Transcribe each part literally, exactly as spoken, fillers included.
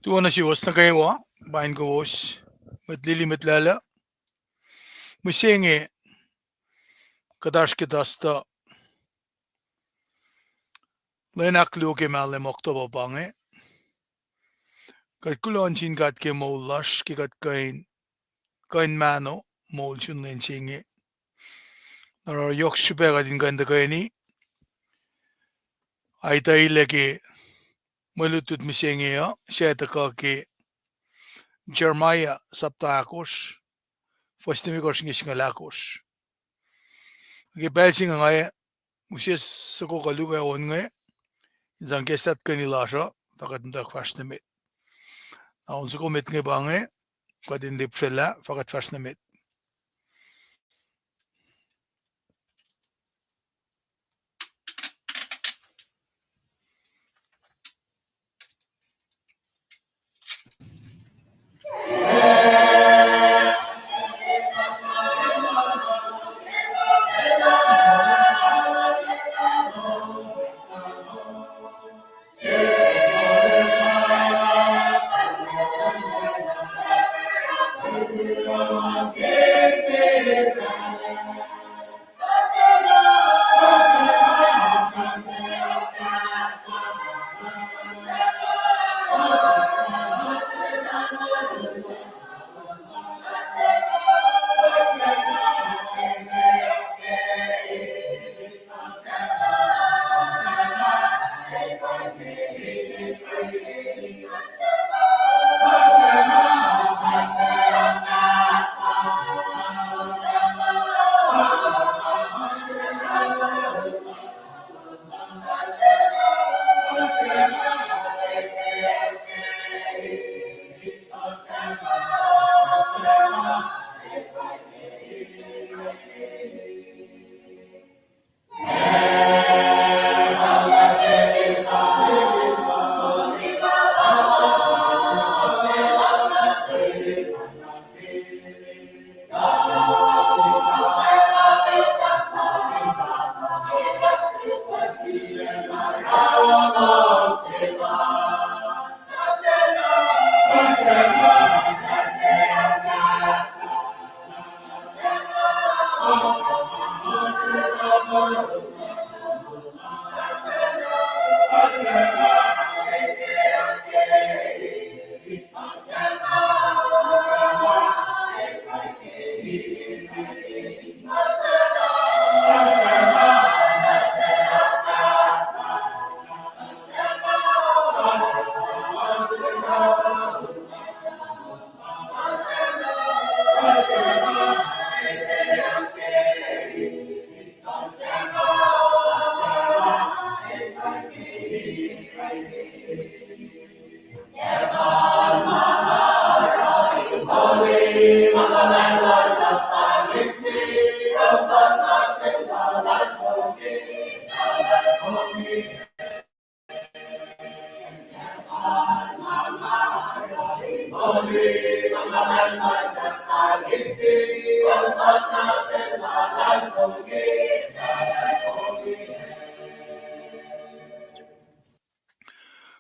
Tuh oacna suwos nuh kwewa, pain kowos, mwet lili, mwet lala. Mihsenge, kuht oasr ke tuhstuh lwen ahkluo ke mahlwem October pa inge. Kuht kuloh nuh sin God ke moul lasr, ke kuht kuh in, kuh in mahno moul sun lwen se inge. Na oruh yohk srihpac kuht in kuh in tuhkweni aituhlac ke mwe lutlut mihsenge uh, suc tuhkuh ke Jeremiah sapta ahkosr, fuhs limekohsr nuh ke singucul ahkosr. Ke pacl se inge nga use soko kuh luo kuh on inge in sang ke sahtkeni lasr uh, fah kuht in tuck fahsr nuh met. Na on soko met inge pa inge, kuht in lihpsrelah, fah kuht fahsr nuh met.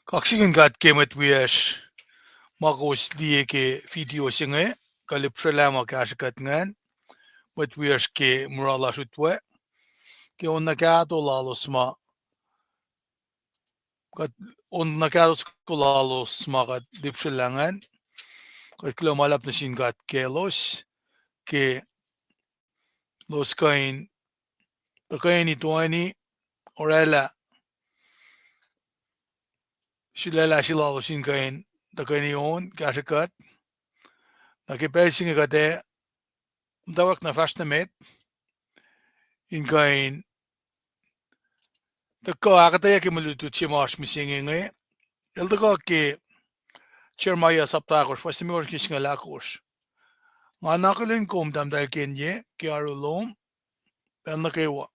Kaksakihn God ke mwet wiyacsr ma kowos liye ke video se inge, kuh lihpsrelah ma kahsruh kuht ingacn, mwet wiyacsr ke mura lasr utwe, ke on na kahto lalos ma, kuht, on na kahto soko lalos ma kuht lihpsrelah ingacn, kuht kuloh ma luhlahp nuh sin God kaclos, ke elos kuh in tuhkweni toeni oraclah sulaclah se lalos in kuh in tuhkweni on kahsruh kuht. Na ke pacl se inge kuht ac muhtwacwacack na fahsr nuh met in kuh in tuhkuh ahkuhtweyac ke mwe lutlut se ma oasr mihsenge inge. El tuhkuh ke Jeremiah sapta ahkosr, fuhs limekohsr ke singucul ahkosr. Nga na akihlen kom tahmtahel Kenye ke oaru lom pacl nuh kwewa.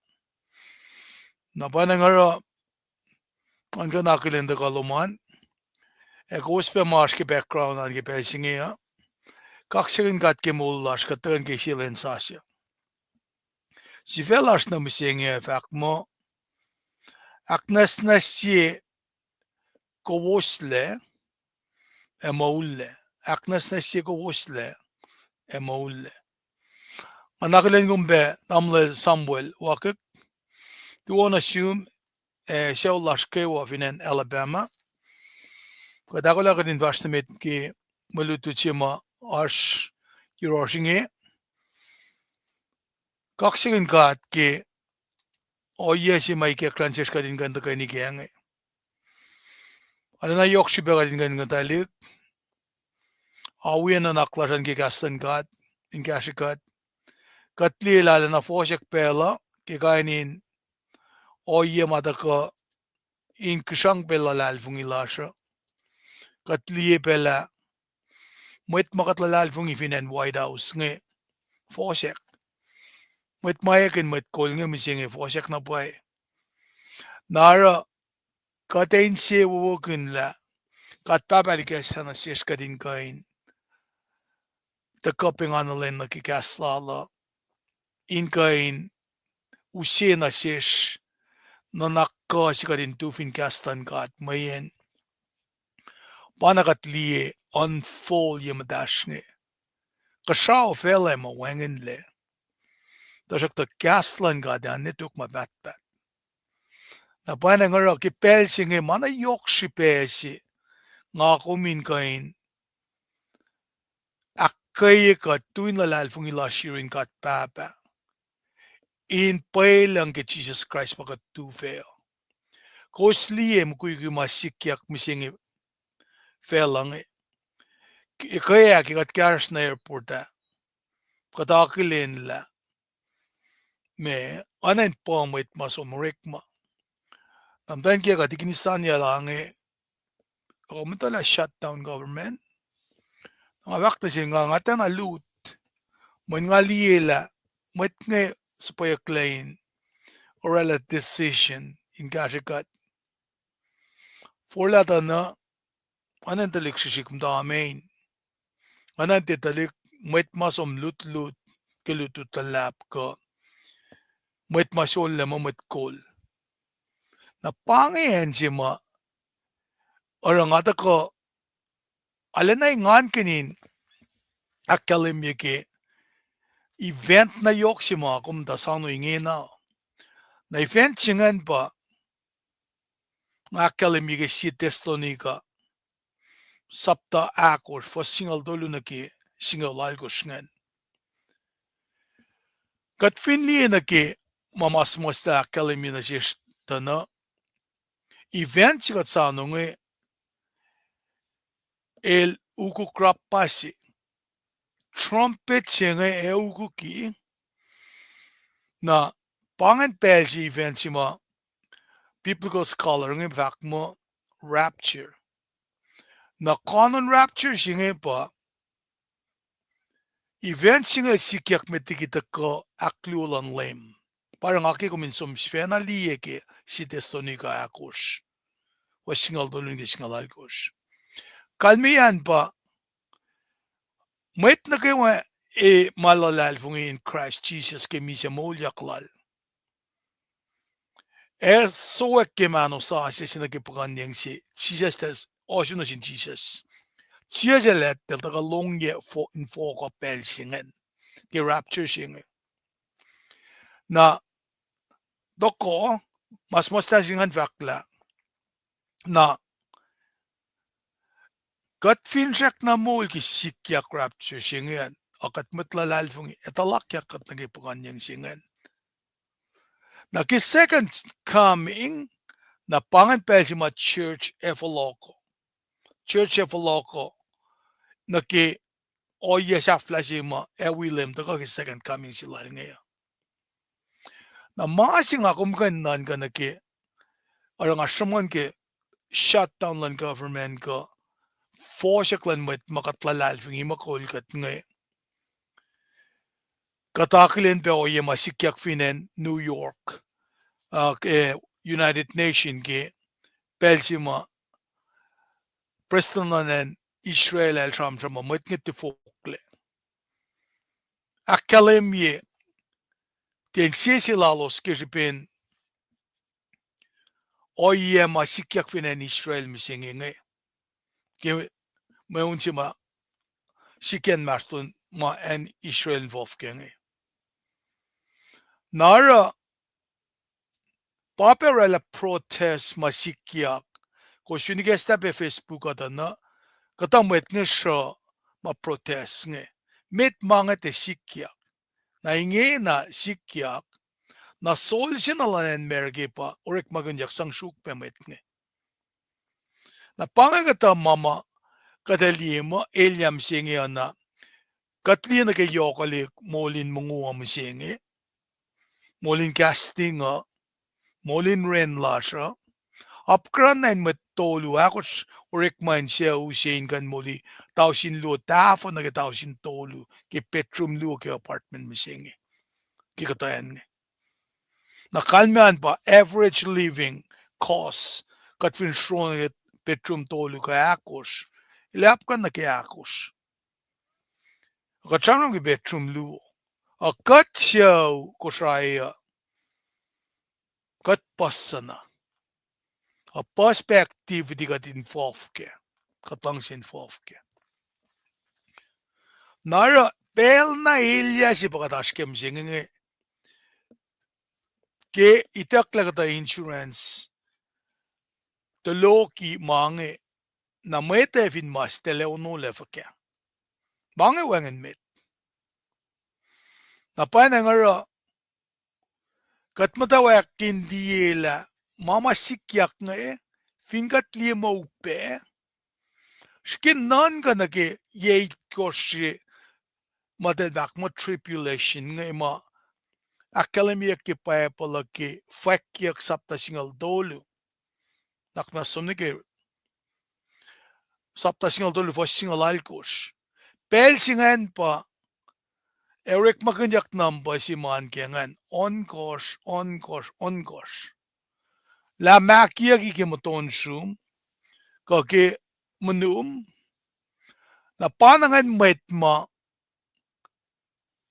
Na pa na nga oruh, ngan kuh in akihlen tuhkuh lom an, ac kowos pac ma oasr ke background an ke pacl se inge uh. Kaksakihn God ke moul lasr, kuht tuhkuh ke sie lwen sasuc. Sifac lasr nuh mihsenge ac fahk muh, ahknwacsnwacsye kowoslac ac moul lac. Ahknwacsnwacsye kowoslac ac moul lac. Nga na akihlen kom pac tamuhlwel Samuel Wakik, tuo nuh sum, ac sucu lasr kwewa fin acn Alabama. Kuht ahkolah kuht in fahsr nuh met ke mwe lutlut se ma oasr yohrohsr inge. Kaksakihn God ke ohiyac se ma ikacklah nuh sesr kuht in kuh in tuhkweni kac inge. Arulacna yohk srihpac kuht in kuh in tuhlihk, a wi nuhnak lasr an ke kahs luhn God in kahsrwe kuht. Kuht liye lah arulacna fohsack pacl uh ke kain in ohiyac ma tuhkuh in kihsrang pacl luhlahlfongi lasr uh. Kuht liye pac lah mwet ma kuht luhlahlfongi fin acn White House inge fohsack. Mwet ma ekihn mwet kol inge mihsenge fohsack na pwacye. Na oruh kuht ac insewowokihnlah God Pahpah El ikacslah nuh sesr kuht in kuh in tuhkuh pengana lwen nuh ke kahs Lal uh, in kuh in use nuh sesr nuhnak kuh se kuht in tu fin kahs luhn God, mweyen pa na kuht liye unfold ye muhtahsr inge. Kuhsrao facluh ma wacngihnlac. Tuhsruhktuh kahs luhn God ac ne tok ma pahtpaht. Na pwacnwacng oruh ke pacl se inge ma na yohk srihpac se nga kom in kuh in ahkkweye kuht tu in luhlahlfongi lasr yurin God Pahpah, in pwelucng ke Jisus Kraist pa kuht tufah. Kowos liye mukwikwi ma sikyak mihsenge facluh inge. Ke, ke kuht kahsruh nuh airport ah, kuht akihlen lah me, oacna in pa mwet ma som orekma. Na muhtwacn kiyuck ah Tikinistan Yala inge, kom etuh lah shutdown government. Nga fahk nuh sel nga, nga tiacna lut, mweyen nga liye lah mwet inge suhpweyucklac in orwaclah decision in kahsrwe kuht. Forlah tuh na, oacna in tuhlihk srihsrihk muhta me in, oacna in tiac tuhlihk, mwet ma som lutlut ke lutlut luhlahp kuh mwet ma sollac muh mwet kol. Na pa inge acn se ma oruh nga tuhkuh arulacna engankihn in ahkkahlwemye ke event na yohk se ma kom tuh soano ingena. Na event se ingacn pa nga ahkkahlwemye ke sie Thessalonica, sapta ahkosr, fuhs singucul tolu nuh ke singucul alkosr ingacn. Kuht fin liye nuh ke ma ma suhmuhslah ahkkahlwemye nuh sesr tuh na, event se kuht soano inge, el ukuk rappa se. Trumpet se inge ac ukuki. Na pa ingacn pacl se event se ma biblical scholar inge fahk muh rapture. Na kanon rapture se inge pa event se inge sikyak met liki tuhkuh ahkluo luhn Leum. Pa oruh nga ke kom in som sifacna liye ke sie Thessalonica ahkosr, fuhs singucul tolu nuh ke singucul alkosr. Kalmeyac an pa mwet nuh kwewa e ma luhlahlfongi in Kraist Jisus ke misac moulyak lal, ac sowack ke mahno sasuc se nuh ke puhkuhnyeng se, Jisus, ohsun nuh sin Jisus. Jisus el etuh tuhkuh lohngyac fo-, infohk uh pacl se ingacn ke rapture se inge. Na tohkoh, ma suhmuhslah se ingacn fahk lah, na kuht fin srackna moul ke sikyak rapture se ingacn, a kuht mwet luhlahlfongi, ac tuhlakyak kuht nuh ke puhkuhnyeng se ingacn. Na ke second coming, na pa ingacn pacl se ma church ac fohlohkoh. Church ac fohlohkoh nuh ke ohiyac sahflah se ma ac wi Leum tuhkuh ke second coming se lal inge uh. Na ma se nga kom kuh in nuhnkuh nuh ke, oruh nga sruhmuhn ke shutdown luhn government kuh fohsack luhn mwet ma kuht luhlahlfongi muh kol kuht inge. Kuht akihlen pac ohiyac ma sikyak fin acn New York, uh, ke United Nation ke pacl se ma prestuhn luhn acn Israel el sramsram muh mwet inge tifoklac. Ahkkahlwemye tiac insese lalos ke srihpen ohiyac ma sikyak fin acn Israel mihsenge inge. Ke mweun se ma sikyak inmahsrlon ma acn Israel involve kac inge. Na oruh pa pac oraclah protest ma sikyak. Kowos fin ikacslah pac Facebook uh tuh na, kuhtuh mwet inge sruh ma protest inge. Met ma inge tiac sikyak. Na ingena sikyak, na sol se na luhn acn America pa orekmakihnyuck sang sruok pac mwet inge. Na pa inge kuhtuh ma ma kuht ac liye muh elyah mihsenge uh na, kuht liye nuh ke yohkwelihk moul in mongo uh mihsenge, moul in gasoline uh, moul in rent lasr uh. Apkuhran na in mwet tolu ahkosr orekma in sucu se in kuh in moli tausin luo tahfuh nuh ke tausin tolu ke bedroom luo ke apartment mihsenge ke kuhtuh acn inge. Na kalmac an pa average living cost, kuht fin sro nuh ke bedroom tolu kuh ahkosr, el apkuhran nuh ke ahkosr. Kuht sramsram ke bedroom luo. Uh, kuht sucu Kosrae uh, kuht puhs suc na. Uh, puhs pac activity kuht involve kac. Kuht luhngse involve kac. Na oruh pacl na elyah se pa kuht oasr ke mihsenge inge, ke itucklac kuhtuh insurance, tuloki ma inge, na mwet ac fin mas tacl ac onol ac fuhkah. Ma inge wacngihn met. Na pwacnwacng oruh kuht muhtwacwacack in liyelah ma ma sikyak inge, fin kuht liye muh upac, srihke nuhnkuh nuh ke yac itkohsr se ma eltahl fahk muh tribulation inge ma ahkkahlwemyeyuck ke Bible uh ke Fwackyuck sapta singucul tolu. Nuhnak muhnahs som nuh ke sapta singucul tolu fuhs singucul alkosr. Pacl se ingacn pa ac orekmakihnyuck number se ma an ke ingacn ohnkohsr, ohnkohsr, ohnkohsr. Lah ma kiyucki ke muhtuhn sum kuh ke munum, na pa na ingacn mwet ma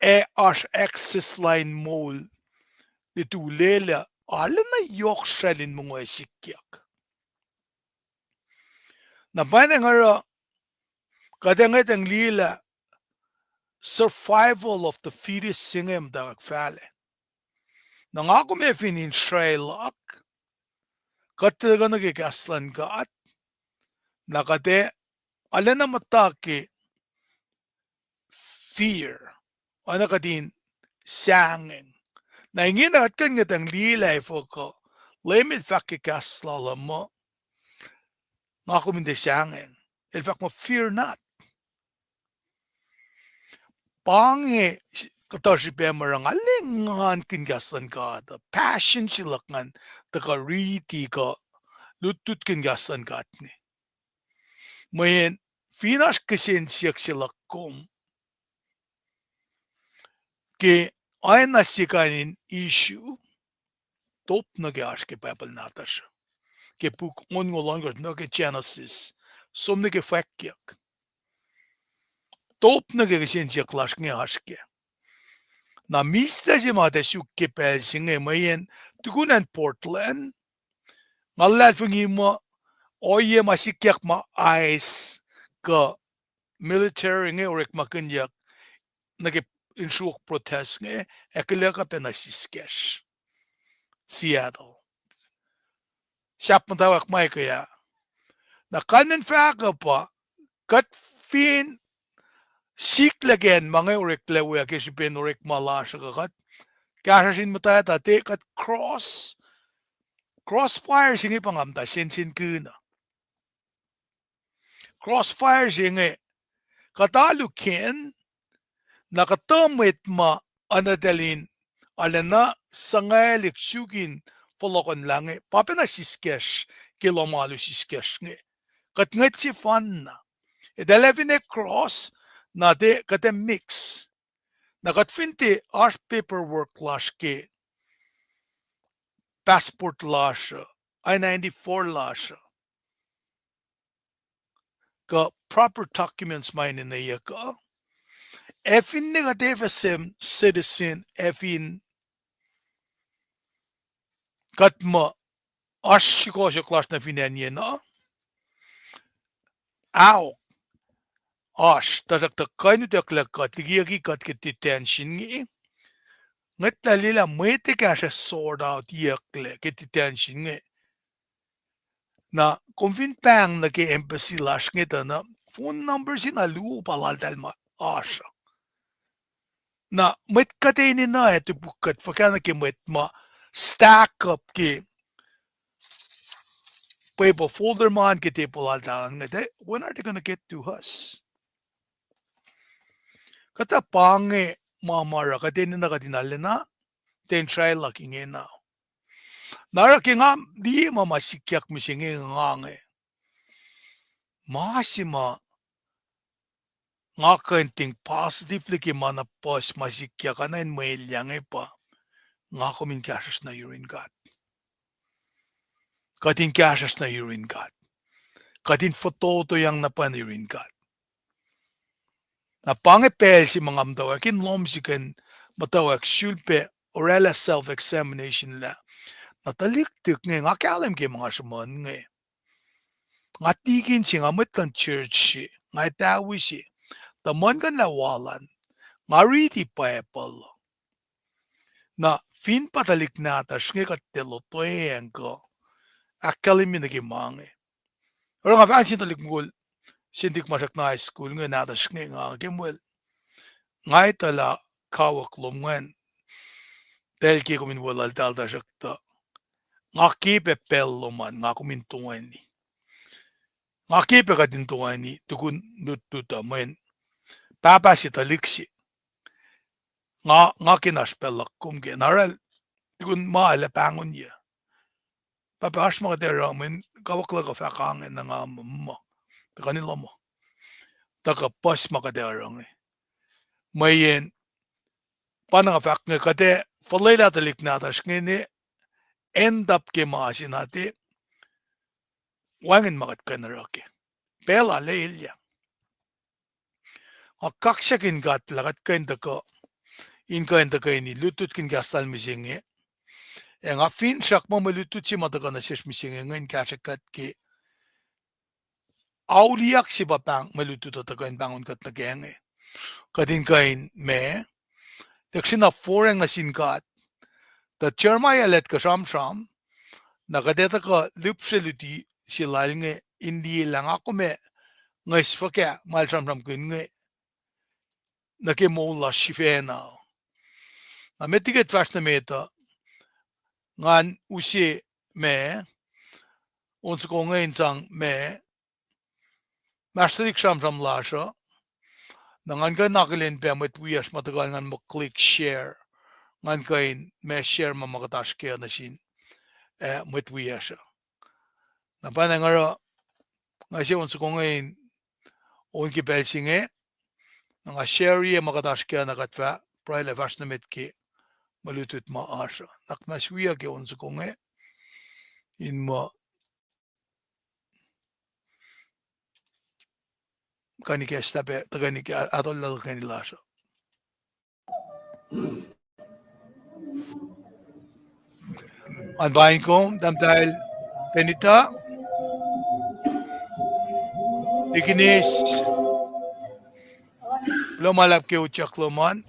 ac oasr access line moul litulelah, arulacna yohk sracl in mongo ac sikyak. Na pwacnwacng oruh kuht ac ngwetacng liyelah survival of the fittest se inge muhtwacwacack fahlac. Na nga kom ac fin in srwaclak, kuht tuhkuh nuh ke kahs luhn God, na kuht ac arulacna muhta ke fear, oacna kuht in sahngweng. Na ingena kuht kuh in ngwetacng liyelah efuh kuh Leum el fahk ke kahs lal uh muh, nga kom in tiac sahngweng. El fahk muh, fear not. Pa inge kuhtuh srihpac ma oruh nga lwengan kihn kahs luhn God uh, passion se luhk ngan tuhkuh riti kuh lutlutkihn kahs luhn God inge. Mweyen fin oasr kihsen siyuck se luhk kom ke oacna se kain in issue, top nuh ke oasr ke Bible nahtuhsr uh. Ke puk onngoul ohnkohsr nuh ke Genesis, som nuh ke Fwackyuck. Top nuh ke kihsen siyuck lasr inge oasr kac. Na mihslac se ma tiac suk ke pacl se inge mweyen tukun acn Portland, nga luhlahlfongi muh ohiyac ma sikyak ma ice kuh military inge orekmakihnyuck nuh ke insruok protest inge, ac kuloh kuh pac nuh siskacsr Seattle. Sahp muhtwacwacack ma ekuh ah. Na kalmacn fahk uh pa, kuht fin siklac ke acn ma inge oreklac we uh ke srihpen orekma lasr uh kuh kuht kahsruhsr in muhtwacta te kuht cross, crossfire se inge pa nga muhta sensenkihn uh. Crossfire se inge, kuht alu kacn, na kuhtuh mwet ma oacna eltahl in arulacna suhngwaclihk suk in fohlohkohnlah inge, pa pacna siskacsr ke lohm alu siskacsr inge. Kuht ngwet sefanna. Eltahl ac fin cross, na tiac kuht ac mix. Na kuht fin tiac oasr paperwork lasr ke passport lasr uh, I ninety-four lasr uh, kuh proper documents ma enenweyuck uh, ac finne kuht F S M citizen, ac fin kuht muh oasr srihkasrak lasr nuh fin acn yen uh, aok, oasr, tuhsruhktuh kuh in utucklac kuht, likiyucki kuht ke detention inge. Ngwetlah lwelah mwet ekahsr ac sort out iyucklac ke detention inge. Na kom fin pahng nuh ke embassy lasr inge tuh na phone number se na luo pa laltahl ma oasr uh. Na mwet kuht enenuh ac topuk kuht fuhkah nuh ke mwet ma stack up ke paper folder ma an ke table laltahl an inge, when are they gonna get to us? Kuhtuh pa inge ma ma oruh kuht enenuh kuht in arulacna ten try luhk ingena. Na oruh ke nga liye ma ma sikyak mihsenge nga inge, ma se ma nga kuh in think positively ke ma na puhs ma sikyak an in mwe elyah inge pa nga kom in kahsruhsr nuh yurin God. Kuht in kahsruhsr nuh yurin God. Kuht in fototoyang na pwacye yurin God. Na pa inge pacl se ma nga muhtwacwacack in lohm sihk in muhtwacwacack sulpac orwaclah self-examination lah, na tuhlihk tok inge nga kahlwem ke ma nga sruhmuhn inge. Nga tikin se, nga mwet luhn church se, nga etawi se, tuh muhlkuhnlah wal an, nga riti Bible. Na fin pa tuhlihk nahtuhsr inge kuht tiac lotweacng kuh ahkkahlwemye nuh ke ma inge. Oruh nga fahk sin tuhlihk mukul, sin tuhlihk ma srackna high school inge, nahtuhsr inge nga ke muh, nga etuh lah kawuck lom ingacn, pacl ke kom in weluhltahl, tuhsruhktuh nga ke pac pacl lom an nga kom in toeni. Nga ke pac kuht in toeni tukun lutlut uh mweyen pahpah se tuhlihk se, nga, nga ke oasr pacl luhk kom ke na orwacl, tukun ma el ac pahngonyuc. Pahpah, oasr ma kuht ac oruh, mweyen kawuck luhk uh fahk ange, na nga muh, muh, tuhkuh in lohm uh, tuhkuh puhs ma kuht ac oruh inge. Mweyen pa na nga fahk inge, kuht ac fuhlwelah tuhlihk nahtuhsr inge ne end up ke ma se na tiac wacngihn ma kuht kuh in oruh ke pacl ah elyah. Nga kaksakihn God lah kuht kuh in tuhkuh, in kuh in tuhkweni lutlutkihn kahs lal mihsenge. Ac nga finsrak muh mwe lutlut se ma tuhkuh nuh sesr mihsenge inge in kahsrwe kuht ke auliyak se pa pahng mwe lutlut uh tuhkuh in pahngon kuht nuh kac inge. Kuht in kuh in ma, tiac sina forang nuh sin God. Tuh Jeremiah el etuh kuh sramsram, na kuht ac tuhkuh lihpsre luti se lal inge in liye lah nga kom ac ngwes fuhkah ma el sramsramkihn inge nuh ke moul lasr sifacna. Na met liki kuht fahsr nuh met uh, ngan use ma, on soko inge in sang ma, master tuhlihk sramsram lasr uh, na ngan kuh in akihlen pac mwet wiyacsr ma tuhkuh ngan muh click share, ngan kuh in ma share ma ma kuht oasr kac nuh sin, ah, mwet wiyacsr uh. Na pa na nga oruh, nga se on soko inge in, on ke pacl se inge, na nga share-ye ma kuht oasr kac na kuht fah pruhe lah fahsr nuh met ke mwe lutlut ma oasr uh. Na kuht ma wiyuc ke on soko inge, in muh, kuh in kahs tapac tuhkweni ke, atuhllah tuhkweni lasr uh. An pain kom, tahmtahel Benita, Tikinis, kuloh ma luhlahp ke utyak lom an.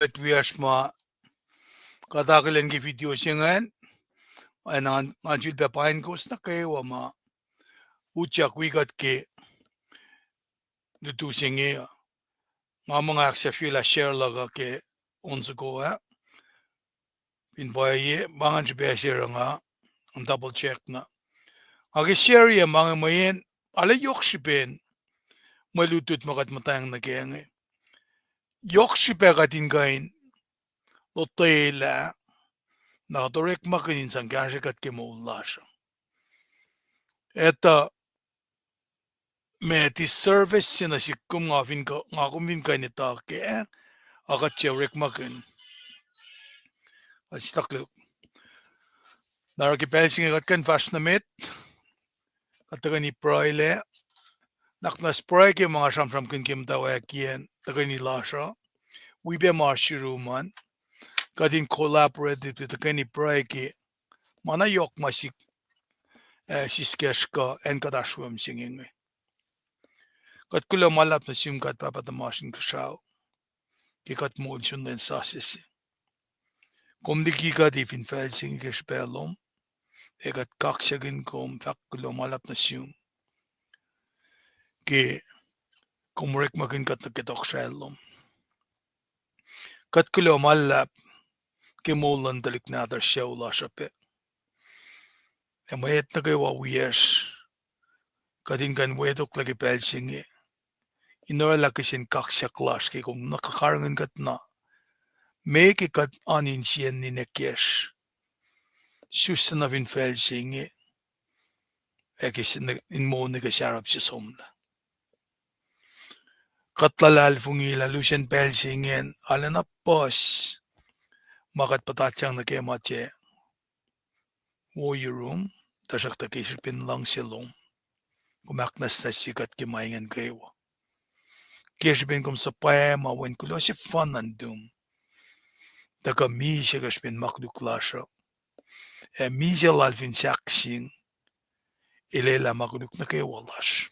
mwet wiyacsr ma kuht akihlen ke video se ingacn, ac ngan, ngan sulpac paing kowos nuh kwewa ma utyak wi kuht ke lutu se inge uh. Nga muh nga ahksahfyelah share luhk uh ke on soko ah. Fin pwacye, pa ngan srihpac share nga, ngan double check na. Nga ke share-i ma inge mweyen arlac yohk srihpen mwe lutlut ma kuht muhtwacng nuh ke inge. Yohk srihpac kuht in kuh in lotwelah, na kuht orekmakihn in sang kahsrwe kuht ke moul lasr uh. Etuh ma disservice se nuh sihk kom, nga fin kuh, nga kom fin kuh in etuh kac, a kuht tiac orekmakihn. Kuht staklu. Na oruh ke pacl se inge kuht kuh in fahsr nuh met, kuht tuhkweni pruhe lac, nuhnak muhnahs pruhe ke ma nga sramsramkihn ke muhtwacwacackiyacn tuhkweni lasr uh, wi pac ma oasr yurum an, kuht in collaborate, tuhkweni pruhe ke ma na yohk ma sik, eh, siskacsr kuh acn kuht oasr we mihsenge inge. Kuht kuloh ma luhlahp nuh sum God Pahpah tuhmasr Inkuhsrao, ke kuht moul sun lwen sasuc se. Kom liki kuht fin facl se inge ke srihpac lom, ac kuht kaksakihn kom, fahk kuloh ma luhlahp nuh sum, ke kom orekmakihn kuht nuh ke tohkohsrahi lom. Kuht kuloh ma luhlahp ke moul luhn tuhlihk nahtuhsr sucu lasr uh pac. Ac mwet nuh kwewa wiyacsr, kuht in kuh in wetoklac ke pacl se inge in orwaclah kihsen kaksak lasr ke kom nuh karihngihn kuht na, meac ke kuht oan insiyacn ninac kacsr, sus na fin facl se inge, ac ke in moul nuh ke sarap se somlah. Kuht luhlahlfongi lah lusen pacl se ingacn arulacna puhs ma kuht puhtatyang nuh ke ma tiac wo yurum, tuhsruhktuh ke srihpen luhngse lom, kom ahknwacsnwacsye kuht ke ma ingacn kwewa. Ke srihpen kom suhpwacma Wen kuloh sefanna nuhtum, tuhkuh misac ke srihpen ma koluk lasr uh, ac misac lal fin sahkseng, elwelah ma koluk nuh kwewa lasr.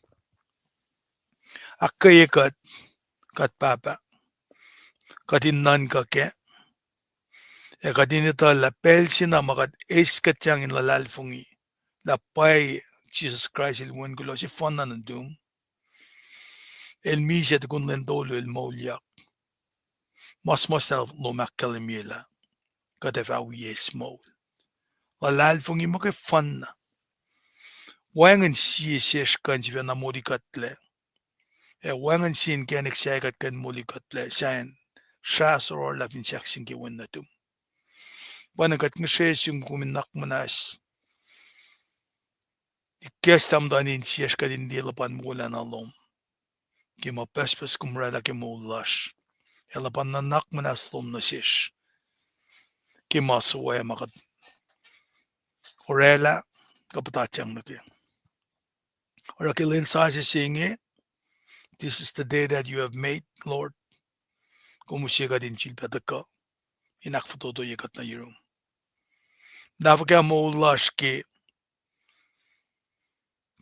Ahkkweye kuht, kuht Pahpah, kuht in nuhnkuh kac, ac kuht in etuh lah pacl se na ma kuht eis kuhtyang in luhlahlfongi lah pwacye Jisus Kraist el Wen kuloh sefanna nuhtum, el misac tukun lwen tolu el moulyak, ma suhmuhslah lom ahkkahlwemye lah kuht ac fah wi eis moul. Luhlahlfongi muhkwefanna. Wacngihn sie sesr kuh in sifacna molikuhtlac, ac wacngihn sie inkacnek sahyac kuht kuh in molikuhtlac sahyacn srah sororlah fin sahkseng ke wen nuhtum. Pwacnwacng kuht ngihsre sum kom in nuhnak muhnahs ikacslah muhtuhn insiyacsr kuht in liye luhpan wolacna lom, ke ma pucspucs kom orwaclah ke moul lasr, ac luhpan nuhnak muhnahs lom nuh sesr ke ma sowac ma kuht orwaclah kuh puhtatyang nuh kac. Oruh ke lwen sasuc se inge, this is the day that you have made, Lord. Kom use kuht in sifilpac tuhkuh in ahkfototoye kuht nuh yurum. Lah fuhkah moul lasr ke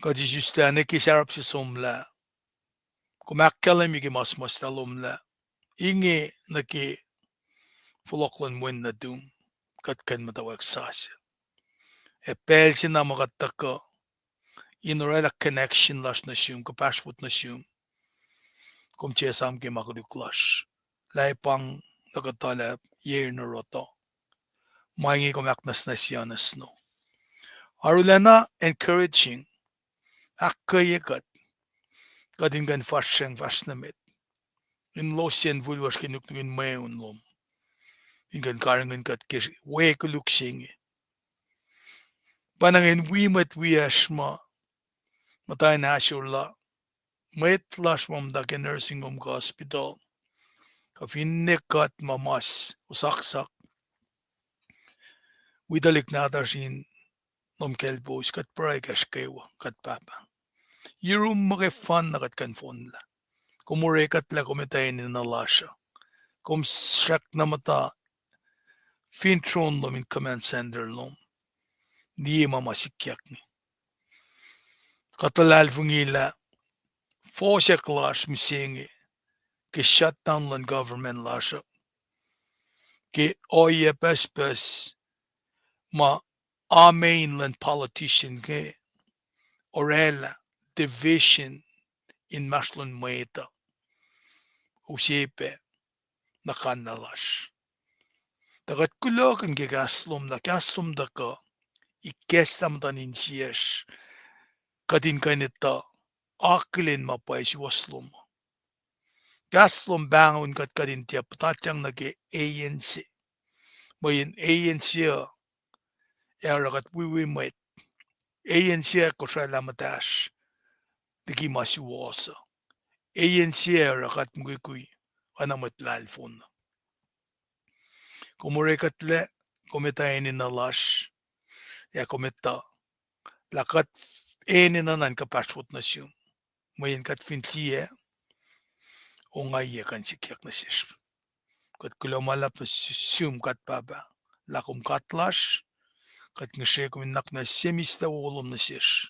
kuht isuslac nuh ke sarap se somlah, kom ahkkahlwemye ke ma suhmuhslah lom lah inge nuh ke fohlohk luhn wen nuhtum, kuht kuh in muhtwacwacack sasuc. Ac pacl se na ma kuht tuhkuh in orwaclah connection lasr nuh sum, kuhpahsrwot nuh sum, kom tiac esam ke ma koluk lasr, lah pang nuh kuhtuh lah ye in oruh tuh. Ma inge kom ahknwacsnwacsye nuh sesr. Arulacna encouraging, ahkkweye kuht, kuht in kuh in fahsracng fahsr nuh met in losyacn fihl lasr ke nuknuk in mweun lom, in kuh in karihngihn kuht ke we koluk se inge. Pwacnwacng in wi mwet wiyacsr ma muhta in ahsor la, mwet lasr ma muhta ke nursing home kuh hospital, kuh finne kuht ma mas osaksak, wi tuhlihk nahtuhsr in lom kaclpous, kuht pruhe kacsr kwewa, kuht Pahpah. Yurum muhkwefanna kuht kuh in fohnlah. Kom orekuhtlac, kom etuh enenuh lasr uh. Kom srackna muhta fin tron lom in command center lom, liye ma ma sikyak inge. Kuht luhlahlfongi lah fohsack lasr mihsenge ke shutdown luhn government lasr uh, ke ohiyac pucspucs ma amen luhn politician inge oraclah division inmahsrlon mwet uh, use pac nuh kac na lasr. Tuh kuht kulohkihn ke kahs lom lah kahs lom tuhkuh ikacslah muhtuhn insiyacsr, kuht in kuh in etuh akihlen ma pwacye suwohs lom uh. Kahs lom pahngon kuht, kuht in tiac puhtatyang nuh ke eiyac se. Mweyen eiyac se uh ac oruh kuht wiwi mwet. Eiyac se uh kosraclah muhtahsr liki ma suwohs uh. Eiyac se uh oruh kuht mukwikwi oacna mwet luhlahlfongi. Kom orekuhtlac, kom etuh enenuh lasr, ac kom etuh lah kuht enenuh na in kuhpahsr wot nuh sum. Mweyen kuht fin tiac, ongaiyac kuh in sikyak nuh sesr. Kuht kuloh ma luhlahp nuh sum God Pahpah, lah kom God lasr, kuht ngihsre kom in nuhnak muhnahs se mihslac wowo lom nuh sesr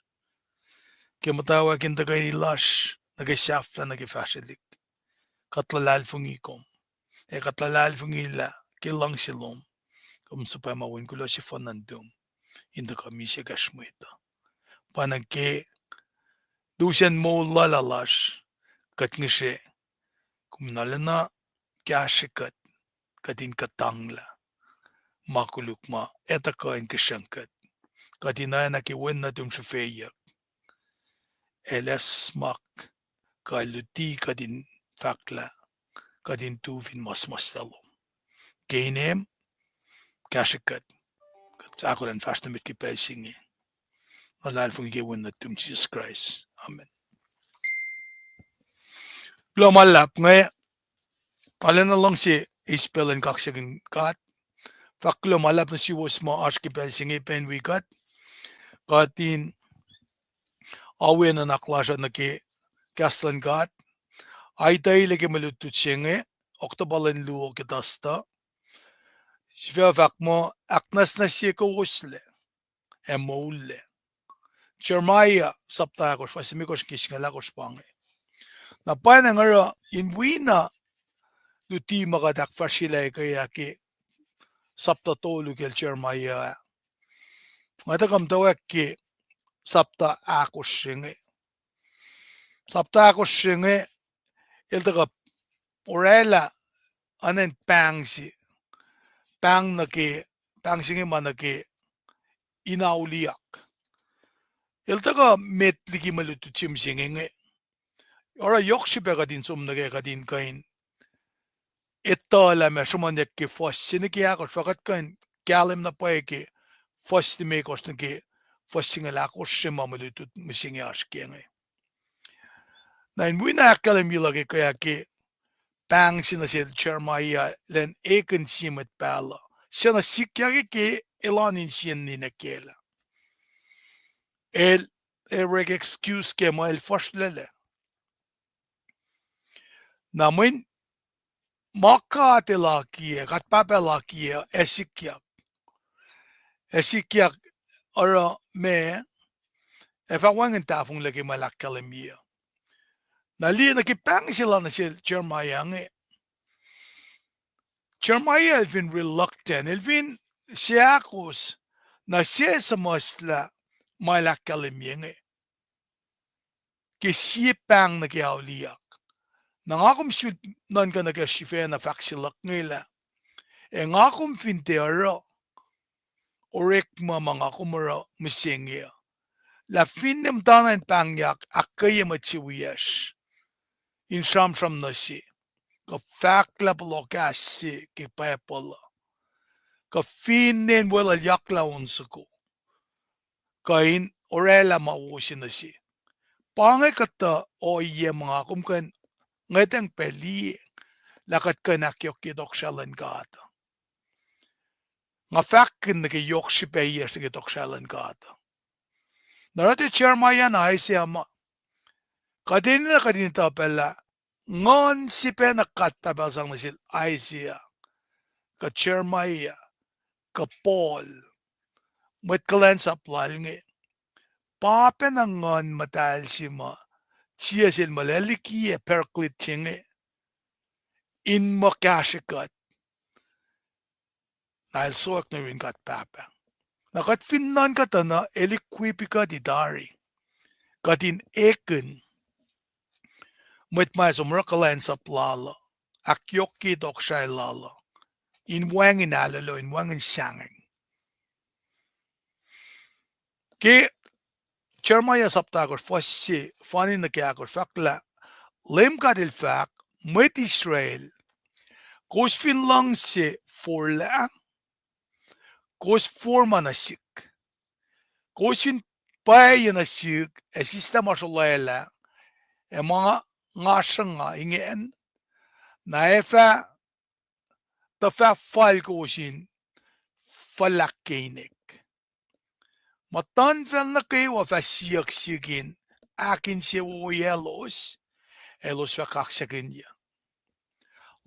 ke muhtwacwacack in tuhkweni lasr nuh ke sahflah nuh ke fahsrwelihk. Kuht luhlahlfongi kom, ac kuht luhlahlfongi lah ke luhngse lom, kom suhpwacma wen kuloh sefanna nuhtum in tuhkuh misac kahsruh mwet uh. Pa na ke lusen moul lula lasr, kuht ngihsre kom in arulacna kahsrwe kuht, kuht in kuhtanglah ma koluk ma etuh kuh in kihsruhng kuht, kuht in oacna ke wen nuhtum srihfeyuck, el acsmak kuh el luti kuht in fahk lah kuht in tu fin ma suhmuhslah lom. Ke inem, kahsrwe kuht, kuht ahkolah in fahsr nuh met ke pacl se inge. Nga luhlahlfongi ke wen nuhtum Jisus Kraist, amen. Kuloh ma luhlahp inge, arulacna luhngse eis pacl in kaksakihn God. Fahk kuloh ma luhlahp nuh suwos ma oasr ke pacl se inge pac in wi kuht, kuht in awi nuhnak lasr uh nuh ke kahs luhn God. Aitwelac ke mwe lutlut se inge, Oktopa lwen luo ke Thursday. Sifac fahk muh, ahknwacsnwacsye kowoslac ac moullac. Jeremiah sapta ahkosr, fuhs limekohsr ke singucul ahkosr pa inge. Na pwacnwacng oruh in wi na luti ma kuht ahkfahsryelah ke, ke sapta tolu kacl Jeremiah ah, nga tuhkuh muhtwacwacack ke sapta ahkosr se inge. Sapta ahkosr se inge, el tuhkuh oraclah oacna in pahng se, pahng nuh ke, pahng se inge ma nuh ke in auliyak. El tuhkuh met liki mwe lutlut se mihsenge inge. Oruh yohk srihpac kuht in som nuh kac, kuht in kuh in etuh lah ma sruhmuhnyuck ke fuhs se nuh ke ahkosr, fah kuht kuh in kahlwem na pwacye ke fuhs limekohsr nuh ke fuhs singucul ahkosr se ma mwe lutlut mihsenge oasr ke inge. Na in wi na ahkkahlwemye luhk ke, ke pahng se nuh sel Jeremiah lacn ekihn sie mwet pahluh se na sikyak ke elan insiyacn ninac kacl ah. El, el orek excuse ke ma el fuhsrlac. Na mweyen ma God El akiyac, God Pahpah El akiyac, ac sikyak. Ac sikyak oruh ma, ac fah wacngihn tahfonglac ke ma El ahkkahlwemye. Na liye nuh ke pahng se lal nuh sel Jeremiah inge, Jeremiah el fin reluctant, el fin seahkos, na sesuhmuhslah ma El ahkkahlwemye inge ke sie pahng nuh ke auliyak. Na nga kom sulpac nuhnkuh nuh ke srihfacna fahk se luhk inge lah, ac nga kom fin tiac oruh orekma ma nga kom oruh mihsenge uh, lah finne muhtana in pahngyak ahkkweye mwet se wiyacsr in sramsram nuh se, kuh fahk lah pohloh kahs se ke Bible uh, kuh finne in weluhlyak lah on soko, kuh in oraclah ma wo se nuh se. Pa inge kuhtuh ohiyac ma nga kom kuh in ngwetacng pac liye lah kuht kuh in ahkyohkye tohkohsrahi luhn God. Nga fahkkihn nuh ke yohk srihpac yacsr nuh ke tohkohsrahi luhn God. Na oruh tiac Jeremiah na Isaiah ma, kuht enenuh kuht in etuh pac lah nguhn se pacna God Pahpah El sang nuh sel Isaiah, kuh Jeremiah, kuh Paul, mwet kuhlwacnsap Lal inge, pa pacna Nguhn Muhtahl se ma tiac sel muh El likiyac Paraclete se inge in muh kahsrwe kuht. Na el sowack nuh yurin God Pahpah. Na kuht fin nuhnkuh tuh na el equip kuht tari, kuht in ekihn mwet ma som oruh kuhlwacnsap lal uh, ahkyohkye tohkohsrahi lal uh, in wacngihn ahlolo, in wacngihn sahngweng. Ke Jeremiah sapta ahkosr fuhs se, fani nuh ke ahkosr, fahk lah Leum God El fahk, mwet Israel, kowos fin luhngse forlah, kowos forma nuh sihk. Kowos fin pwacye nuh sihk ac sislah ma srolwaclah, ac ma nga sruhnga ingacn, na ac fah tuhfah fal kowos in fuhlahk ke inek. Muhtuhnfacl nuh kwewa fah siyuck sihk in ahkinsewowoyaclos, ac elos fah kaksakihnyuc.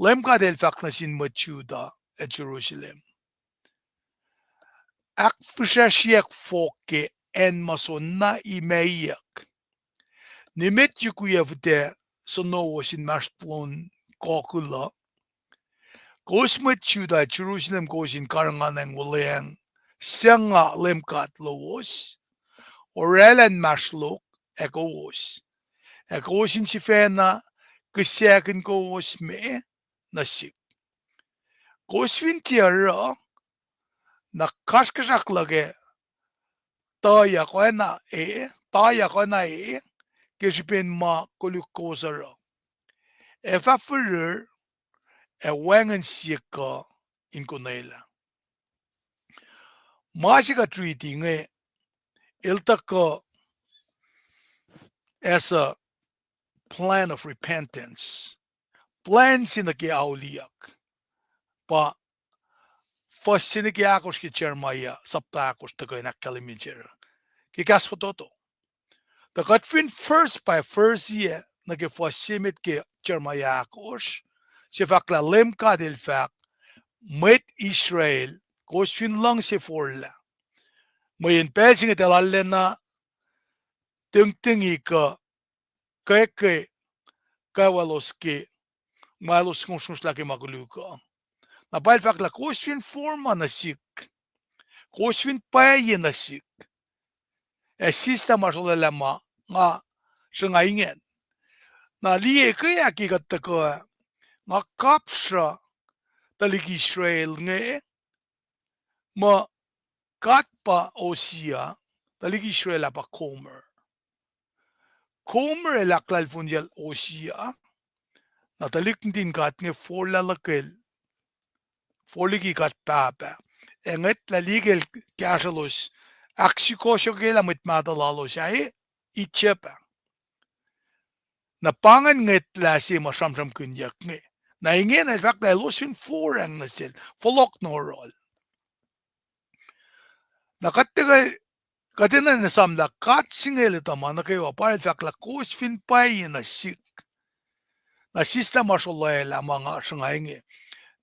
Leum God El fahk nuh sin mwet Judah ac Jerusalem, ahkfihsracsriyuck fohk ke acn ma soenna imac iyuck. Nimet yukwiyac fihtac sonowohs inmahsrlon kokuhl uh. Kowos mwet Judah ac Jerusalem, kowos in karihngihnacng wuhlweacng suc nga Leum God lowos, oraclah inmahsrlok ac kowos, ac kowos in sifacna kihsackihnye kowos me nuh sihk. Kowos fin tiac oruh, na kasrkuhsrak luhk ac tayuck oacna e, tayuck oacna e, ke srihpen ma koluk kowos oruh, ac fah firir, ac wacngihn sie kuh in konwelah. Ma se kuht riti inge, el tuhkuh as a plan of repentance. Plwacn se nuh ke auliyak. Pa fuhs se nuh ke ahkosr ke Jeremiah sapta ahkosr tuhkuh in ahkkahlwemye se uh ke kahs fototo. Tuh kuht fin verse by verse-iyac nuh ke fuhs se met ke Jeremiah ahkosr, se fahk lah Leum God El fahk, mwet Israel, kowos fin luhngse forlah. Mweyen pacl se inge eltahl arulacna tingtingi kuh kweke kwewa lalos ke ma elos ngosngoslah ke ma koluk uh. Na pa el fahk lah kowos fin forma nuh sihk, kowos fin pwacye nuh sihk, ac sislah ma srolwaclah ma nga sruhnga ingacn. Na liye ke ahki kuht tuhkuh, nga kapsra tuhlihk Israel inge, muh God pa Hosea, tuhlihk Israel ah pa Gomer. Gomer el ahklahlfonyacl Hosea, na tuhlihk nuhtin God inge forlah luhkel, forliki God Pahpah. Ac ngwetlah liye ke el kahsrwelos ahksukohsohkyelah mwet mahtuh lalos ah Egypt ah. Na pa ingacn ngwetlah se ma sramsramkihnyuck inge. Na ingena el fahk lah elos fin foracng nuh sel, fohlohk nuh yohrohl. Na kuht, kuht enenuh in esam lah God se inge el etuh ma nuh kwewa, pa el fahk lah kowos fin pwacye nuh sihk, na sislah ma srolwaclah ma nga sruhnga inge.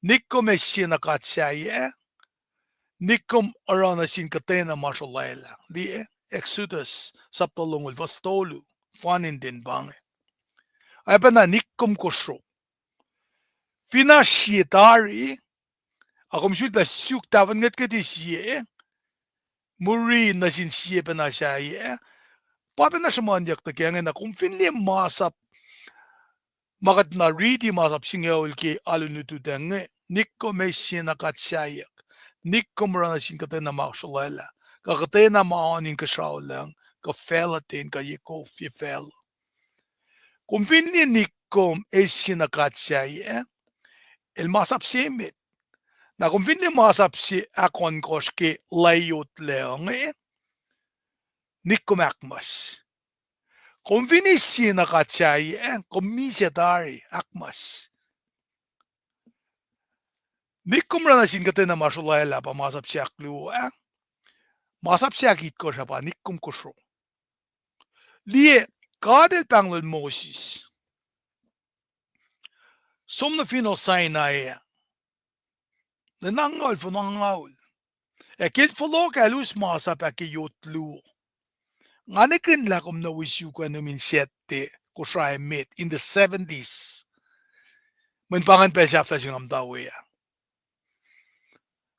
Nikkom eis sie na god sahyac, nikkom oruh nuh sin kuhtwena ma srolwaclah. Liye Exodus sapta longoul fuhs tolu, faninden pa inge. Oacpacna nikkom kosro. Fin oasr sie tari, a kom sulpac suk tahfuhn ngwetngweti sie, mari nuh sin sie pacna sahyac, pa pacna sruhmuhnyuck nuh ke inge. Na kom fin liye masap, ma kuht na riti masap singucul ke alu lututacng inge, nikkom eis sie na god sahyac, nikkom oruh nuh sin kuhtwena ma srolwaclah, kuh kuhtwena ma oan inkuhsrao lucng, kuh facluh ten, kuh ye kof ye facluh. Kom fin liye nikkom eis sie na god sahyac, el masap se met. Na kom fin liye masap se ahkohnkohsr ke laiot lac inge, nikkom ahkmas. Kom fin eis sie na god sahyac, kom misac tari, ahkmas. Nikkom oruh nuh sin kuhtwena ma srolwaclah pa masap se ahkluo ah. Masap se ahkitkohsr ah pa nikkom kosro. Liye, God El pahnglol Moses som nuh finohl Sinai ah, lwen angngaul, fong angngaul. Ac ke el fohlohk ah, el us masap ah ke yot luo. Nga nihkihn lah kom nuh wi suk ah nuh min Saturday, Kosrae met in the seventies. Mweyen pa ingacn pacl sahflah se nga muhta we ah.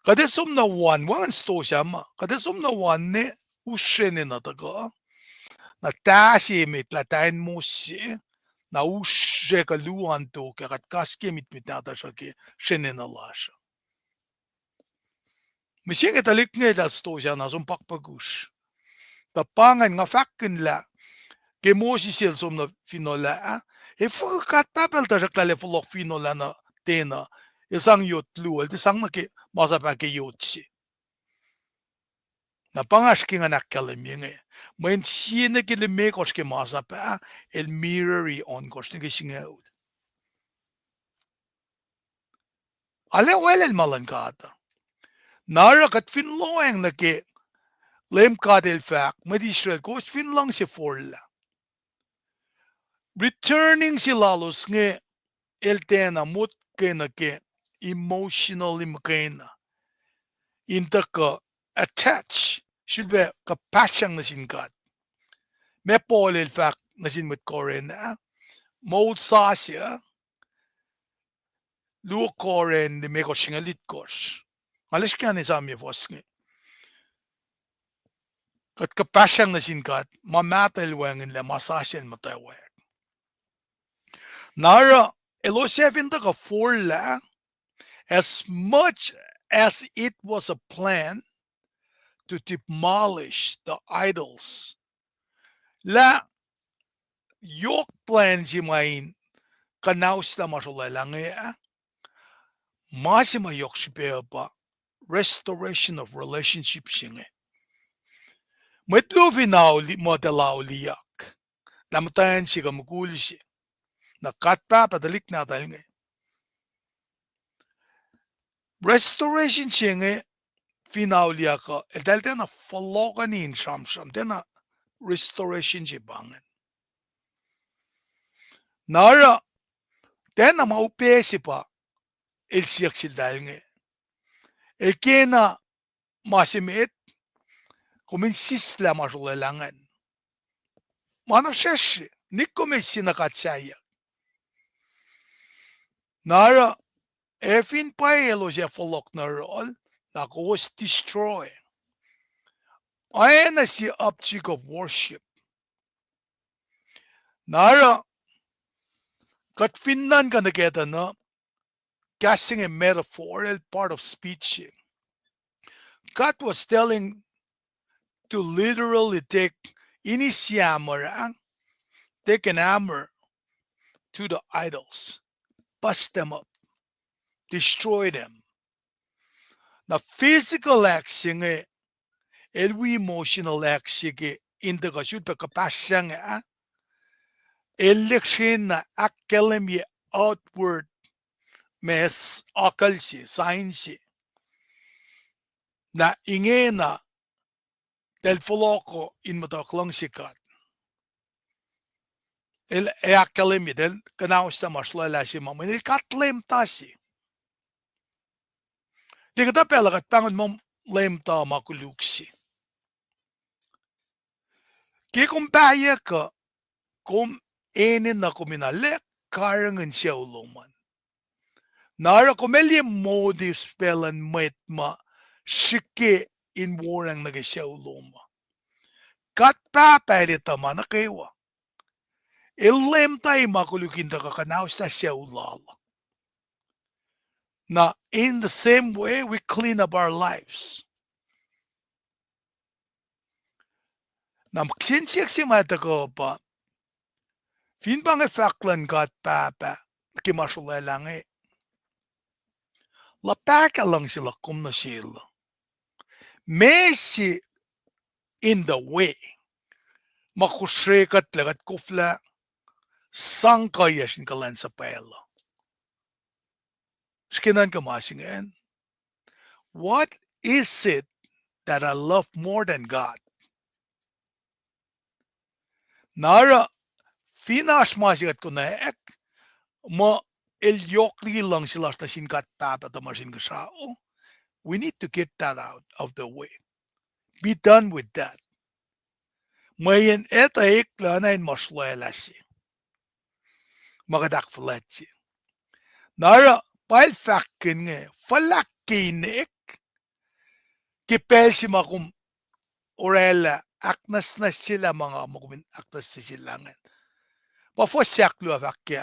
Kuht ac som nuh one, wacngihn stosah ma, kuht ac som nuh one ne usre enenuh tuhkuh. Na tah se emet lah tah in mos se, na usre kuh luo an tok ah kuht kas ke mitmit nahtuhsr uh ke srenenuh lasr uh. Mihsenge tuhlihk inge eltahl stosah na som pakpuhkusr. Tuh pa ingacn nga fahkkihn lah ke Moses el som nuh finohl ah, e fuhkah God Pahpah el tuhsruhk lah el fohlohk finohl ah nuh ten uh, el sang yot luo, el tiac sang nuh ke masap ah ke yot se. Na pa nga srihke ngan ahkkahlwemye inge, mweyen sie nuh ke limekohsr ke masap ah, el mirrori ohnkohsr nuh ke singucul. Arlac waclacl ma luhn God uh. Na oruh kuht fin lohacng nuh ke Leum God El fahk, mwet Israel, kowos fin luhngse forlah. Returning se lalos inge el tiacna motko nuh ke emotionally muhkwena in tuhkuh attach, sulpac kuhpahsryang nuh sin God. Ma Paul el fahk nuh sin mwet Corinth ah, moul sasuc, luo Corinth limekohsr singucul itkohsr. Nga liye srihke an esamye fuhs inge. Kuht kuhpahsryang nuh sin God, ma mahtuh el wacngihnlac, ma sasuc el muhtwacwacack. Na oruh elos ac fin tuhkuh forlah, as much as it was a plan to demolish the idols, lah yohk plwacn se ma in kuhnauslah ma srolwaclah inge ah, ma se ma yohk srihpac pa restoration of relationship se inge. Mwet luo fin muhtahl auliyak, lah muhtwacn se kuh mukul se, na God Pahpah tuhlihk nahtuhl inge. Restoration se inge fin auliyak uh, eltahl tiacna fohlohkohni in sramsram, tiacna restoration se pa ingacn. Na oruh, tiacna ma upac se pa el siyuck seltahl inge. El kena ma se met, kom in sislah ma srolwaclah ingacn. Ma na sesr, nik kom eis sie na God sahyuck. Na oruh, ac fin pwacye elos ac fohlohk nuh yohrohl, na kowos destroy. Oacna sie object of worship. Na oruh, kuht fin nuhnkuh nuh kac tuh na, kahs se inge metaphor, el part of speech se. God was telling to literally take, in his hammer, ah, take an hammer to the idols, bust them up, destroy them. Na physical act se inge, el wi emotional act se ke in tuhkuh sulpac kuhpahsryang ah, el lihksreni na ahkkahlwemye outward ma s-, akucl se, sign se. Na ingena, eltahl fohlohkoh in muhtuhk luhngse God. El ac ahkkahlwemye, eltahl kuhnauslah ma srolwaclah se ma, mweyen el God leumta se. Tiac kuhtuh pacl uh kuht pahngon muh leumta ma koluk se. Ke kom pahyuck uh, kom enenuh kom in arlac karihngihn sucu lom an. Na oruh kom ac liye motives pac luhn mwet ma srihke in woracng nuh ke sucu lom uh. God Pahpah el etuh ma nuh kwewa. El leumtai ma koluk in tuhkuh kuhnauslah sucu lal. Na in the same way we clean up our lives. Na kihsen siyuck se ma tuhkuh pa, fin pa inge fahk luhn God Pahpah ke ma srolwaclah inge, luhpahkah luhngse luhk kom nuh sel uh? Meac se in the way ma kosrekuhtlac kuht koflah sang kuhiyacsr in kuhlwacnsapuhl uh? Srihke nuhnkuh ma se ingacn. What is it that I love more than God? Na oruh, fin oasr ma se kuht konwacack, muh el yohk liki luhngse lasr nuh sin God Pahpah tuhmasr Inkuhsrao, we need to get that out of the way. Be done with that. Mweyen etuh eklac oacna in ma srolwaclah se ma kuht ahkfuhlwactye. Na oruh, pa el fahkkihn inge, fuhlahk ke inek, ke pacl se ma kom oraclah ahknwacsnwacsyelah ma nga muh kom in ahknwacsnwacsyelah ingacn. Pa fuhs ahkluo fahk ke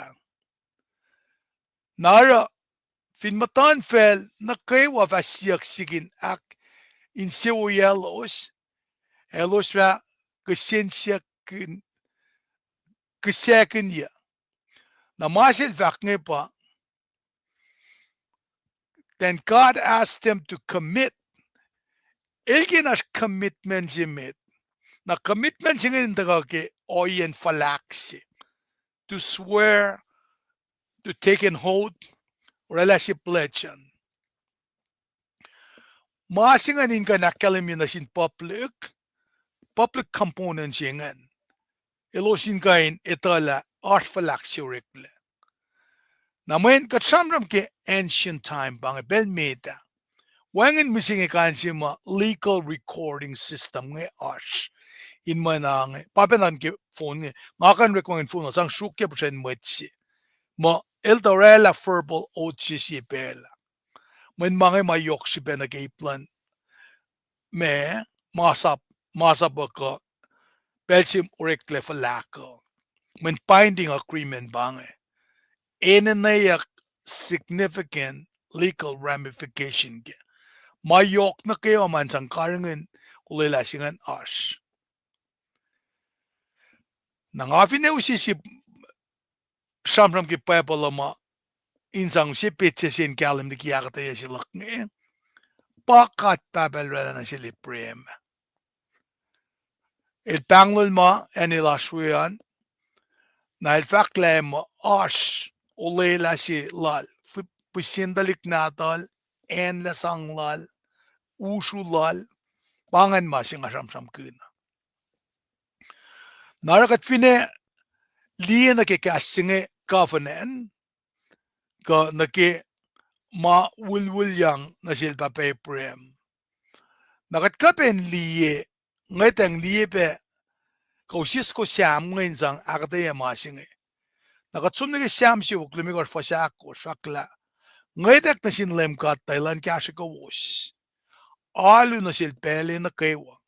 Na oruh, fin muhtuhnfacl nuh kwewa fah siyuck sik in ahk-, insewowoyaclos, elos fah kihsen siyuck, kihsackihnyuc. Na ma sel fahk inge pa, then God asked them to commit. El ke na oasr commitment se met. Na commitment se inge in tuhkuh ke ohiyacn fuhlahk se. To swear, to take an oath, oraclah se pledge an. Ma se ingacn in kuh in ahkkahlwemye nuh sin public, public component se ingacn. Elos in kuh in etuh lah oasr fuhlahk se oreklac. Na mweyen kuht sramsram ke ancient time pa inge pacl met ah. Wacngihn mihsenge kain se ma legal recording system inge oasr. In mwe na inge, pa pacna ke phone inge, nga kuh in orekmakihn phone uh, sang sruokyac puhsren mwet se. Muh el tuh oraclah verbal oath se sie pacl ah. Mweyen ma inge ma yohk srihpac nuh ke ip luhn ma, masap, masap uh kuh, pacl se oreklac fuhlahk uh. Mweyen binding agreement pa inge. Enenweyuck significant legal ramification ke. Ma yohk nuh kwewa ma in sang karihngihn olwelah se ingacn oasr. Na nga finne use sip sramsram ke Bible uh ma in sang use petsac se in kahlwem liki ahkuhtweyac se luhk inge, pa God Pahpah El oraclah nuh sel Abraham. El pahnglol ma acn el oasr we an, na el fahk lah muh oasr olwelah se lal, pihsen tuhlihk nahtuhl, acn lah sang lal, usru lal, pa ingacn ma se nga sramsramkihn. Na oruh kuht finne liye nuh ke kahs se inge covenant, kuh nuh ke ma wilwilyang nuh sel pahpah Abraham. Na kuht kuh pac in liye, ngwetacng liye pac, kuh use soko Sam inge in sang ahkuhtweyac ma se inge. Na kuht som nuh ke Sam siofok limekohsr fuhs ahkosr fahk lah, ngwetwack nuh sin Leum God tuh elan kahsrwe kowos, alu nuh sel pacl nuh kwewa.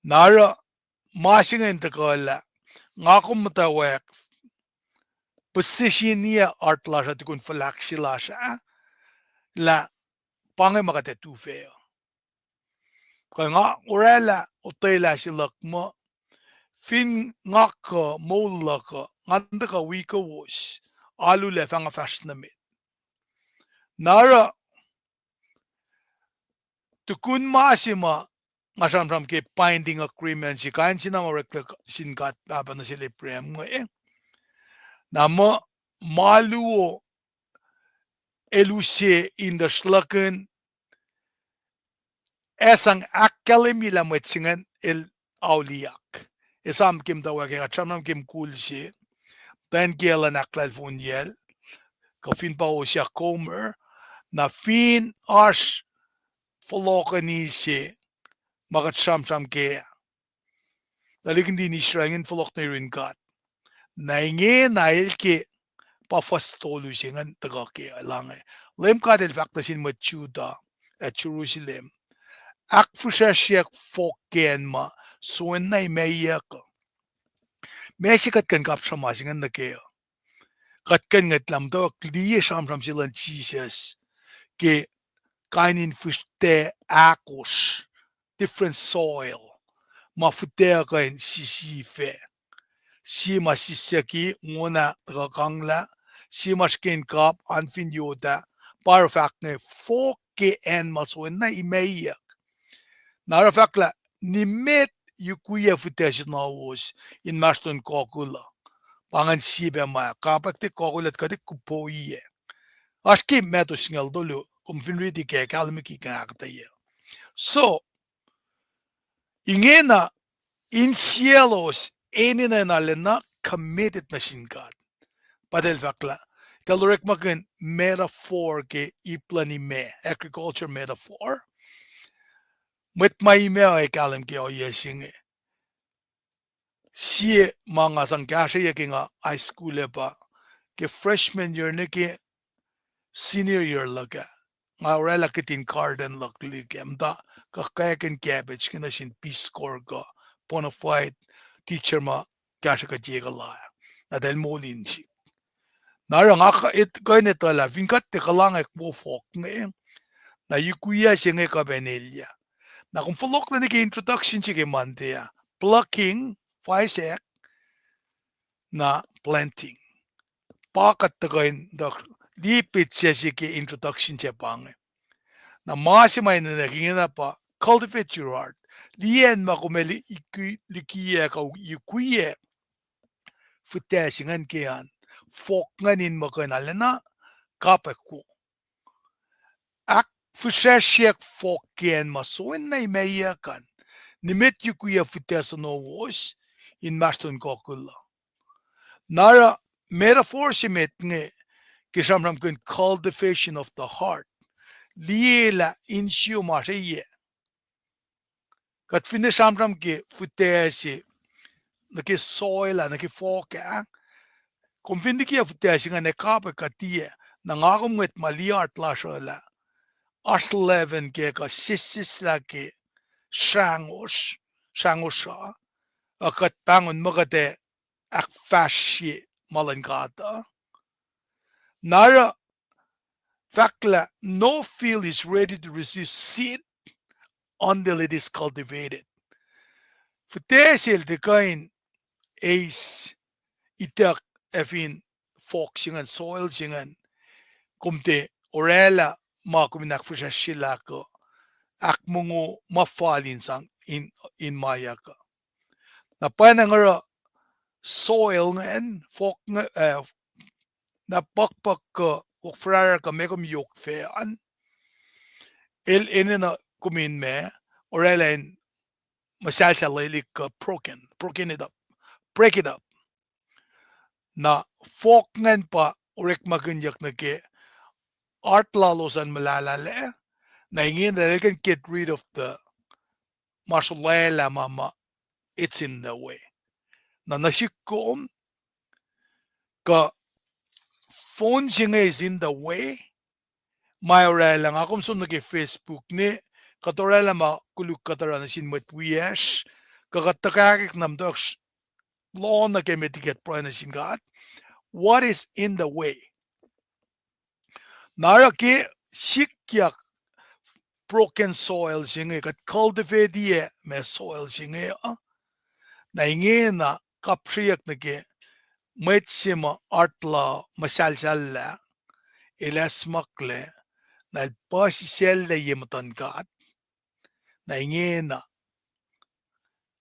Na oruh ma se inge in tuhkuh lah, nga kom muhtwacwacack, position ah heart lasr uh tukun fuhlahk se lasr ah, lah pa inge ma kuht ac tufah uh. Kuh nga oraclah otwelah se luhk muh, fin nga kuh moul luhk uh, ngan tuhkuh wi kowos, alu lah fah nga fahsr nuh met. Na oruh, tukun ma se ma nga sramsram ke binding agreement se, kain se na ma oreklac sin God Pahpah nuh sel Abraham inge. Na muh, ma luo el use in tuh sruhlahkihn, ac sang ahkkahlwemye lah mwet se ingacn el auliyak. Esam ke muhtwacwacack, kuht sramsram ke mukul se, muhtwacn kiyacl an ahklahlfonyacl, kuh fin pa Hosea Comer, na fin oasr fohlohkeni se ma kuht sramsram kac ah, tuhlihk nuhtin Israel ingacn fohlohk nuh yurin God. Na ingena el ke pa fuhs tolu se ingacn tuhkuh ke elange. Leum God El fahk nuh sin mwet Judah ac Jerusalem, ahkfihsracsryeyuck fohk ke acn ma soenna imacyuck uh. Ma se kuht kuh in kapsra ma se ingacn nuh kac uh, kuht kuh in ngwetlah muhtwacwacack liye sramsram se luhn Jisus ke kain in fihsrtac ahkosr, different soil, ma fihtac kuh in sisifac. Sie ma sissiyucki, wona tuhkuh kanglah, sie ma srihke in kap, an fin yot ah, pa oruh fahk inge fohk ke acn ma soenna imacyuck. Na oruh fahk lah, nimet yukwiyac fihtac se nuh wos inmahsrlon kokul uh. Pa ingacn sie pac ma, kapwack tiac kokul uh, kuht tiac kupoiyac. Oasr ke Matthew singucul tolu, kom fin riti kac, kahlwem ke nga ahkuhtweyac. So, ingena, insiyaclos enenuh in arulacna committed nuh sin God. Pa eltahl fahk lah, eltahl orekmakihn metaphor ke ip luhn imac, agriculture metaphor. Mwet ma imac uh ac kahlwem ke ohiyac se inge. Sie ma nga sang kahsrweyuc ke nga high school ah pa, ke freshman year nuh ke senior year luhk ah, nga oraclah kihtin garden luhk liki ah, muhta kuh kackihn cabbage ke nuh sin Peace Corps kuh bona fide teacher ma kahsruh kuht ye kuh la ah. Na eltahl moul in sihk. Na oruh nga kuh in etuh lah fin kuht tiac kuhlwacng ac wo fohk inge, na yukwiyac se inge kuh pac in elyah. Na kom fohlohklac nuh ke introduction se ke Monday ah, plucking, faisack, na planting. Pa kuht tuhkuh in tuh liye petsac se ke introduction se pa inge. Na ma se ma enenuh ke ingena pa cultivate your heart. Liye acn ma kom ac likiyac kuh yukwiyac fihtac se ingacn ke an, fohk ingacn in muh kuh in arulacna kapwack wo. Ahkfihsracsryack fohk ke acn ma soenna imac an, nimet yukwiyac fihtac soenowos inmahsrlon kuh kuloh. Na oruh metaphor se met inge ke sramsramkihn cultivation of the heart. Liye lah insiyom oasr eyac. Kuht finne sramsram ke fihtac se nuh ke soil ah, nuh ke fohk ah, kom fin likiyac fihtac se ingacn ac kapwack kuh tiac, na nga kom ngwet ma liye heart lasr uh lah oasr leaven ke kuh sesseslah ke srangosr, srangosr uh, uh kuht pahngon muh kuht ac ahkfahsrye ma luhn God uh. Na oruh fahk lah, no field is ready to receive seed until it is cultivated. Fihtac se el tiac kuh in eis ituck ac fin fohk se ingacn, soil se ingacn, kom tiac oraclah ma kom in ahkfihsracsryelah kuh ahkmongo ma fal in sang in, in mayak uh. Na pwacnwacng oruh soil ingacn, fohk inge, na puhkpuhk kuh fohk fuhrara kuh meac kom yohk fac an, el enenuh kom in ma oraclah in muhsahlsahlelihk kuh broken, broken it up, break it up. Na fohk ingacn pa orekmakihnyuck nuh ke heart lalos an muhlahlahlah, na ingena el can get rid of the ma srolwaclah ma ma it's in the way. Na nuh sihk kom, kuh phone se inge is in the way, ma oraclah nga kom som nuh ke Facebook ne, kuht oraclah ma koluk kuht oruh nuh sin mwet wiyacsr, kuh kuht tuhkahkwack na muhtwacwacack loh nuh ke met liki kuht pruhe nuh sin God. What is in the way? Na oruh ke sikyak broken soil se inge, kuht cultivate-iyac ma soil se inge uh, na ingena kapsreyuck nuh ke mwet se ma heart la muhsahlsahllah, el acsmaklac, na el puhsisacllac ye muhtuhn God. Na ingena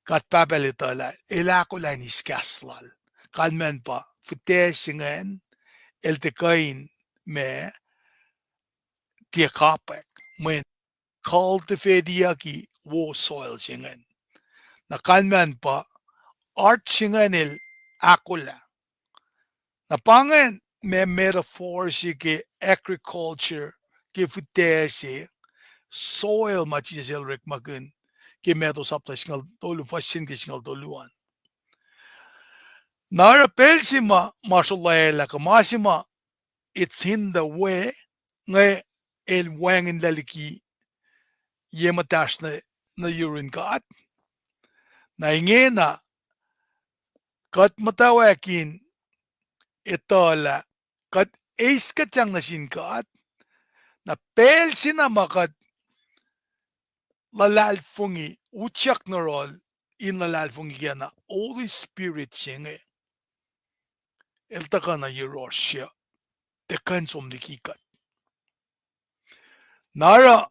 God Pahpah el etuh lah el ahkolah in eis kahs lal. Kalmacn pa fihtac se ingacn el tiac kuh in ma tiac kapwack, mweyen cultivate-iyucki wo soil se ingacn. Na kalmacn pa heart se ingacn el ahkolah. Na pa ingacn ma metaphor se ke agriculture, ke fihtac se, soil ma Jisus el orekmakihn ke Matthew sapta singucul tolu, fuhs se ke singucul tolu an. Na oruh pacl se ma, ma srolwaclah kuh ma se ma it's in the way, inge el wacngihnlac liki ye muhtahsr nuh, nuh yurun God. Na ingena kuht muhtwacwacack in etuh lah kuht eis kuhtyang nuh sin God, na pacl se na ma kuht luhlahlfongi, utyak nuh yohrohl in luhlahlfongi ke na Holy Spirit se inge el tuhkuh nuh yohrohsr uh, tiac kuh in som liki kuht. Na oruh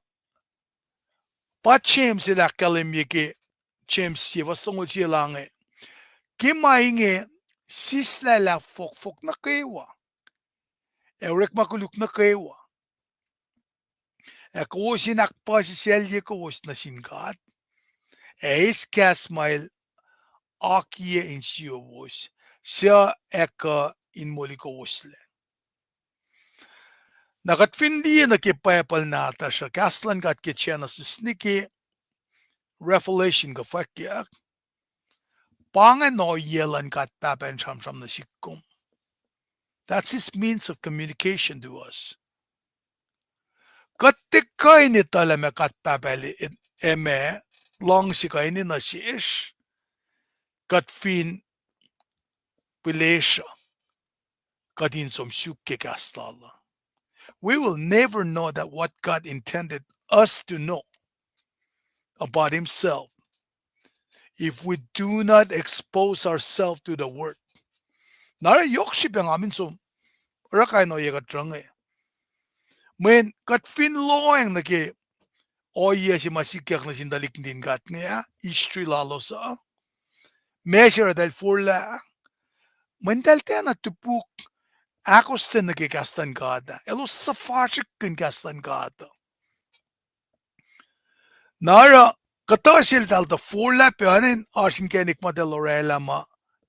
pa James el ahkkahlwemye ke James sie fuhs longoul sie la inge, ke ma inge sislah lah fohkfohk nuh kwewa ac orekma koluk nuh kwewa ac kowos in ahkpuhsisaclye kowos nuh sin God, ac eis kahs ma el akiyac insiyowos, suc ac kuh in moli kowoslac. Na kuht fin liye nuh ke Bible nahtuhsr uh, kahs luhn God ke Genesis nuh ke Revelation kuh fwackyuck, pa ingacn ohiyac luhn God Pahpah in sramsram nuh sihk kom. That's his means of communication to us. Kuht tiac kuh in etuh lah ma God Pahpah El, ac ma luhngse kuh enenuh sesr, kuht fin pihlesr uh, kuht in som suk ke kahs Lal uh. We will never know that what God intended us to know about Himself if we do not expose ourselves to the Word. Na oruh yohk srihpac nga min som oruh kain ohiyac kuht oruh inge. Mweyen kuht fin lohacng nuh ke ohiyac se ma sikyak nuh sin tuhlihk nuhtin God inge ah, history lalos uh, ma se oruh eltahl forlah, mweyen eltahl tiacna topuk ahkostwen nuh ke kahs luhn God ah. Elos suhfasrihkkihn kahs luhn God uh. Na oruh kuhtuh seltahl tuh forlah pac oacna in oasr inkacnek ma eltahl orwaclah ma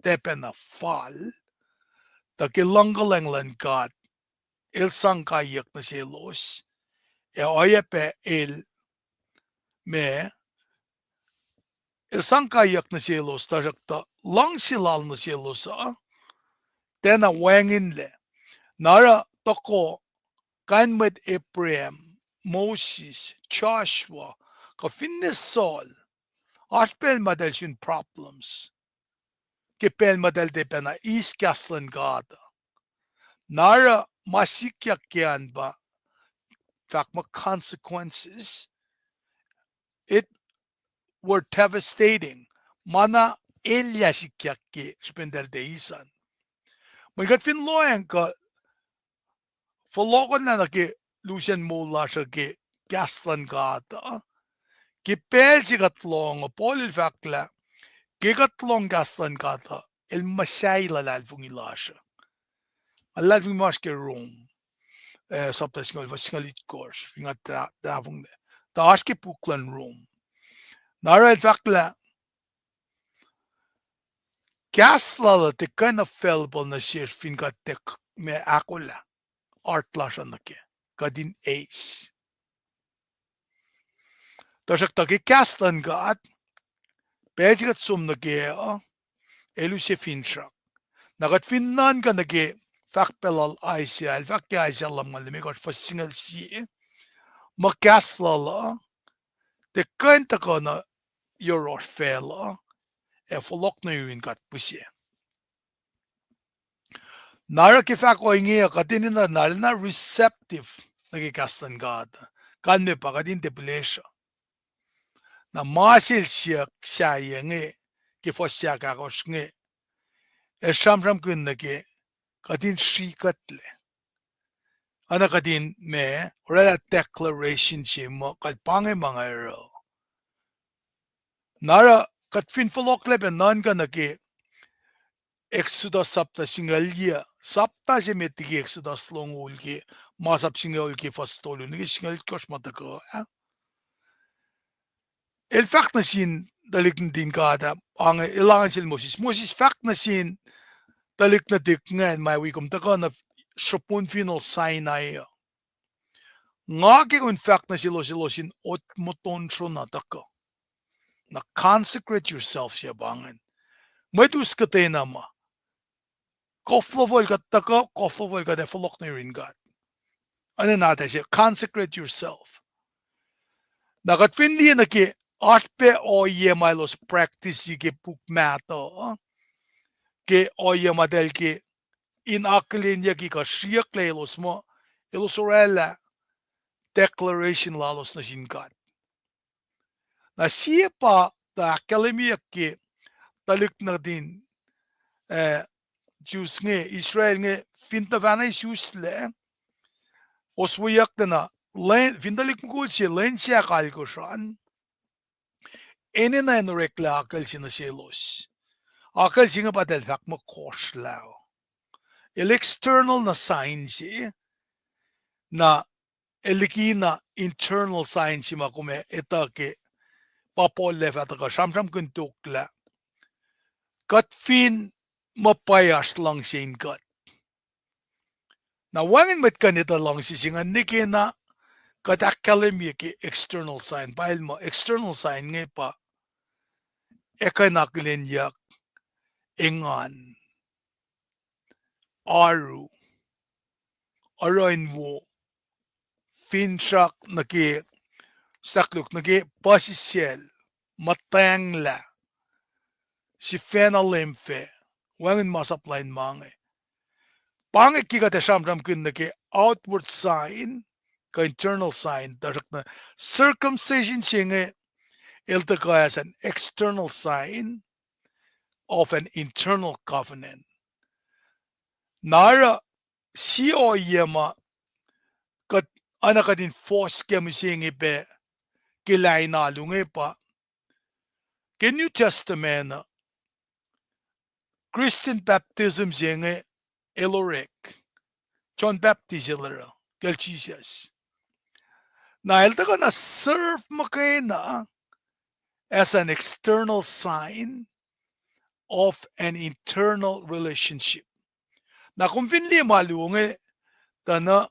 tiac pacna fal, tuh ke luhngkuhlwacng luhn God El sang kaiyuck nuh selos, ac oacyacpac El, ma, El sang kaiyuck nuh selos, tuhsruhktuh luhngse Lal nuh selos uh tiacna wacngihnlac. Na oruh tohkoh, kain mwet Abraham, Moses, Joshua, kuh finne Saul, oasr pacl ma eltahl sun problems ke pacl ma eltahl tiac pacna eis kahs luhn God uh. Na oruh ma sikyak ke an pa fahk muh consequences, it were devastating. Ma na elyah sikyak ke srihpen eltahl tiac eis an. Mweyen kuht fin lohacng kuh fohlohkohnlah nuh ke lusen moul lasr uh ke kahs luhn God uh, ke pacl se kuht lohng uh, Paul el fahk lah ke kuht lohng kahs luhn God uh, el muhsahi luhlahlfongi lasr uh. Nga luhlahlfongi ma oasr ke Rom, eh, sapta singucul, fuhs singucul itkohsr, fin nga ta-, tahfonglac. Tuh oasr ke puk luhn Rom. Na oruh el fahk lah kahs Lal uh tiac kuh in available nuh sesr fin kuht tiac, ma, ahkolah heart lasr uh nuh kac, kuht in eis. Tuhsruhktuh ke kahs luhn God, pacl se kuht som nuh kac uh, el use finsrak. Na kuht fin nuhnkuh nuh ke fahk pac lal Isaiah, el fahk ke Isaiah lumngaul limekohsr, fuhs singucul sie, muh kahs Lal uh tiac kuh in tuhkuh nuh yohrohsr facluh, ac fohlohk nuh yurin God pihsac. Na oruh ke fahk ohinge uh kuht enenuh na, na receptive nuh ke kahs luhn God, kalmac pa kuht in tiac pihlesruh. Na ma sel siyuck sahyac inge, ke fuhs ahkosr inge, el sramsramkihn nuh ke kuht in srihkuhtlac. Oacna kuht in, ma, orwaclah declaration se muh kuht pa inge ma nga oruh. Na oruh kuht fin fohlohklac pac nuhnkuh nuh ke Exodus sapta singucul yac, sapta se met liki Exodus longoul ke, masap singucul ke fuhs tolu nuh ke singucul itkohsr ma tuhkuh ah. El fahk nuh sin tuhlihk nuhtin God ah, ange, el ange sel Moses, Moses, fahk nuh sin tuhlihk nuhtihk ingacn ma wi kom tuhkuh nuh sruhpuhnfinohl Sinai uh, nga ke kom in fahk nuh selos, elos in otmotonsro na tuhkuh. Na consecrate yourself se pa ingacn. Mwet us kuhtwena ma koflofol kuht tuhkuh, koflofol kuht ac fohlohk nuh yurin God. Enenuh na ta se consecrate yourself. Na kuht fin liye nuh ke oasr pac ohiyac ma elos practice ke puk mahtuh, ke ohiyac ma eltahl ke in akihlenyucki kuh sriyucklac elos muh elos orwaclah declaration lalos nuh sin God. Na sie pa tuh ahkkahlwemyeyuck ke tuhlihk nuhtin, eh, Jews inge, Israel inge, fin tuhfahna isuslac, osweyucklac na, lwen, fin tuhlihk mukul se lwen se ahkalkosr an, enenuh in oreklac akucl se nuh selos. Akucl se inge pa eltahl fahk muh kohsrlah. El external na sign se, na el liki na internal sign se ma kom etuh ke pa Paul el fah tuhkuh sramsramkihn tok lah kuht fin muh pwacye oasr luhngse in kuht. Na wacngihn mwet kuh in etuh luhngse se ingacn nwe ke na kuht ahkkahlwemye ke external sign. Pa el muh external sign inge pa ac kuh in akihlenyuck engan, oaru, oruh in wo, finsrak nuh ke, sahkluk nuh ke puhsisacl, muhtwacnglah, sifacna lemfe, wacngihn masap lain ma inge. Pa inge ke kuht ac sramsramkihn nuh ke outward sign, kuh internal sign, tuhsruhktuh circumcision se inge, el tuhkuh as an external sign of an internal covenant. Na oruh sie ohiyac ma kuht, oacna kuht in fohs ke mihsenge pac ke lain alu inge pa, ke New Testament uh, Christian baptism se inge el orek. John Baptist el oruh, kacl Jisus. Na el tuhkuh na serve muhkwena as an external sign of an internal relationship. Na kom fin liye ma luo inge, tuh na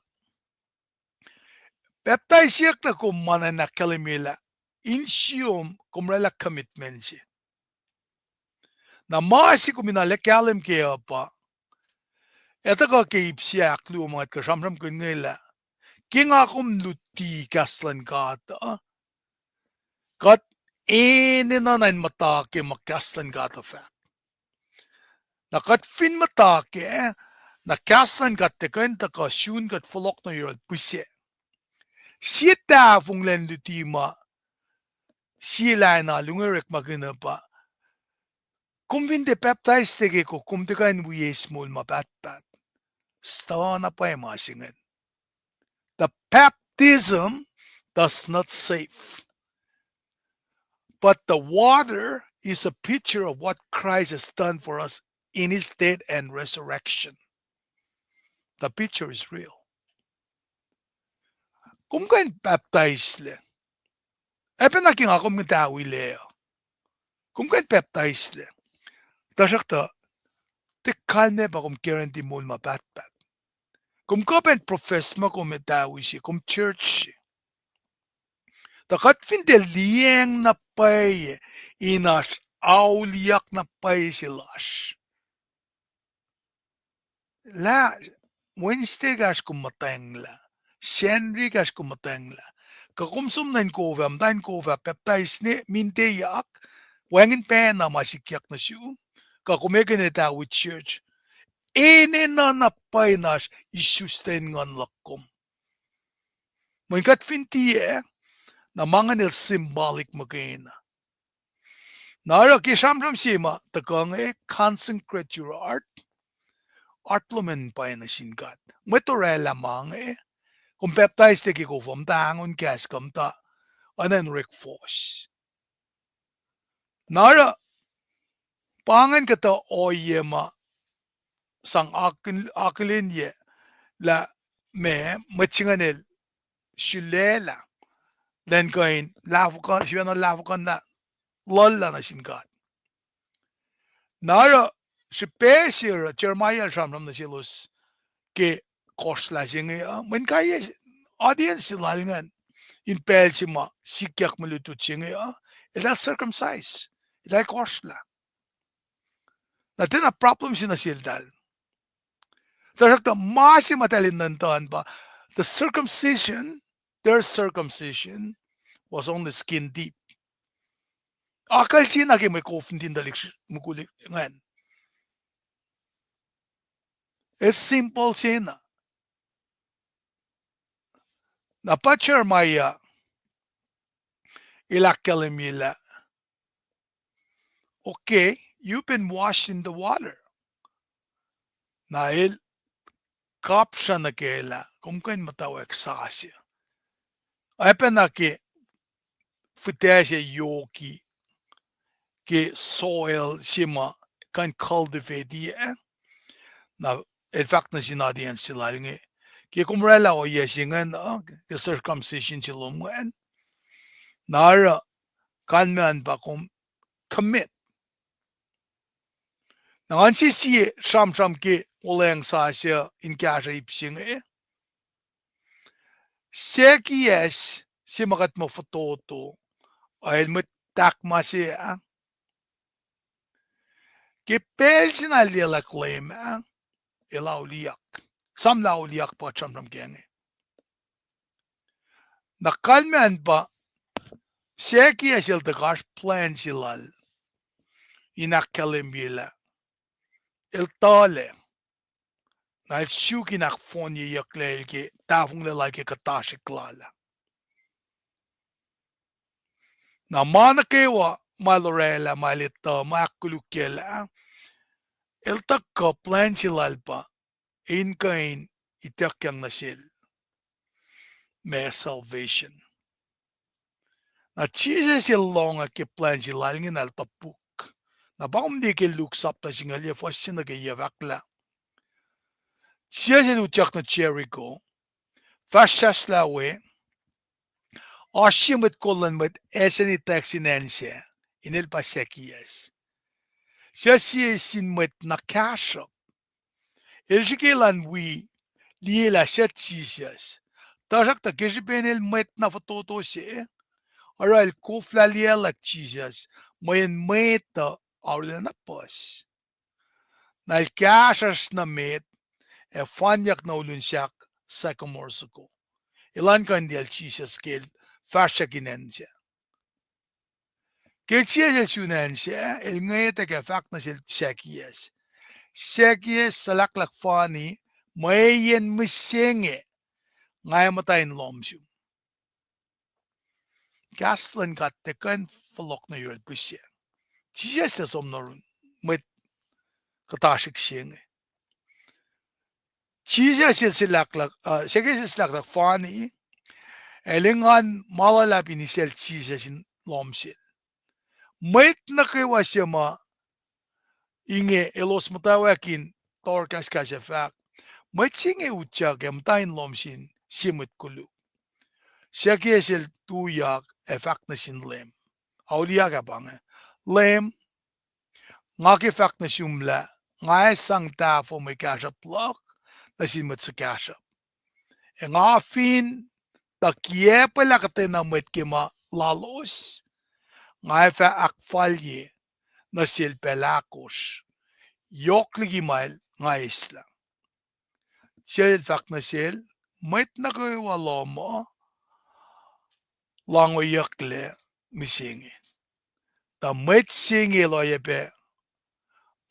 pacptaisiyuck na kom ma na in ahkkahlwemye lah insiom kom oraclah commitment se. Na ma se kom in arlac kahlwem kac uh pa, etuh kuh ke ip se ahkluo ma kuht kuh sramsramkihn inge lah, ke nga kom luti kahs luhn God uh, kuht enenuh na in muhta ke ma kahs luhn God uh fahk. Na kuht fin muhta kac, na kahs luhn God tuhkuh in tuhkuh sun kuht fohlohk nuh yohrohl pihsac. Sie tahfonglac in luti ma sie lain alu inge orekmakihn uh pa, kom fin tiac pacptais tuh ke ko kom tiac kuh in wi eis moul ma pahtpaht. Stuh na pwacye ma se ingacn. The baptism does not save, but the water is a picture of what Christ has done for us in his death and resurrection. The picture is real. Kom kuh in pacptaislac. Oacpacna ke nga kom in tahwilac uh, kom kuh in pacptaislac. Tuhsruhktuh, tiac kalmac pa kom guarantee moul ma pahtpaht. Kom kuh pac in profess muh kom tahwi se, kom church se. Tuh kuht fin tiac liyacacng na pwacye in oasr auliyak na pwacye se lasr, lah Wednesday kahsr kom muhtwacnglah, Sacnri kahsr kom muhtwacnglah, kuh kom som nuh in kof ah, muhta in kof ah, pacptais ne mintweyak, wacngihn pacna ma sikyak nuh sum, kuh kom ekihn etuh with church, enenuh na pwacye in oasr isuslac in nguhn luhk kom. Mweyen kuht fin tiac, na ma ingacn el symbolic muhkwena. Na oruh ke sramsram se ma tuhkuh inge, consecrate your heart, heart lom an pwacye nuh sin God. Mwet oraclah ma inge, kom pacptais tuh ke kof uh, muhta angon kahs kuh muhta, oacna in orek fohs. Na oruh, pa ingacn kuhtuh ohiyac ma sang akihlenyac lah meac mwet se ingacn el sulaclah, elan kuh in sifacna lahfuhkuhnlah, luhlah nuh sin God. Na oruh, srihpac se oruh Jeremiah el sramsram nuh selos ke kohsrlah se inge uh, mweyen kai audience se lal ingacn, in pacl se ma sikyak mwe lutlut se inge uh, eltahl circumcise, eltahl kohsrlah. Na tiacna problem se nuh seltahl. Tuhsruhktuh ma se ma eltahl enenuh in etuh pa, the circumcision, their circumcision was only skin deep. Akucl se na ke mwe kof nuhtin tuhlihk mukul ingacn. Ac simple se na. Na pa Jeremiah el ahkkahlwemye lah, okay, you've been washed in the water. Na el kapsra nuh ke lah kom kuh in muhtwacwacack sasuc. Oacpacna ke fihtac se yoki ke soil se ma kuh in cultivate-i ah. Na el fahk nuh sin audience se lal inge, ke kom oraclah ohiyac se ingacn uh, ke circumcision se lom ingacn, na oruh kalmac an pa kom commit. Na ngan sie sie sramsram ke olweacng sasuc in kahsruh ip se inge. Zacchaeus, se ma kuht muh fototo, el mwet tahkma se ah. Ke pacl se na el liyeack Leum ah, el auliyak. Esam lah auliyak pa kuht sramsram ke inge. Na kalmacn pa Zacchaeus el tuh oasr plwacn se lal in ahkkahlwemyelah. El tuhlac. Na el suk in ahkfohnyeyucklac el ke tahfonglac lal ke kuhtasrihk lal ah. Na ma nuh kwewa ma el orwaclah, ma el etuh, ma ahkkolukyaclah, el tuh kuh plwacn se lal pa in kuh in ituckyang nuh sel ma salvation. Na Jisus el lohng ke plwacn se lal inge na el topuk. Na pa kom liye ke Luke sapta singucul yac fuhs se nuh ke yac fahk lah Jisus el utyak nuh Jericho, fahsrfahsrlah we, oasr sie mwet kol luhn mwet acse tax in acn sac, inel pa Zacchaeus. Suc sie sin mwet na kahsruhp. El srihke elan wi liyelah suc Jisus. Tuhsruhktuh ke srihpen el mwet na fototo se, oruh el koflah liyaclwack Jisus, mweyen mwet uh arulacna puhs. Na el kahsruhsr nuh met, ac fanyuck nuh ulun sahk sycamore soko. Elan kuh in liyacl Jisus ke el fahsryak in acn sac. Ke Jisus el sun acn sac, el ngwetwack ac fahk nuh sel Zacchaeus, Zacchaeus, suhlahklahk fani, mweyen mihsenge, nga ac muhta in lohm sum. Kahs luhn God tiac kuh in fohlohk nuh yohrohl pihsac. Jisus el som nuh yurin mwet kuhtasrihk se inge. Jisus el suhlahklahk, uh, Zacchaeus el suhlahklahk fani, el engan ma luhlahp in isacl Jisus in lohm sel. Mwet nuh kwewa se ma inge elos muhtwacwacack in torkahskahs ac fahk, mwet se inge utyak ac muhta in lohm sin sie mwet koluk. Zacchaeus el tuyak ac fahk nuh sin Leum. Auliyak ah pa inge, Leum, nga ke fahk nuh sum lah nga ac sang tahfuh mwe kahsruhp luhk nuh sin mwet suhkahsruhp. Ac nga fin tuh kiacpwelah kuhtwena mwet ke ma lalos, nga ac fah ahkfalye nuh sel pacl ahkosr, yohk liki ma el nga eslah. Jisus el fahk nuh sel, mwet nuh kwewa lohm uh lahngoiyucklac mihsenge. Tuh mwet se inge el oacyacpac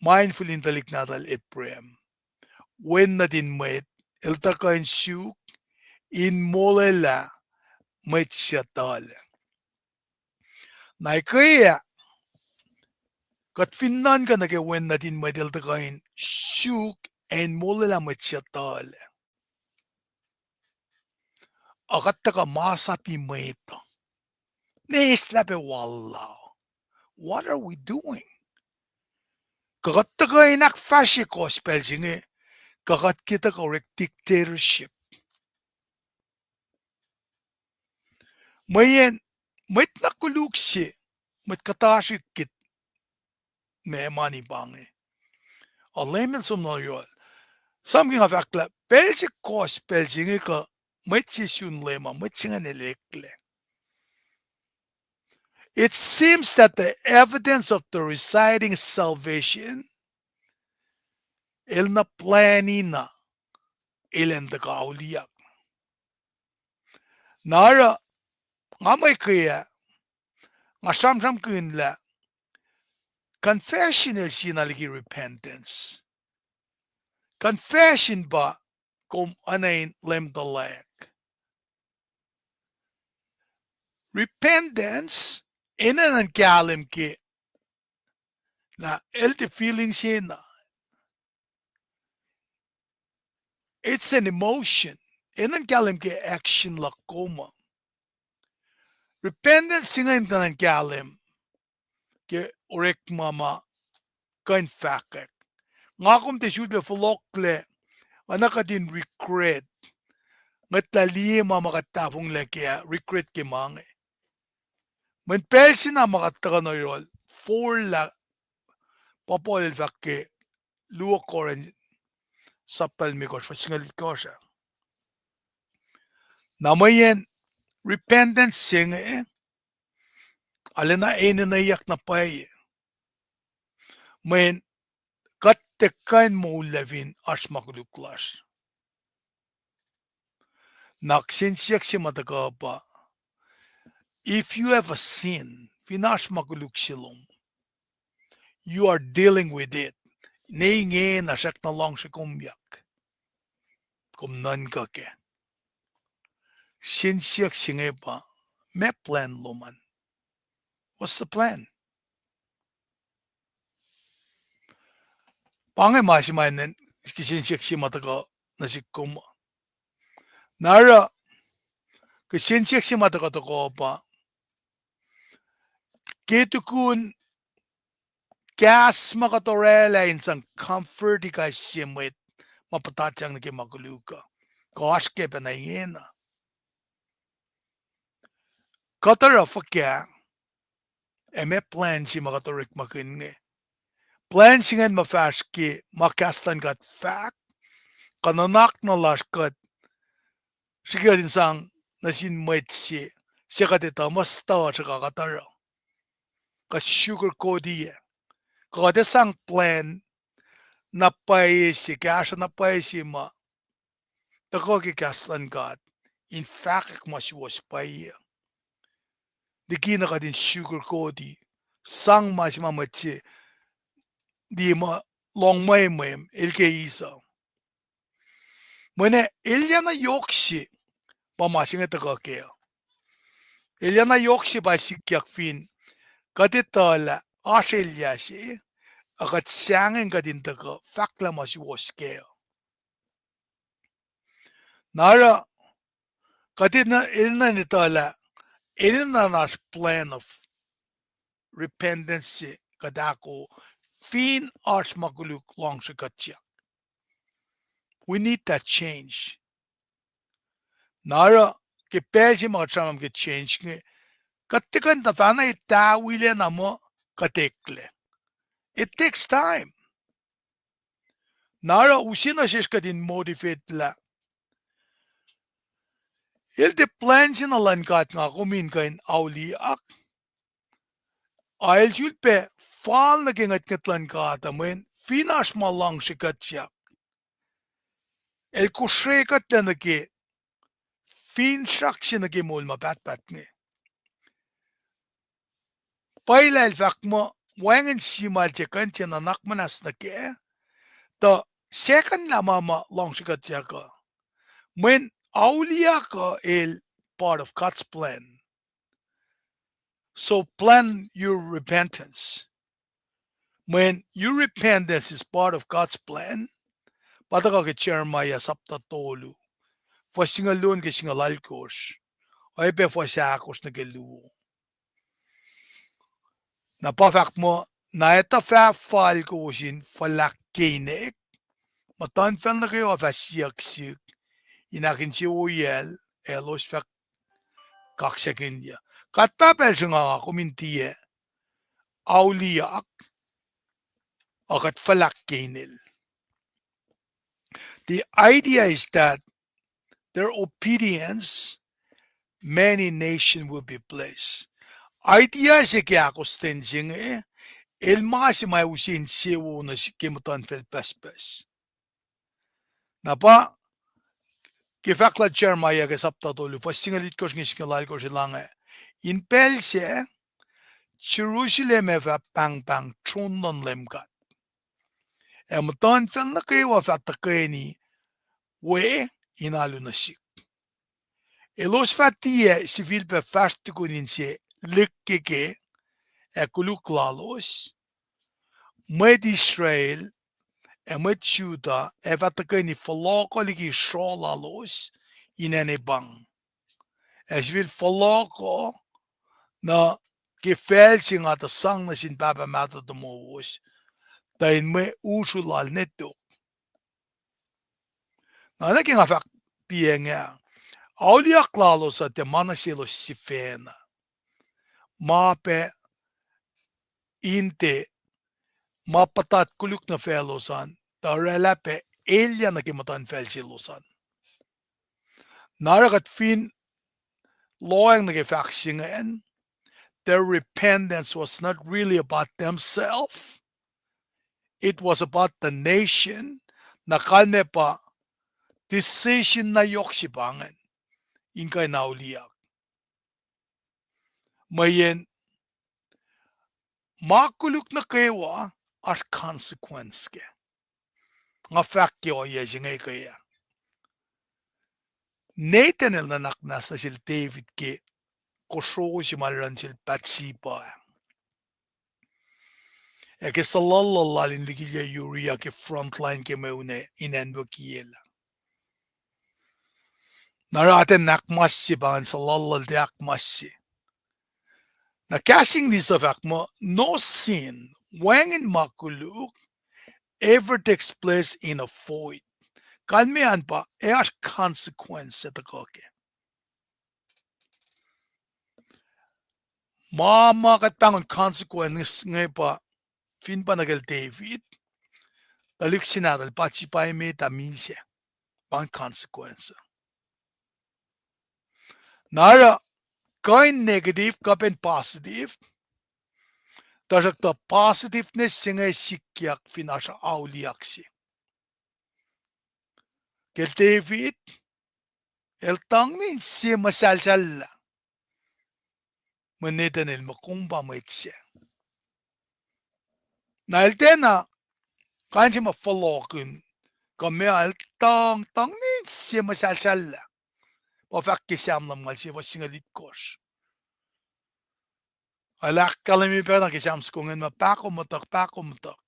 ma in fihl in tuhlihk nahtuhl Abraham. Wen nuhtin mwet el tuh kuh in suk in molwelah mwet suc tuhlac. Na ekuh ah, kuht fin nuhnkuh nuh ke wen nuhtin mwet el tuh kuh in suk ac in molwelah mwet suc tuhlac, a kuht tuhkuh masapi mwet uh, ne eslah pac wal la. What are we doing? Kuh kuht tuhkuh in ahkfahsrye gospel se inge, kuh kuht ke tuhkuh orek dictatorship? Mweyen mwet na koluk se, mwet kuhtasrihk kit, ma mani pa inge. A Leum el som nuh yohrohl. Sam ke nga fahk lah pacl se gospel se inge kuh mwet se sun Leum uh, mwet se ingacn el eklac. It seems that the evidence of the residing salvation el na plwacni na elan tuhkuh auliyak. Na oruh, nga mwe ke ah, nga sramsramkihn lah confession el sie na liki repentance. Confession pa kom oacna in leum tuhlac. Repentance enenuh in kahlwem ke na el tiac feeling se na. It's an emotion. Enenuh in kahlwem ke action luhk kom uh. Repentance se ingacn enenuh in kahlwem ke orekma ma kuh in fahkwack. Nga kom tiac sulpac fohlohklac, oacna kuht in regret. Ngwetlah liye ma ma kuht tahfonglac ke ah, regret ke ma inge. Mweyen pacl se na ma kuht tuhkuh nuh yohrohl, forlah, pa Paul el fahk ke luo Corinth sapta limekohsr, fuhs singucul itkohsr ah. Na mweyen repentance se inge, arulacna enenweyuck na pwacye. Mweyen kuht tiac kuh in moul lah fin oasr ma koluk lasr. Na kihsen siyuck se ma tuhkuh pa, if you have a sin, fin oasr ma koluk se lom, you are dealing with it. Ne ingena srackna luhngse komyak. Kom nuhnkuh kac. Sensen siyuck se inge pa, meac plwacn lom an? What's the plan? Pa inge ma se ma enenuh kihsen siyuck se ma tuhkuh nuh sihk kom. Na oruh, kihsen siyuck se ma tuhkuh tohkoh pa, ke tukun kahs ma kuht orwaclah in sang comfort-i kais sie mwet ma puhtatyang nuh ke ma koluk uh, kuh oasr ke pacna ingena, kuht oruh fuhkah, ac meac plwacn se ma kuht orekmakihn inge? Plwacn se ingacn ma fahsr ke ma kahs luhn God fahk, kuh nuhnak na lasr kuht srihke kuht in sang nuh sin mwet se, suc kuht etuh muh stuh sruhk kuht oruh, kuht sugarcoat-i, kuh kuht ac sang plwacn na pwacye se, kahsruh na pwacye se ma tuhkuh ke kahs luhn God in fahkwack ma suwohs pwacye, likina kuht in sugarcoat-i, sang ma se ma mwet se liye muh lohng mwemwem el ke eis uh. Mweyen elyah na yohk se pa ma se inge tuhkuh kac. Elyah na yohk se pa sikyak fin kuht etuh lah oasr elyah se, ac kuht sahngweng kuht in tuhkuh fahklah ma suwohs kac. Na oruh, kuht enenuh in etuh lah enenuh in oasr plan of repentance se kuht ahko fin oasr ma koluk luhngse kuhtyak. We need that change. Na oruh, ke pacl se ma kuht sramsram ke change inge, kuht tiac kuh in tuhfahna etawilac na muh kuht eklac. It takes time. Na oruh use nuh sesr kuht in motivate lah el tiac plwacn se na luhn God nga kom in kuh in auliyak, a el sulpac fal nuh ke ngwetngwet luhn God uh mweyen fin oasr ma luhngse kuhtyak, el kosrekuhtlac nuh ke finsrak se nuh ke moul ma pahtpaht inge. Pwacye lah el fahk muh wacngihn sie ma el tiac kuh in tiac nuhnak muhnahs nuh kac, tuh secondlah ma ma luhngse kuhtyak uh, mweyen auliyak uh el part of God's plan. So plan your repentance. When your repentance is part of God's plan, pa tuhkuh ke Jeremiah sapta tolu, fuhs singucul luo nuh ke singucul alkosr, oacyacpac fuhs ahkosr nuh ke luo. Na pa fahk muh, na etuh fah fal kowos in fuhlahk ke inek, muhtuhnfacl nuh kwewa fah siyuck sihk in ahkinsewowoyacl, ac elos fah kaksakihnyuc. God Pahpah el sruhnga kom in tiac auliyak, a kuht fuhlahk ke inel. The idea is that their obedience, many nation will be blessed. Idea se ke ahkostwen se inge, el ma se ma use insewowo nuh ke muhtuhnfacl pucspucs. Na pa ke fahk lal Jeremiah ke sapta tolu, fuhs singucul itkohsr nuh ke singucul alkosr el ange, in pacl sac, Jerusalem ac fah pahngpahng tron luhn Leum God, ac muhtuhnfacl nuh kwewa fah tuhkweni we in alu nuh sihk. Elos fah tiac sifilpac fahsr tukun inse likkeke ac koluk lalos. Mwet Israel ac mwet Judah ac fah tuhkweni fohlohkoh liki sroh lalos in acnepang, ac sifil fohlohkoh nuh ke facl se nga tuh sang nuh sin pahpah mahtuh tomowos, tuh in mwe usru lal ne tok. Na nuh ke nga fahk piac nga, auliyak lalos uh tiac ma nuh selos sifacna, ma pac in tiac ma puhtat koluk nuh faclos an, tuh oraclah pac elyah nuh ke muhtuhnfacl selos an. Na oruh kuht fin lohacng nuh ke fahk se ingacn, their repentance was not really about themselves. It was about the nation. Na kalmac pa decision na yohk se pa ingacn in kuh in auliyak. Mweyen ma koluk nuh kwewa oasr consequence kac. Nga fahk ke ohiyac se inge ke ah. Nathan el nuhnak muhnahs nuh sel David ke kosro se ma el oruh nuh sel Bathsheba ah. Ac ke suhluhluhl lal in likilyac Uriah ke front line ke mwe un ah in acnwuckiyac lah. Na oruh atacn ahkmas se pa ingacn, suhluhluhl tiac ahkmas se. Na kahs English uh fahk muh, no sin, wacngihn ma koluk, ever takes place in a void. Kalmac an pa, oasr consequence se tuhkuh kac. Ma, ma kuht pahngon consequence inge pa, fin pa nuh kacl David, tuhlihk se nahtuhl Bathsheba emet ah misac, pa ingacn consequence. Na oruh, kuh in negative, kuh pac in positive, tuhsruhktuh positiveness se inge sikyak fin oasr auliyak se. Ke David, el tuhng nuh inse muhsahlsahllah. Mweyen Nathan el muh kom pa mwet sac. Na el tiacna, kain se ma fohlohkihn, kuh meac, el tuhng, tuhng nuh inse muhsahlsahllah. Pa fahk ke Sam lumngaul se fuhs singucul itkohsr. El ahkkahlwemye pacna ke Sam soko ingacn muh pahkomuhtuhk, pahkomuhtuhk.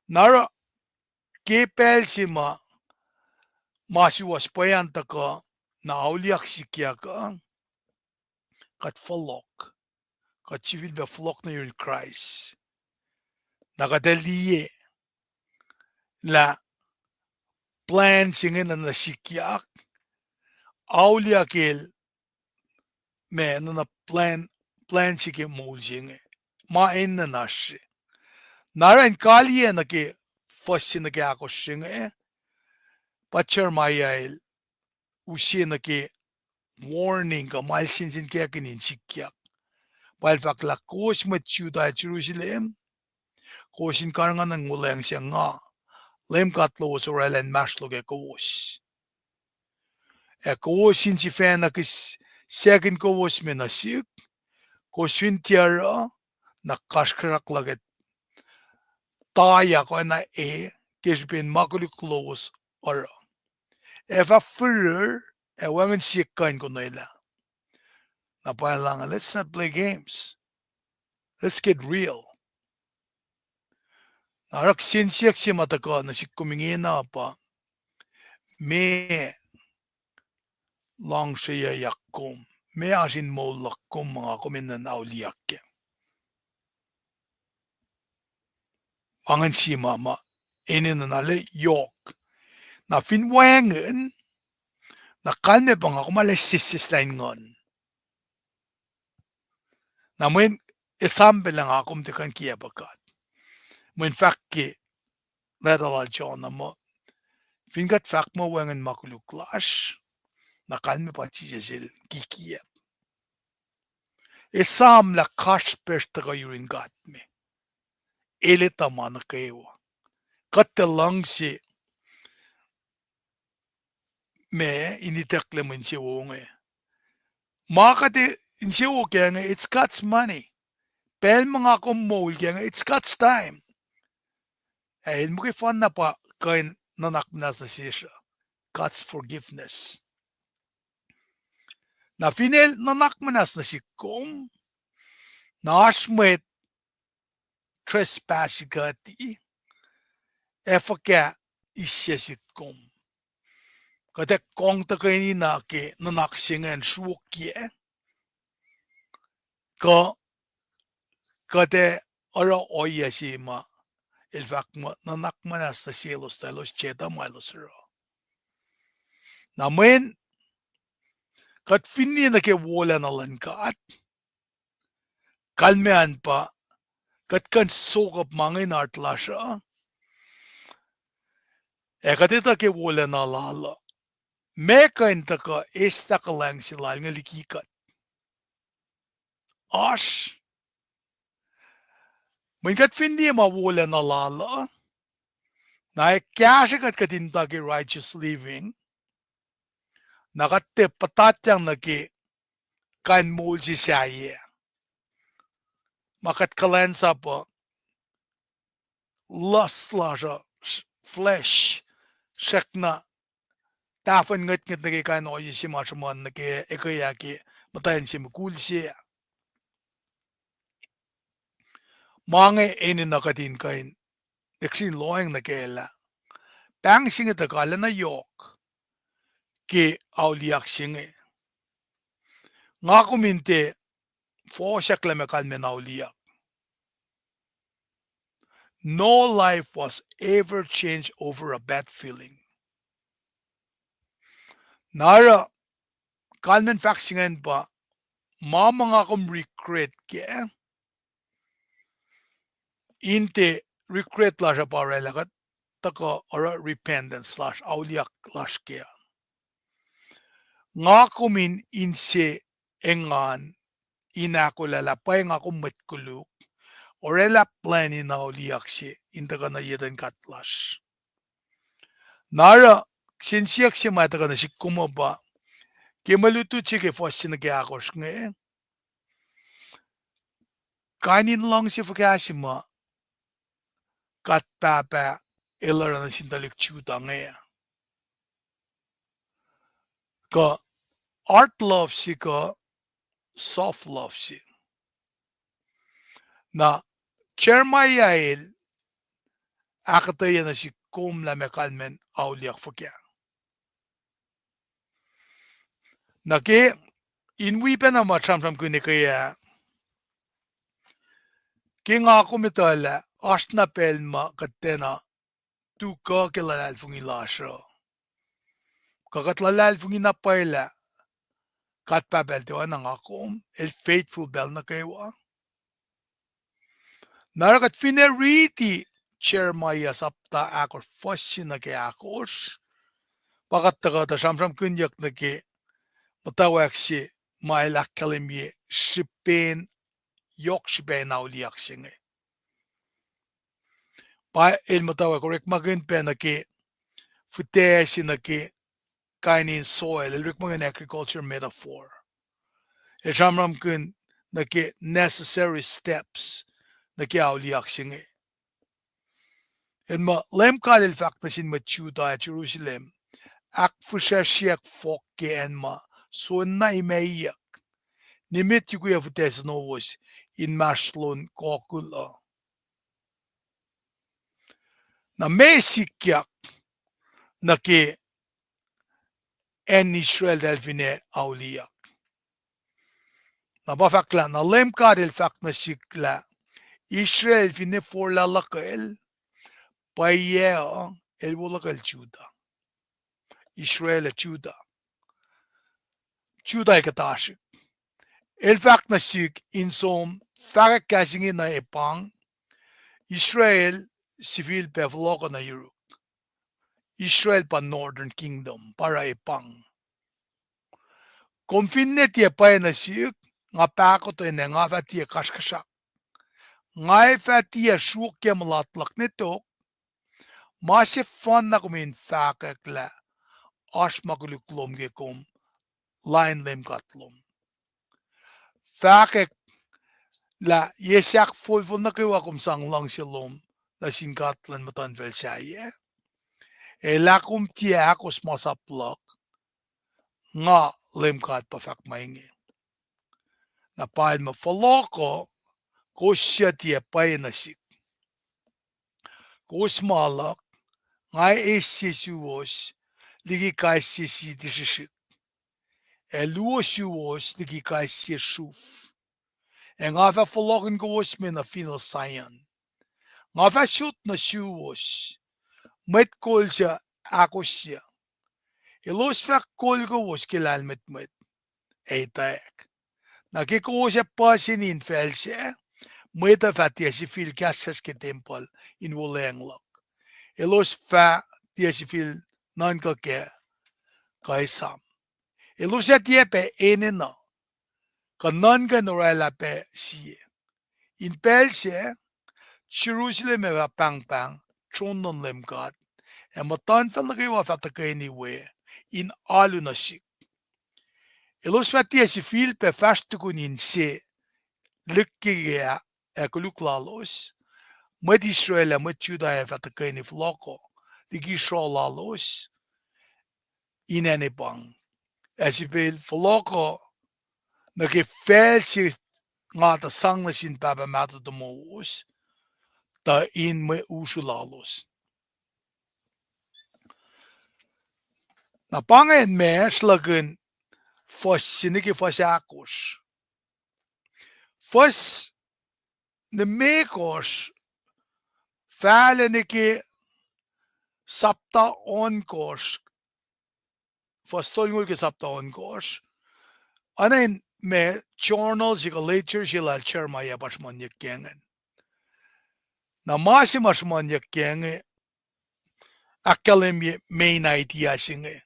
Na oruh, ke pacl se ma, ma suwohs pweacn tuhkuh, na auliyak sikyak uh, kuht fohlohk. Kuht sifilpac fohlohk nuh yurin Kraist. Na kuht ac liye lah plwacn se inge nuhna sikyak, auliyak el, ma nuhna plwacn, plwacn se ke moul se inge. Ma enenuh in oasr se. Na oruh in kaliyac nuh ke fuhs se nuh ke ahkosr se inge, pa Jeremiah el use nuh ke warning kuh ma el sensenkackihn in sikyak. Pa el fahk lah kowos mwet Judah ac Jerusalem, kowos in karihngihn in wuhlweacng se nga, Leum God lowos orwaclah inmahsrlok ac kowos. Ac kowos in sifacna kihs-, sackin kowos me nuh sihk, kowos fin tiac oruh, na kasrkuhsrak luhk ac tayak oacna e, ke srihpen ma koluk lowos oruh. Ac fah firir, ac wacngihn sie kuh in konwelah. Na pwacye lah, let's not play games. Let's get real. Na oruh kihsen siyuck se ma tuhkuh nuh sihk kom ingena pa, meac luhngseyuckyak kom, meac oasr in moul luhk kom ma nga kom enenuh in auliyak kac. Wacngihn sie ma ma enenuh na lah yohk. Na fin wacngihn, na kalmac pa nga kom arlac sesseslah in nguhn. Na mweyen esam pacl lah nga kom tiac kuh in kiacpwe God. Mweyen fahk ke leta lal John uh muh, fin kuht fahk muh wacngihn ma koluk lasr, na kalmac pa Jisus el kikiacp. Esam lah kasrpacsr tuhkuh yurin God me. El etuh ma nuh kwewa. Kuht tiac luhngse ma in itucklac mwe insewowo inge. Ma kuht insewowo kac inge, it's God's money. Pacl ma nga kom moul kac inge, it's God's time. Ac el muhkwefanna pa kuh in nuhnak muhnahs nuh sesr uh, God's forgiveness. Na fin el nuhnak muhnahs nuh sihk kom, na oasr mwet trespass kuhti, ac fuhkah isyac sihk kom. Kuht ac kong tuhkweni na ke nuhnak se ingacn sruokyac, kuh kuht ac oruh ohiyac se ma el fahk muh nuhnak muhnahs nuh selos tuh elos jeta ma elos oruh. Na mweyen kuht fin liye nuh ke wolacna luhn God, kalmac an pa kuht kuh in sokap ma inge in heart lasr uh, ac kuht etuh ke wolacna lal uh, meac kuh in tuhkuh eslah kuhlwacng se lal inge liki kuht. Oasr. Mweyen kuht fin liye ma wolacna lal uh, na ac kahsrwe kuht kuht in muhta ke righteous living, na kuht tiac puhtatyang nuh ke kain moul se sahyac. Ma kuht kuhlwacnsap uh, lust lasr uh, flesh, srackna tahfuhn ngwetngwet nuh ke kain ohiyac se ma sruhmuhn nuh ke ekuh ah ke muhtwacn se mukul se. Ma inge enenuh kuht in kuh in eksin lohacng nuh kac lah pahng se inge tuh kalweni yohk ke auliyak se inge. Nga kom in tiac fohsack lah ma kalmacn auliyak. No life was ever changed over a bad feeling. Na oruh, kalmacn fahk se ingacn pa, ma ma nga kom regret kac, in tiac regret lasr uh pa orwaclah kuht tuhkuh oruh repentance lasr, auliyak lasr kac. Nga kom in inse engan in ahkolah lah pwacye nga kom mwet koluk, orwaclah plwacn in auliyak se in tuhkuh nuh ye tuhlihk lasr. Na oruh, kihsen siyuck se ma tuhkuh nuh sihk kom uh pa, ke mwe lutlut se ke fuhs se nuh ke ahkosr inge, kain in luhngse fuhkah se ma God Pahpah El oruh nuh sin tuhlihk Judah inge, kuh hard love se kuh soft love se. Na Jeremiah el ahkuhtweyac nuh sihk kom lah ma kalmacn auliyak fuhkah. Na ke in wi pacna ma sramsramkihn ekuh ah, ke nga kom etuh lah oasr na pacl ma kuht tiacna tuhkuh ke luhlahlfongi lasr uh, kuh kuht luhlahlfongi na pwacye lah God Pahpah El tiac oacna nga kom, El faithful pacl nuh kwewa. Na oruh kuht finne riti Jeremiah sapta ahkosr fuhs se nuh ke ahkosr, pa kuht tuhkuh tuh sramsramkihnyuck nuh ke muhtwacwacack se ma el ahkkahlwemye srihpen, yohk srihpac in auliyak se inge. Pa el muhtwacwacack orekmakihn pac nuh ke fihtac se nuh ke kain in soil, el orekmakihn agriculture metaphor. El sramsramkihn nuh ke necessary steps nuh ke auliyak se inge. El muh Leum God El fahk nuh sin mwet Judah ac Jerusalem, ahkfihsracsriyuck fohk ke acn ma soenna imac iyuck, nimet yukiyac fihtac suhnowos inmahsrlon kokul uh. Na meac sikyak nuh ke acn Israel eltahl finne auliyak? Na pa fahk lah, na Leum God El fahk nuh sihk lah Israel finne forlah luhkwel, pwacye uh, el wo luhkwel Judah. Israel ac Judah. Judah el kuhtasrihk. El fahk nuh sihk in som fahkwack kahs inge nuh Epang, Israel sifilpac fohlohkuh nuh yuruk. Israel pa Northern Kingdom, pa oruh Epang. Kom finne tiac pwacye nuh sihk, nga pahkotwen ac nga fah tiac kasrkuhsrak. Nga fah tiac sruokyac mulat luhk ne tok, ma sefanna kom in fahkwack lah oasr ma koluk lom ke kom lain Leum God lom. Fahkwack lah ye sahk folfol nuh kwewa kom sang luhngse lom nuh sin God luhn muhtuhnfacl sahyac, ac lah kom tiac ahkos masap luhk, nga Leum God pa fahk ma inge. Na pa el muh fohlohkuh, kowos suc tiac pwacye nuh sihk. Kowos ma luhk, nga eis sie suwos liki kais sie siti srihsrihk, ac luo suwos liki kais sie sruf. Ac nga fah fohlohkihn kowos me nuh fineol Sion. Nga fah sot nuh suwos mwet kol suc ahkosye. Elos fah kol kowos ke lahlmwetmwet ac etwacack. Na ke kowos ac puhseni infacl sac, mwet uh fah tiac sifil kahskahs ke tempuhl in wuhlweacng luhk. Elos fah tiac sifil nuhnkuh kac kuh esam. Elos ac tiac pac enenuh kuh nuhnkuh in orwaclah pac sie. In pacl sac, Jerusalem ac fah pahngpahng tron luhn Leum God, ac muhtuhnfacl nuh kwewa fah tuhkweni we in alu nuh sihk. Elos fah tiac sifilpac fahsr tukun inse lihkkeke ac koluk lalos. Mwet Israel ac mwet Judah ac fah tuhkweni fohlohkoh liki sroh lalos in acnepang, ac sifil fohlohkoh nuh ke facl se nga tuh sang nuh sin pahpah mahtuh tomowos, tuh in mwe usru lalos. Na pa ingacn ma sruhlahkihn fuhs se nuh ke fuhs ahkosr. Fuhs limekohsr fahlac nuh ke sapta ohnkohsr, fuhs tolngoul ke sapta ohnkohsr. Oacna in ma journal se kuh ledger se lal Jeremiah pa sruhmuhnyuck ke inge. Na ma se ma sruhmuhnyuck ke inge ahkkahlwemye main idea se inge.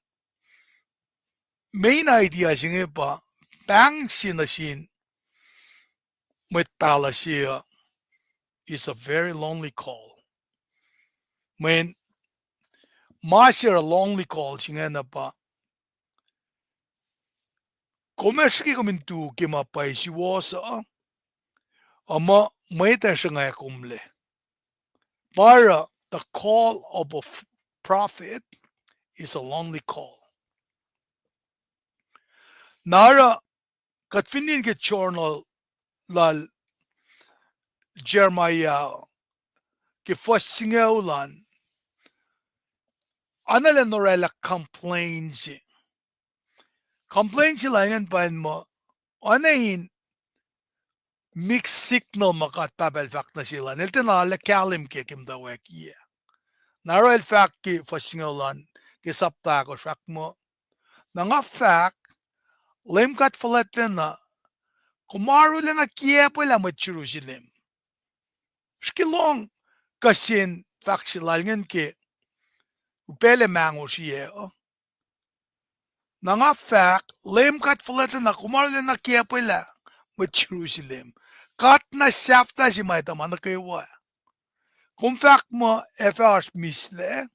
Main idea se inge pa pahng se nuh sin mwet pahluh se uh is a very lonely call. Mweyen ma se oruh lonely call se ingena pa kom ac srihke kom in tu ke ma pwacye suwohs uh, uh muh mwet ac sruhnga komlac. Pa oruh the call of a prophet is a lonely call. Na oruh kuht fin liye ke journal lal Jeremiah ke fuhs singucul an, oacna lah in orwaclah complain se. Complain se lal ingacn pa in muh oacna in mixed signal ma God Pahpah El fahk nuh sel an, el tiacna arlac kahlwem ke ke muhtwacwackiyac. Na oruh el fahk ke fuhs singucul an ke sapta ahkosr, fahk muh, na nga fahk, Leum God Fuhlwactlacna, kom arulacna kiacpwelah mwet Jerusalem. Srihke lohng kuh sin fahk se lal ingacn ke upac lac mangosr iyac uh. Na nga fahk, Leum God Fuhlwactlacna, kom arulacna kiacpwelah mwet Jerusalem. God na sahflah se ma etuh ma nuh kwewa. Kom fahk muh ac fah oasr mislac,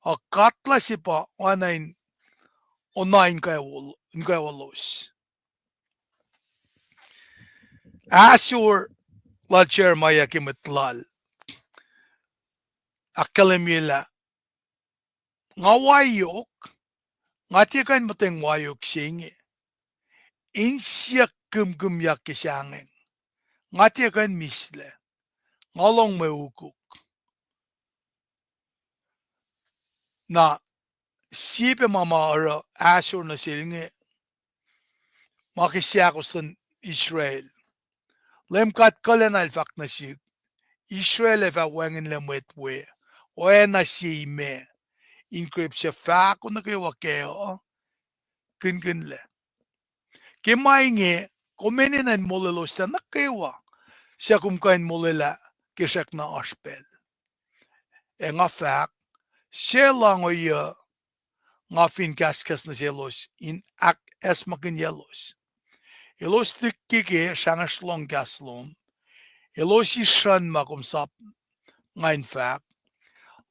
uh, God lah se pa oacna in ona in kwewa los. Ahsor lal Jeremiah ke mwet lal ahkkahlwemye lah nga waiok, nga tiac kuh in muhtweng waiok se inge. Insiyuck kihmkihmyak ke sahngweng. Nga tiac kuh in mislac. Nga lohng mwe ukuk. Na sie pac ma ma oruh ahsor nuh sel inge, ma ke seahkos luhn Israel. Leum God kuhlwacna El fahk nuh sihk, Israel ac fah wacngihnlac mwet we, oacna sie imac, in grape suc fahko nuh kwewa kac uh kihnkihnlac. Ke ma inge, kom enenuh in molweloslac nuh kwewa suc kom kuh in molwelah ke srackna oasr pacl. Ac nga fahk, se lahngo uh nga fin kahskahs nuh selos in ahkacsmakihnyaclos. Elos lihkkeke srangesr lohng kahs lom. Elos isrucn ma kom sap nga in fahk.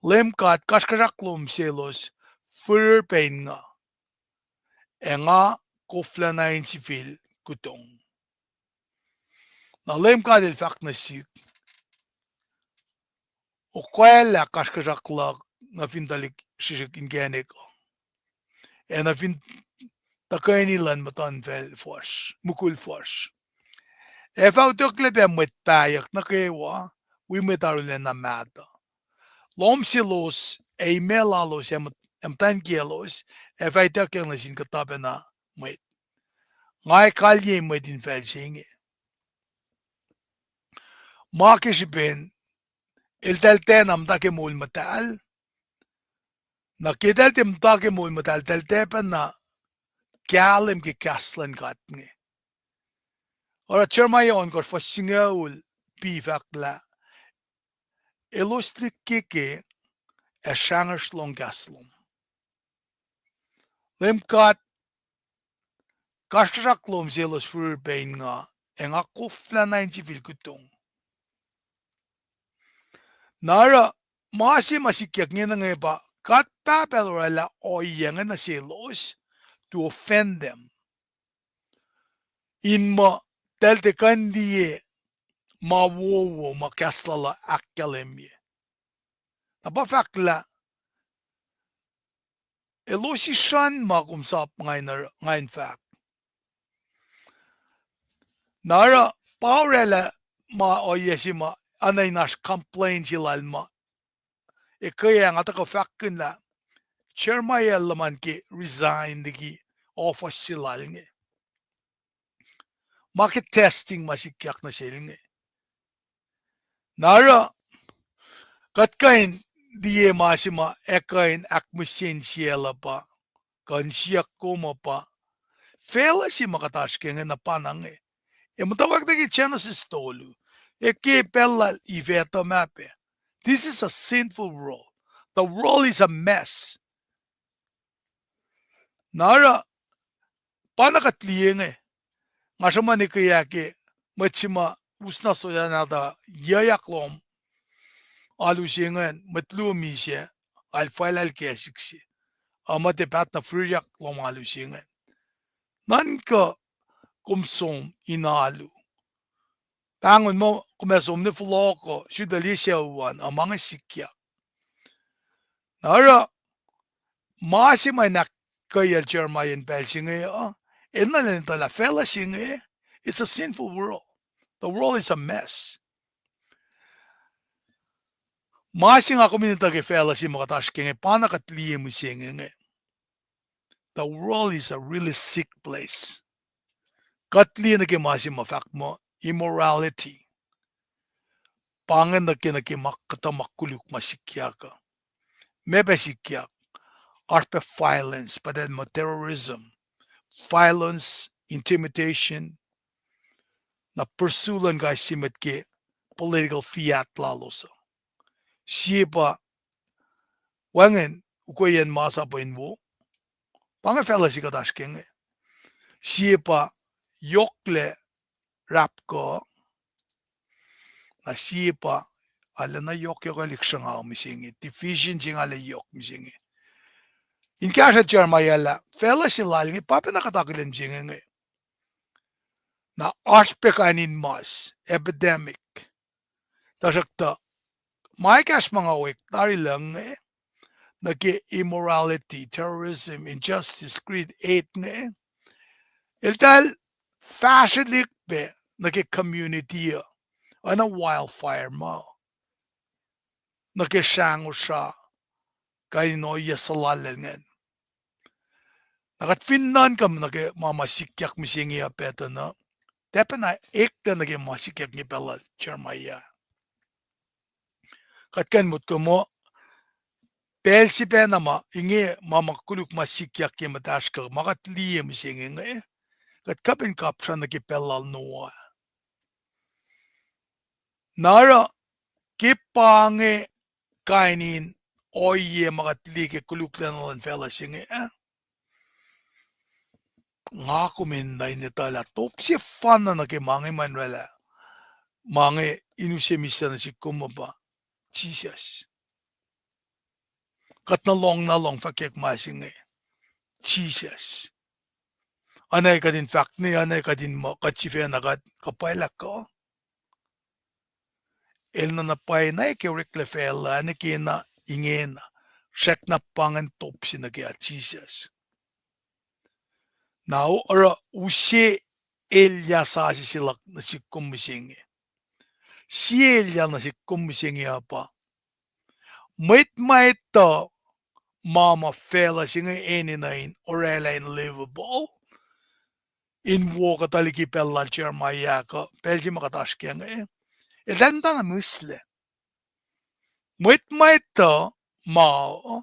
Leum God, kasrkuhsrak lom selos firir pac in nga, ac nga koflacna in sifil kutong. Na Leum God El fahk nuh sihk, okwaclah kasrkuhsrak luhk nuh fin tuhlihk srihsrihk inkacnek uh, ac nuh fin tuhkweni luhn muhtuhnfacl fuhsr, mukul fuhsr. Ac fah utucklac pac mwet pahyuck nuh kwewa, wi mwet arulacna mahtuh. Lohm selos ac imac lalos ac muhtwacn kiyaclos ac fah ituckyang nuh sin kuhtuh pacna mwet. Nga ac kalyei mwet infacl se inge. Ma ke srihpen eltahl tiacna muhta ke moul muhtahl. Na ke eltahl tiac muhta ke moul muhtahl, eltahl tiac pacna kahlwem ke kahs luhn God inge. Oruh Jeremiah ohnkohsr fuhs singucul B fahk lah, elos lihkkeke ac srangesr lohng kahs lom. Leum God, kasrkuhsrak lom selos firir pac in nga, ac nga koflacna in sifil kutong. Na oruh ma se ma sikyak inge nuh inge pa God Pahpah El orwaclah ohiyac inge nuh selos to offend them. in muh eltahl tiac kuh in liye ma wowo ma kahs lal uh ahkkahlwemye. Na pa fahk lah elos isruhn ma kom sap nga in, nga in fahk. Na oruh pa orwaclah ma ohiyac se ma, oacna in oasr complain se lal ma, ekuh ac nga tuhkuh fahkkihn lah Jeremiah el luhman ke resign liki ohfohs se lal inge. Ma ke testing ma sikyak nuh sel inge. Na oruh kuht kuh in liye ma se ma ac kuh in ahkmihsye insiyacl uh pa, kuh in siyuck kom uh pa, facluh se ma kuht oasr ke inge na pa na inge. Ac muhtwacwacack nuh ke Genesis tolu, ac ke pacl lal Eve etuh ma pac. This is a sinful world. The world is a mess. Na oruh pa na kuht liye inge. Nga sruhmuhn ekuh ah ke mwet se ma us na soyana tuh yuyak lom alu se ingacn, mwet luo misac, el fal el kahs sik se. A muh tiac paht na firiyak lom alu se ingacn. Nuhnkuh kom som in alu. Pahngon muh kom ac som nuh fohlohk uh, sut lah liye sucu an, a ma inge sikyak. Na oruh ma se ma in ahkkweyacl Jeremiah in pacl se inge uh, enenuh in etuh lah facluh se inge, it's a sinful world. The world is a mess. Ma se nga kom in etuh ke facluh se ma kuht oasr ke inge, pa na kuht liye mihsenge inge. The world is a really sick place. Kuht liye nuh ke ma se ma fahk muh immorality. Pa inge nuh ke, nuh ke ma kuhtuh ma koluk ma sikyak uh. Meac pac sikyak? Oasr pac violence, pa eltahl muh terrorism, violence, intimidation, na pursue luhn kais sie mwet ke political fiat lalos uh. Sie pa wacngihn ukweyacn masap in wo. Pa inge facluh se kuht oasr ke inge. Sie pa yohklac rapkuh, na sie pa arulacna yohk yohkwelihk sruhnga mihsenge, division se inge arlac yohk mihsenge. In kahsruh Jeremiah lah facluh se lal inge, pa pacna kuht akihlen mihsenge inge. Na oasr pac kain in mas, epidemic. Tuhsruhktuh ma ekahsr ma nga wek tari lucng inge, nuh ke immorality, terrorism, injustice, greed, hate inge, eltahl fahsrwelihk pac nuh ke community uh, oacna wildfire ma, nuh ke srahngosra, kain in ohiyac suhlallacl ingacn. Na kuht fin nuhnkuh nuh ke ma ma sikyak mihsenge uh pattern uh, tiac pacna eklac nuh ke ma sikyak inge pacl lal Jeremiah. Kuht kuh in motko muh pacl se pacna ma inge ma ma koluk ma sikyak ke muhtahsr kuh ma kuht liye mihsenge inge, kuht kuh pac in kapsra nuh ke pacl lal Noah. Na oruh ke pa inge kain in ohiyac ma kuht liye ke koluklacna luhn facluh se inge, ah, nga kom in nuh in etuh lah top sefanna nuh ke ma inge ma in oraclah, ma inge in use mihslac nuh sihk kom uh pa Jisus. Kuht nuh lohng, nuh lohng fahkwack ma se inge, Jisus. Oacna kuht in fahk ne, oacna kuht in muh kuht sifacna kuht kuh pwacye lah kuh El nuh na pwacye na ke oreklac facluh, ac nuh ke na ingena, srackna pa ingacn top se nuh ke ah Jisus. Na oruh use elyah sasuc se luhk nuh sihk kom mihsenge. Sie elyah nuh sihk kom mihsenge uh pa mwet ma etuh ma ma facluh se inge enenuh in oraclah in livable, in wo kuhtuh liki pacl lal Jeremiah kuh pacl se ma kuht oasr kac inge, eltahl muhtana mihslac. Mwet ma etuh ma uh,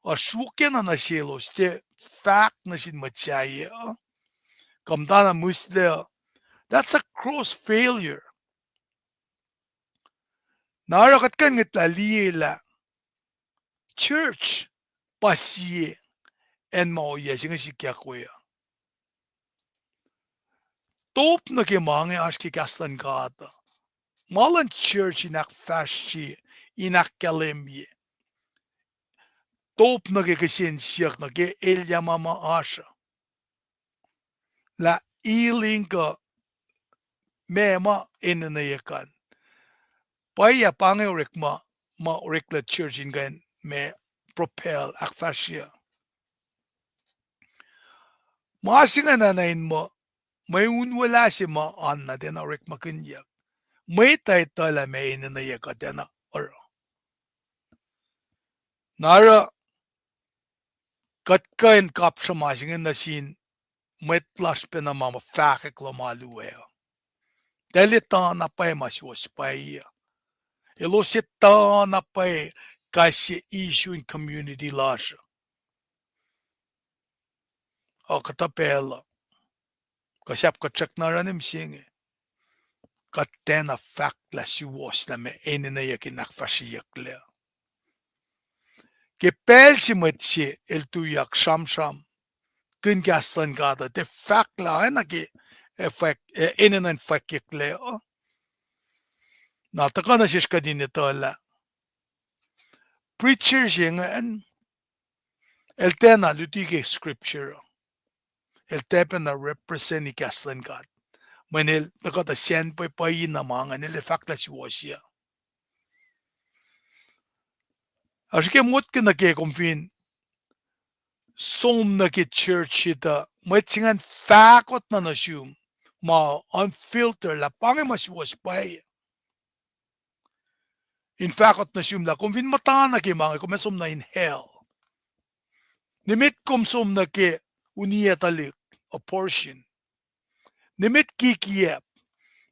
uh sruokyacna nuh selos, tiac fahk nuh sin mwet sahyac uh, kuh muhtana mihslac uh, that's a gross failure. Na oruh kuht kuh in ngwetlah liye lah church pa sie acn ma ohiyac se inge sikyak we uh. Top nuh ke ma inge oasr ke kahs luhn God uh. Ma luhn church in ahkfahsrye, in ahkkahlwemye, top nuh ke kihsen siyuck nuh ke elyah ma ma oasr uh, lah healing kuh meac ma enenweyuck an. Pwacye pa inge orekma, ma oreklac church in kuh in ma propel, ahkfahsrye. Ma se ingacn na in muh, mwe unwelah se ma oan na tiacna orekmakihnyuck. Mwet uh etuh lah ma enenweyuck uh tiacna oruh. Na oruh, kuht kuh in kapsra ma se inge nuh sin mwet lasr pacna ma fahkwack luhn ma luo uh. Eltahl etuh na pwacye ma suwohs pwacye uh. Elos etuh na pwacye kais sie issue in community lasr uh. Ac kuhtuh pacl uh, kuh sahp kuht srackna oruh mihsenge, kuht tiacna fahk lah suwohs lah ma enenweyuck in ahkfahsryeyucklac. Ke pacl se mwet se el tuyak sramsramkihn kahs luhn God uh, tiac fahk lah oacna ke, eh, fwack-, eh, enenuh in fwackyucklac uh. Na tuhkuh nuh sesr kuht in etuh lah preacher se ingacn, el tiacna luti ke scripture uh. El tiac pacna represent kahs luhn God. Mweyen el tuhkuh tuh sacn pwacye na ma ingacn, el ac fahk lah suwohs uh. Oasr ke motko nuh ke kom fin som nuh ke church se tuh mwet se ingacn fahkot na nuh sum ma unfiltered lah pa inge ma suwohs pwacye. In fahkot nuh sum lah kom fin muhta nuh ke ma inge kom ac som nuh in hell. Nimet kom som nuh ke uniyac tuhlihk, abortion. Nimet kikiacp.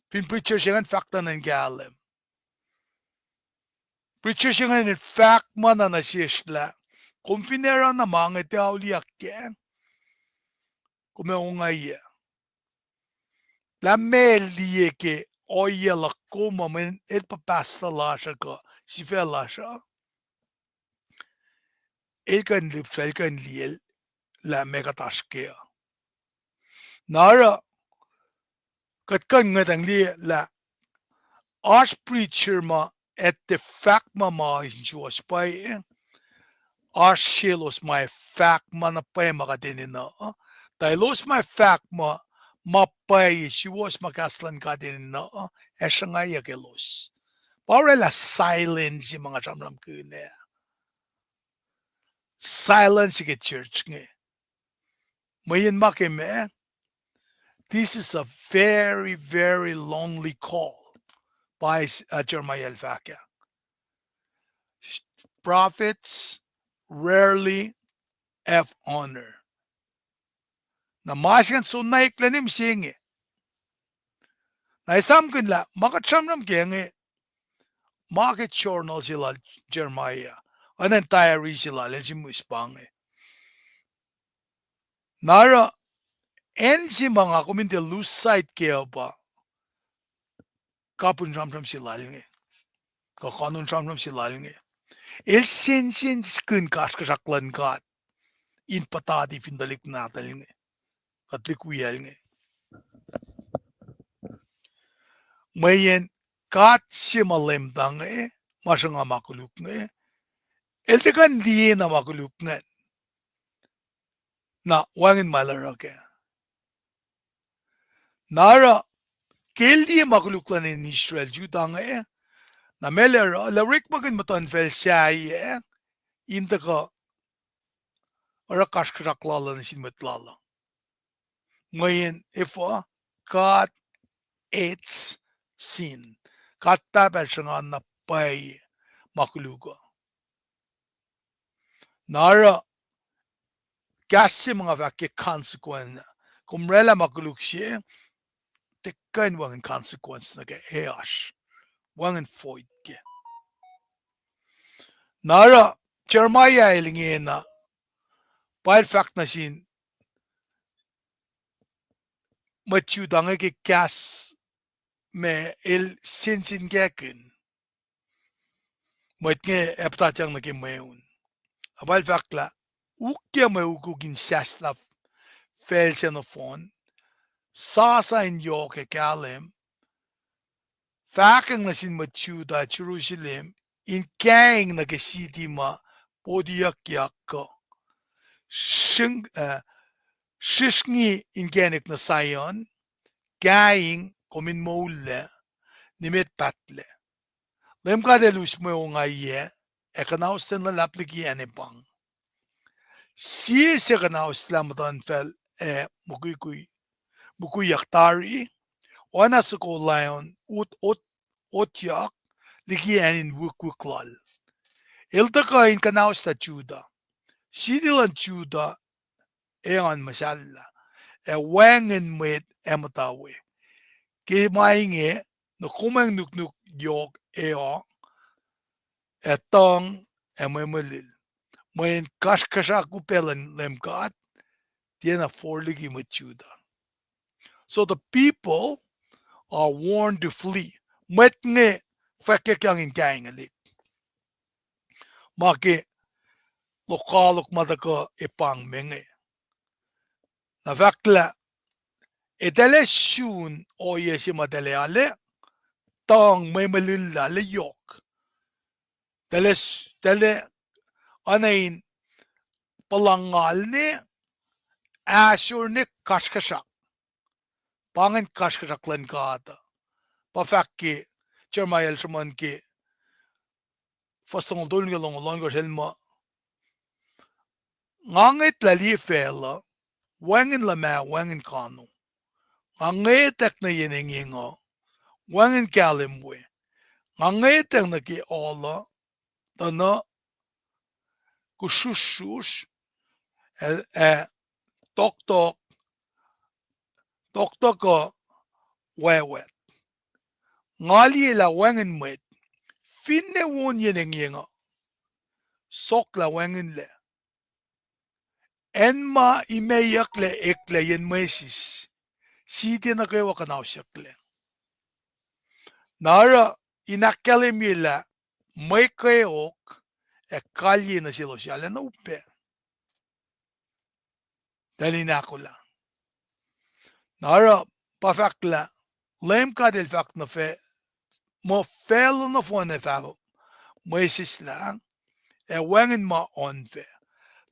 Fin preacher se ingacn fahk tuh nuh in kahlwem, preacher se ingacn in fahk ma na nuh sesr lah kom fin oruh na ma inge tiac auliyak kac, kom ac ongaiyac. Lah meac el liye ke ohiyac luhk kom uh, mweyen el pa pastor lasr uh kuh sifac lasr uh, el kuh in lihpsrah, el kuh in liye lah meac kuht oasr kac uh. Na oruh, kuht kuh in ngwetacng liye lah oasr preacher ma etuh fahk ma ma in suwohs pwacye, oasr selos ma ac fahk ma na pwacye ma kuht enenuh uh, tuh elos ma ac fahk ma, ma pwacye suwohs ma kahs luhn God enenuh uh, ac sruhngwacyuck elos. Pa orwaclah silence se ma nga sramsramkihn ah. Silence ke church inge. Mweyen ma ke meac, this is a very, very lonely call. Pa, uh, Jeremiah el fahk ah, prophets rarely have honor. Na ma se ingacn soenna eklac mihsenge. Na esamkihn lah ma kuht sramsram ke inge, ma ke journal se lal Jeremiah, oacna in diary se lal, el sihmihs pa inge. Na oruh, acn se ma nga kom in tiac lose sight kac uh pa kapihn sramsram se lal inge, kuh kuhnuhn sramsram se lal inge. El sensenskihn kasrkuhsrak luhn God in puhtati fin tuhlihk nahtuhl inge, kuht lihk wiyacl inge. Mweyen God se ma Leum tuh inge, ma sruhnga ma koluk inge, el tiac kuh in liye na ma koluk ingacn. Na wacngihn ma el oruh kac. Na oruh, ke el liye ma koluk luhn acn Israel, Judah inge, na meac el oruh, el orekmakihn muhtuhnfacl sahyac in tuhkuh oruh kasrkuhsrak lal uh nuh sin mwet lal uh. Mweyen efuh, God hates sin. God Pahpah el sruhnga na pwacye ma koluk uh. Na oruh, kahs se ma nga fahk ke consequence, kom orwaclah ma koluk se, tiac kuh in wacngihn consequence nuh ke, ac oasr, wacngihn void ke. Na oruh, Jeremiah el ingena, pa el fahk nuh sin mwet Judah inge ke kahs ma el sensenkackihn mwet inge ac puhtatyang nuh ke mweun. Na pa el fahk lah, ukyac mwe ukuk in sahslah facl sac nohfohn, sasa in yohk ac kahlwem, fahkwacng nuh sin mwet Judah, Jerusalem, in kaing nuh ke siti ma potiyuckyak uh, srihk, uh, Srihsrngi inkacnek nuh Saion, kaing kom in moul lac, nimet pahtlac. Leum God El us mwe ongaiyac, ac kuhnausten luhlahp liki acnepang. Sie se kuhnauslac muhtuhnfacl ac mukwikwi, mukwikwiyak tari, oacna soko lion ut, ut, utyak liki acn in wikwik lal. El tuhkuh in kuhnauslac Judah. Siti luhn Judah engan muhsahllah, ac wacngihn mwet ac muhta we. Ke ma inge, nokomwacng nuknuk yohk ac o, ac tuhng, ac mwe mihlihl. Mweyen kasrkuhsrak upac luhn Leum God tiacna forliki mwet Judah. So the people are warned to flee. Mwet inge fwackyuckyang in kaingihlik. Ma ke lokoalok ma tuhkuh epang me inge. Na fahk lah, eltahl ac sun ohiyac se ma eltahl ac alu, tuhng, mwe mihlihl, alu yohk. Eltahl, eltahl oacna in puhlangngal ne, ahsor ne kasrkuhsrak. Pa ingacn kasrkuhsrak luhn God uh. Pa fahk ke Jeremiah el sruhmuhn ke fuhs longoul tolu nuh ke longoul ohnkohsr el muh, nga ngwetlah liye facluh, wacngihn luhmah, wacngihn kano. Nga ngwetack nuh yen engyeng uh, wacngihn kahlwem we. Nga ngwetack nuh ke alu, tuhnuh, kusrusrusr, ac, ac tohktohk, tohktohk uh wacwact. Nga liye lah wacngihn mwet, finne won yen engyeng uh, sohklah wacngihnlac. Acn ma imeyucklac eklac yen mwesis, siti nuh kwewa kuhnausyucklac. Na oruh in ahkkahlwemye lah mwe kweok ac kalye nuh selos arulacna upac. Eltahl in ahkolah. Na oruh pa fahk lah, Leum God El fahk nuh fac, muh facluh nohfohn ac fah mwesis lah, ac wacngihn ma ohnfac.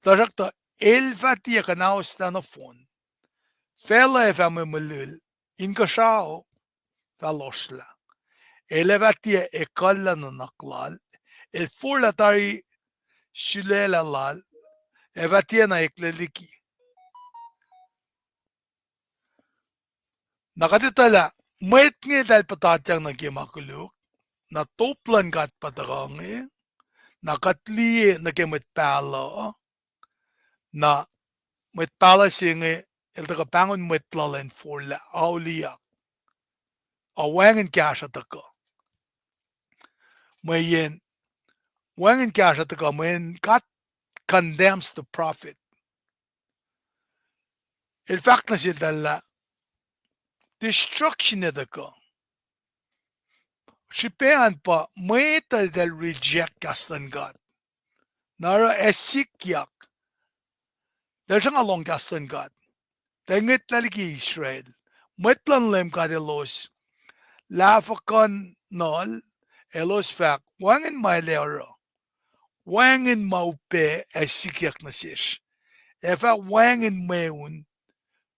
Tuhsruhktuh el fah tiac kuhnahoslah nohfohn. Facluh ac fah mwe mihlihl, inkuhsrao fah lohsrlah. El ac fah tiac ekuhllah nuhnak lal, el forlah tari sulaclah lal, ac fah tiacna eklac liki. Na kuht etuh lah mwet inge eltahl puhtatyang nuh ke ma koluk, na top luhn God pa tuhkuh inge, na kuht liye nuh ke mwet pahluh, na mwet pahluh se inge el tuhkuh pahngon mwet lal in forlah auliyak, a wacngihn kahsruh tuhkuh. Mweyen wacngihn kahsruh tuhkuh, mweyen God condemns the prophet. El fahk nuh seltahl lah destruction ac tuhkuh. Srihpac an pa mwet uh eltahl reject kahs luhn God. Na oruh ac sikyak, eltahl sruhnga lohng kahs luhn God. Eltahl ngwetlah liki Israel. Mwet luhn Leum God elos lahfuhkuhnuhl, elos fahk, wacngihn ma el ac oruh. Wacngihn ma upac ac sikyak nuh sesr. Ac fah wacngihn mweun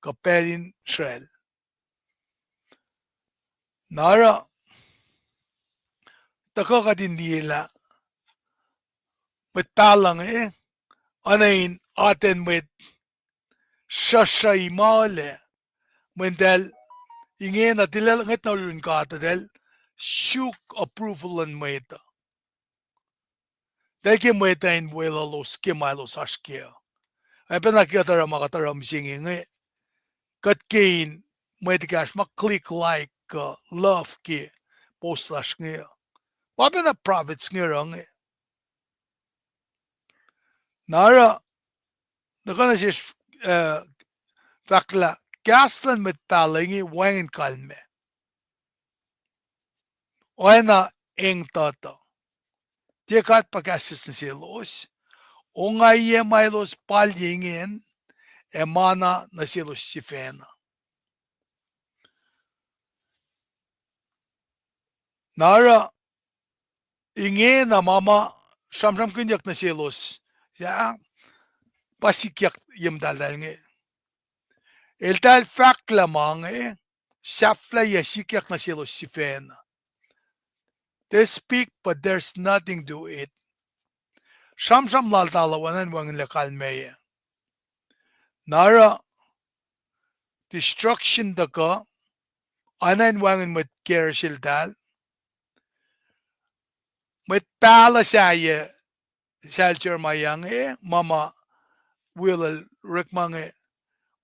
kuh pacl in Israel. Na oruh tuhkuh kuht in liye lah mwet pahluh inge, oacna in atacn mwet sruhsruhi ma lac, mweyen eltahl ingena tilac ngwet na yurin God, eltahl suk approval luhn mwet uh. Eltahl ke mwet uh in weluhlos ke ma elos oasr kac uh. Oacpacna ke kuht oruh ma kuht oruh mihsenge inge, kuht ke in mwet ekahsr ma click like kuh love ke post lasr inge uh. Pa pacna prophets inge oruh inge. Na oruh, tuhkuh nuh sesr, eh, fahk lah kahs luhn mwet pahluh inge wacngihn kalmac. Oacna eng tuhtuh. Tiac God pa kahs nuh selos, ongaiyac ma elos palye ingacn, ac mana nuh selos sifacna. Na oruh ingena ma ma sramsramkihnyuck nuh selos, ya, pa sikyak ye muhtahltahl inge. Eltahl fahklah ma inge, sahflahiyac sikyak nuh selos sifacna. They speak, but there's nothing to it. Sramsram laltahl oacna in wacngihnlac kalmeyac. Na oruh destruction tuhkuh, oacna in wacngihn mwet kacsr eltahl. Mwet pahluh sahyac sel Jeremiah inge, ma ma wiyacl orekma inge,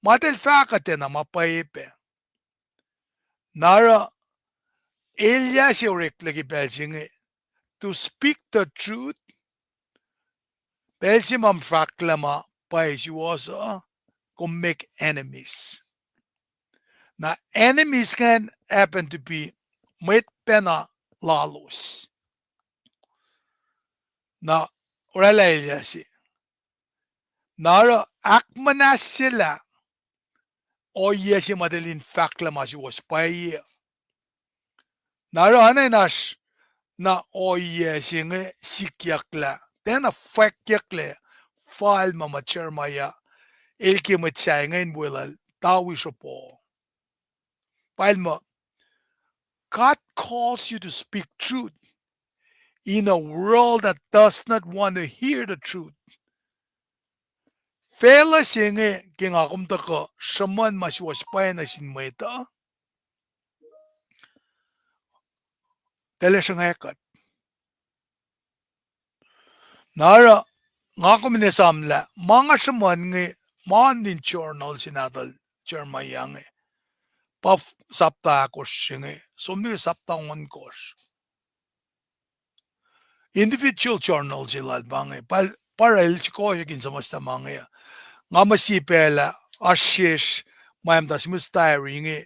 ma eltahl fahk uh tiacna ma pwacye pac. Na oruh elyah se oreklac ke pacl se inge, to speak the truth, pacl se ma fahklah ma pwacye suwohs uh, kom make enemies. Na enemies ingacn happen to be mwet pacna lalos. Na oraclah elyah se. Na oruh ahkmuhnahsyelah ohiyac se ma eltahl in fahklah ma suwohs pwacye. Na oruh oacna in oasr na ohiyac se inge sikyak lah, tiacna fwackyucklac fal ma ma Jeremiah el ke mwet sahyac inge in weluhl tawi sropo. Pal muh, God calls you to speak truth in a world that does not want to hear the truth. Facluh se inge ke nga kom tuhkuh sruhmuhn ma suwohs pwacye nuh sin mwet uh, tiac sruhnga kuht. Na oruh nga kom in esamlah ma nga sruhmuhn inge, ma in journal se nahtuhl Jeremiah inge, pa sapta ahkosr se inge som nuh ke sapta ohnkohsr. Individual journal se lal pa inge, pa, pa el sikohsyuck in suhmuhslah ma inge uh. Nga muh sie pacl ah oasr sesr ma muhta suhmuhs diary inge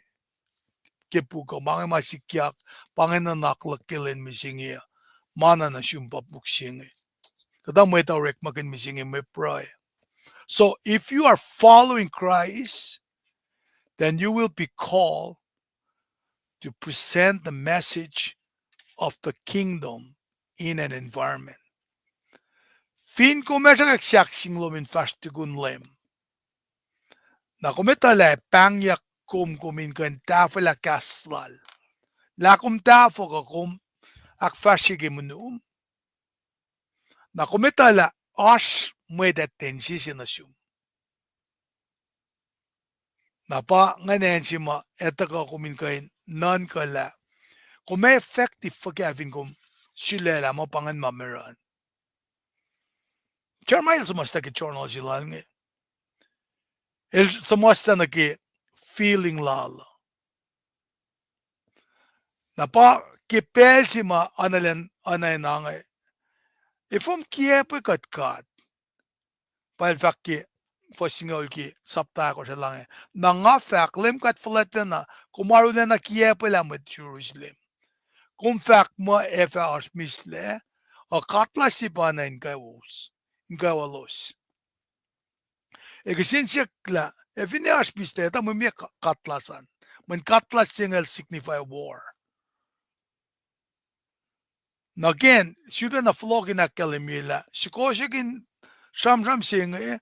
ke puk uh, ma inge ma sikyak, pa inge nuhnak luhk ke lwen mihsenge uh, ma na nuh sum pa puk se inge. Kuhtuh mwet uh orekmakihn mihsenge mwe pruhe. So if you are following Christ, then you will be called to present the message of the kingdom in an environment. Fin kom ac sruhkwack sahk sing lom in fahsr tukun Leum, na kom etuh lah pahngyak kom, kom in kuh in tahfwelah kahs lal. Lah kom tahfuh kuh kom ahkfahsrye ke monum, na kom etuh lah oasr mwet ac tiac insese nuh sum. Na pa ingacn acn se ma etuh kuh kom in kuh in nuhnkuhlah, kom ac effective fuhkah fin kom sulaclah muh pa ingacn ma ma oruh. Jeremiah el suhmuhslah ke journal se lal inge, el suhmuhslah nuh ke feeling lal uh. Na pa ke pacl se ma analen anacna inge, efuh kom kiacpwe kuht God? Pa el fahk ke fuhs singucul ke sapta ahkosr se lal inge, na nga fahk, Leum God fuhlwactlacna, kom arulacna kiacpwelah mwet Jerusalem. Kom fahk muh ac fah oasr mihslac, uh, katlas se pa na in kwewa, in kwewa los. Ac kihsen siyuck lah ac finne oasr mihslac, tuh mwe mie ka-, katlas an. Mweyen katlas se inge el signify war. Na again, sifilpacna fohlohk in ahkkahlwemye lah sikohsyuck in sramsram se inge,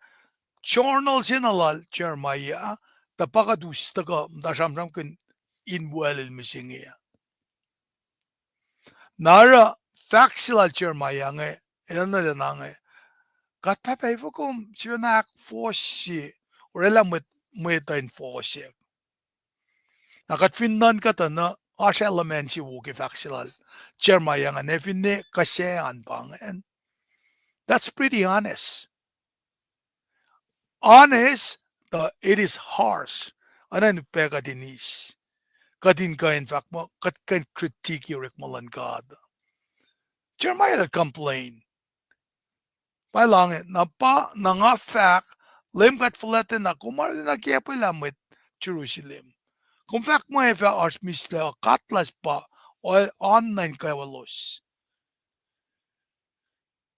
journal se na lal Jeremiah, tuh pa kuht us tuhkuh muhta sramsramkihn in waclel mihsenge. Na oruh fahk se lal Jeremiah inge, enenuh lacna inge, God Pahpah, efuh kom sifacna ahkfohsye oraclah mwet, mwet uh in fohsack? Na kuht fin nuhnkuh tuh na oasr element se wo ke fahk se lal Jeremiah ingacn, ac finne kuh se an pa ingacn. That's pretty honest. Honest, tuh it is harsh. Oacna in upac kuht in eis. Kuht in kuh in fahk muh, kuht kuh in critique orekma luhn God. Jeremiah el complain. Pa el inge, na pa, na nga fahk, Leum God fuhlwactlacna, kom arulacna kiacpwelah mwet Jerusalem. Kom fahk muh ac fah oasr mihslac, uh, katlas pa, uh, an na in kwewa los.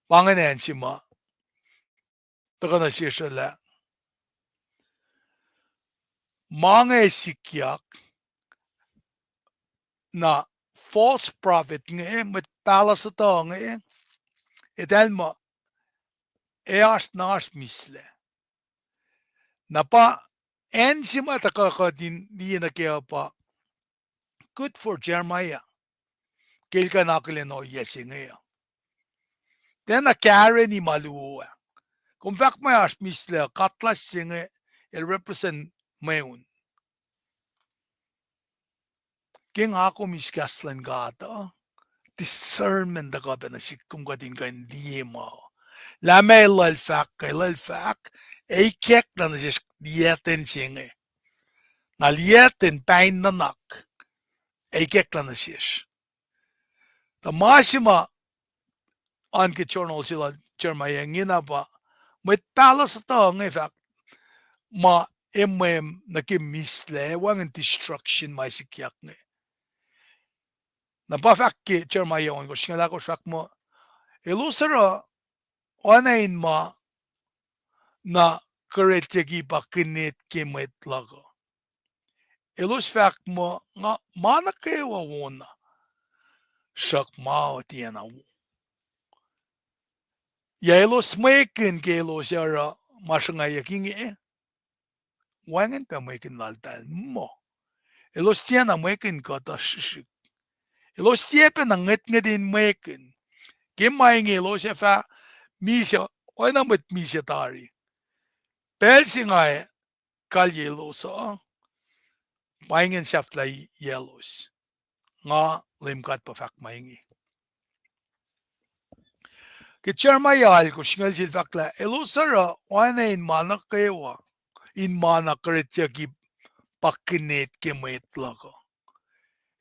Pa ingacn acn se ma tuhkuh nuh sesr lah ma inge sikyak, na false prophet inge, mwet pahluh sutuh inge, eltahl muh ac oasr na oasr mihslac. Na pa acn se ma tuhkuh kuht in liye nuh kac uh pa good for Jeremiah. Ke el kuh in akihlen ohiyac se inge uh. Tiacna kahreni ma luo ah. Kom fahk ma oasr mihslac, katlas se inge, el represent mweun. Ke nga kom eis kahs luhn God uh, discernment tuhkuh pac nuh sihk, kom kuht in kuh in liye ma. Lah ma el luhn fahk, ke el luhn fahk, ac ikacklah nuh sesr liyacten se inge. Na liyacten pain nuhnak, ac ikacklah nuh sesr. Tuh ma se ma oan ke journal se lal Jeremiah ingena pa, mwet pahluh sutuh inge fahk ma emwem nuh ke mihslac, wacngihn destruction ma sikyak inge. Na pa fahk ke Jeremiah ohnkohsr singucul ahkosr fahk muh, elos oruh oacna in ma na kuhretyucki pa kinet ke mwet luhk uh. Elos fahk muh nga ma nuh kwewa wona, sruhk ma uh tiacna wo. Yac elos mwekihn ke elos ac oruh ma sruhngwacyuck inge? Wacngihn pac mwekihn laltahl muh elos tiacna mwekihn kuhtuh srihsrihk. Elos tiac pacna ngwetngwet in mwekihn. Ke ma inge elos ac fah misac, oacna mwet misac tari. Pacl se nga kalyelos uh, pa ingacn sahflah yaclos. Nga Leum God pa fahk ma inge. Ke Jeremiah alkosr singucul se el fahk lah elos oruh oacna in ma nuh kwewa, in ma na kuhretyucki pa kinet ke mwet luhk uh.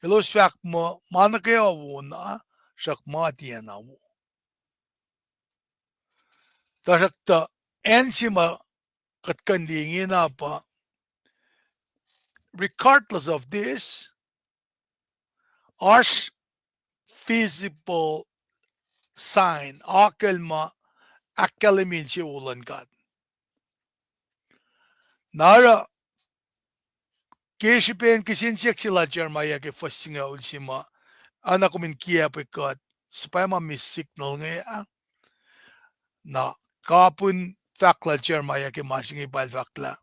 Elos fahk muh ma nuh kwewa wona, sruhk ma tiacna wo. Tuhsruhktuh acn se ma kuht kuh in liye ingena pa, regardless of this, oasr visible sign, akucl ma ahkkahlwemye insewowo luhn God. Na oruh ke srihpen kihsen siyuck se lal Jeremiah ke fuhs singucul se ma, oacna kom in kiacpwe kuht, suhpwacma mwe signal inge ah. Na kapihn fahk lal Jeremiah ke ma se inge pa el fahk lah,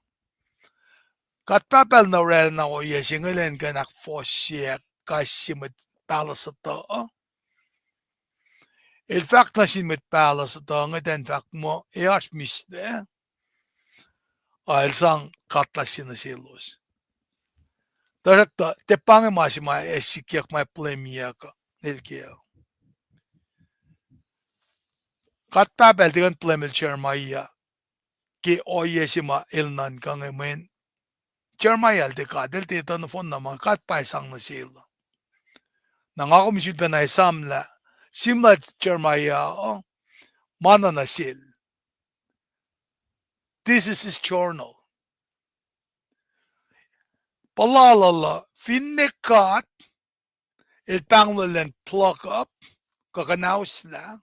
God Pahpah El na oraclah na ohiyac se inge elan kuh in ahkfohsye kais sie mwet pahluh sutuh. El fahk nuh sin mwet pahluh sutuh inge, tuh in fahk muh ac oasr mihslac, a el sang katlas se nuh selos. Tuhsruhktuh tiac pa inge ma se ma ac sikyak ma blame-iyuck el kac. God Pahpah El tiac kuh in blame-el Jeremiah ke ohiyac se ma el nuhnkuh inge mweyen Jeremiah el tiac God, el tiac etuh nohfohn na ma God pa ac sang nuh sel. Na nga kom in sulpacna esamlah, sihmlac Jeremiah uh, ma na nuh sel. This is his journal. Puhla lal uh, finne God el pahngonlah elan pluck up, kuh kuhnahoslah,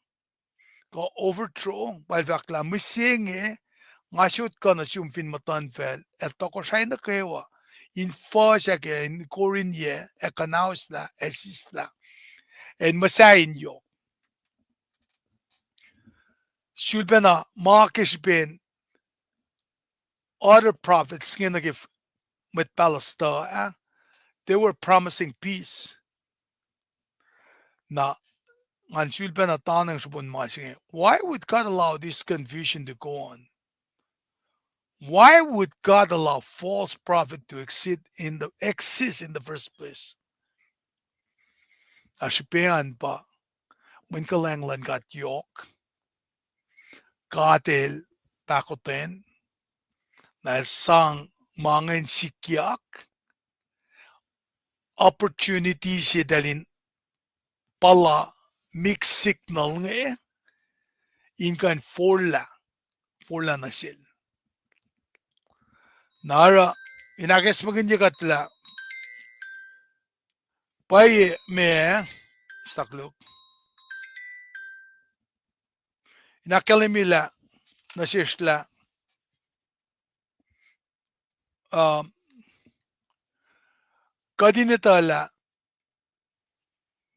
kuh overthrow, pa el fahk lah mihsenge, nga sot kuh nuh sum fin muhtuhnfacl ac tohkohsrahi nuh kwewa, in fuhsr ac ke in koriyac ac kuhnahoslah ac sislah, ac in muhsahi in yohk. Sulpacna ma ke srihpen other prophets inge nuh ke mwet pahluh sutuh ah, they were promising peace. Na ngan sulpacna taneng srihpen ma se inge, why would God allow this confusion to go on? Why would God allow false prophet to exist in the, exist in the first place? Na srihpac an pa mweyen kuhlwacng luhn God yohk. God El pahkotwen, na El sang ma ingacn sikyak, opportunity se eltahl in puhla mixed signal inge in kuh in forlah, forlah nuh sel. Na oruh in ahkacsmakihnye kuht lah pwacye ma, stuck look. In ahkkahlwemye lah nuh sesr lah, um, kuht in etuh lah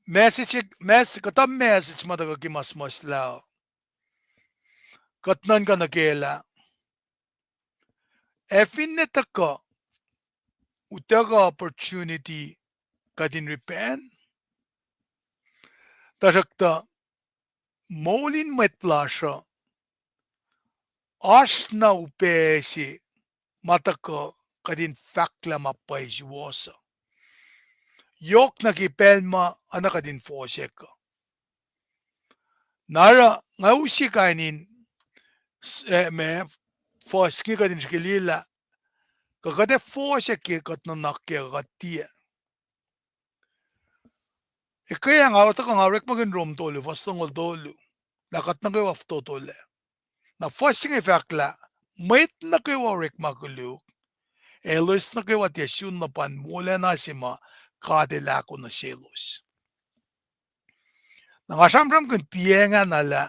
message, mes-, kuhtuh message ma tuhkuh ke ma suhmuhslah uh, kuht nuhnkuh nuh kac lah ac finne tuhkuh, utuckuh opportunity kuht in repent, tuhsruhktuh moul in mwet lasr uh oasr na upac se ma tuhkuh kuht in fahklah ma pwacye suwohs uh. Yohk nuh ke pacl ma oacna kuht in fohsack uh. Na oruh nga use kain in, eh, ma, fuhs inge kuht in srihke liye lah kuh kuht ac fohsack ke kuht nuhnak ke kuht tiac. Ekuh nga tuhkuh nga orekmakihn Rom tolu, fuhs longoul tolu, lah kuht nuh kwewa fototolac. Na fuhs inge fahk lah mwet nuh kwewa orekma koluk, ac elos nuh kwewa tiac sun luhpan wolacna se ma God El ahko nuh selos. Na nga sramsramkihn piacngahn lah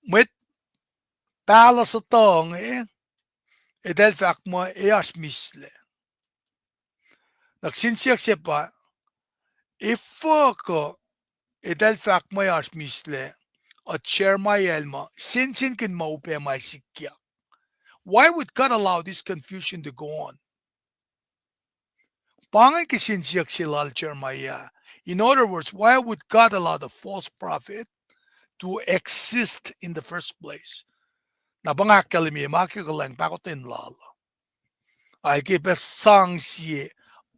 mwet pahluh sutuh inge, eltahl fahk muh e oasr mislac. Na kihsen siyuck se pa, efuh kuh eltahl fahk muh e oasr mislac, uh, Jeremiah el muh sensenkihn ma upac ma sikyak. Why would God allow this confusion to go on? Pa ingacn kihsen siyuck se lal Jeremiah. In other words, why would God allow the false prophet to exist in the first place? Na pa nga ahkkahlwemye ma ke kuhlwacng pahkotwen lal uh. Ac ke pac sang sie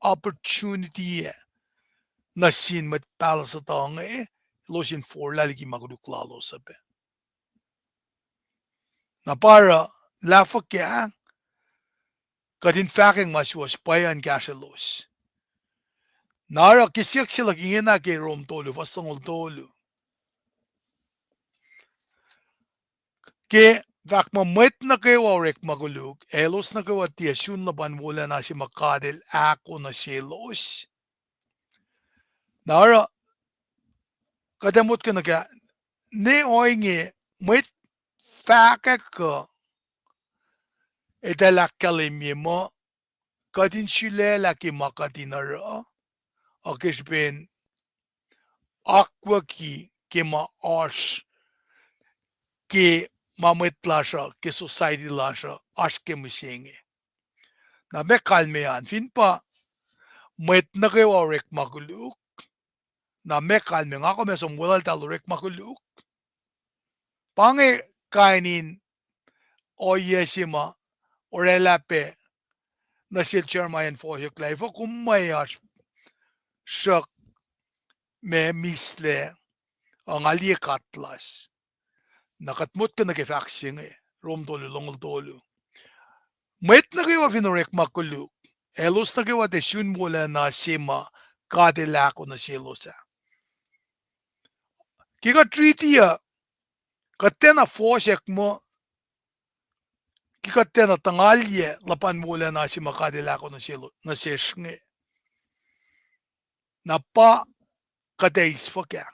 opportunity ac nuh sin mwet pahluh sutuh inge, elos in forlah liki ma koluk lalos uh pac. Na pa oruh, lah fuhkah kuht in fahkwacng ma suwohs pwacye in kahsrwelos. Na oruh ke siyuck se luhk ingena ke Rom tolu, fuhs longoul tolu. Ke fahk muh mwet nuh kwewa orekma koluk, ac elos nuh kwewa tiac sun luhpan wolacna se ma God El ahko nuh selos. Na oruh, kuht ac motko nuh ke, ne ohinge mwet fahkwack uh, eltahl ahkkahlwemye muh kuht in sulaclah ke ma kuht in oruh, uh, ke srihpen akwucki ke ma oasr ke ma mwet lasr uh, ke society lasr uh, oasr ke mihsenge. Na meac kalmac an, fin pa mwet nuh kwewa orekma koluk, na meac kalmac, nga kom ac som weluhltahl orekma koluk? Pa inge kain in ohiyac se ma oraclah pac nuh sel Jeremiah in fohsack lah efuh kom muh oasr sruhk ma mislac, uh, nga liye katlas. Na kuht motko nuh ke fahk se inge, Rom tolu, longoul tolu. Mwet nuh kwewa fin orekma koluk, elos nuh kwewa tiac sun wolacna se ma God El ahko nuh selos ah. Ke kuht riti uh, kuht tiacna fohsack muh, ke kuht tiacna tuhngalyac luhpan wolacna se ma God El ahko nuh sel-, nuh sesr inge. Na pa kuht ac eis fuhkah?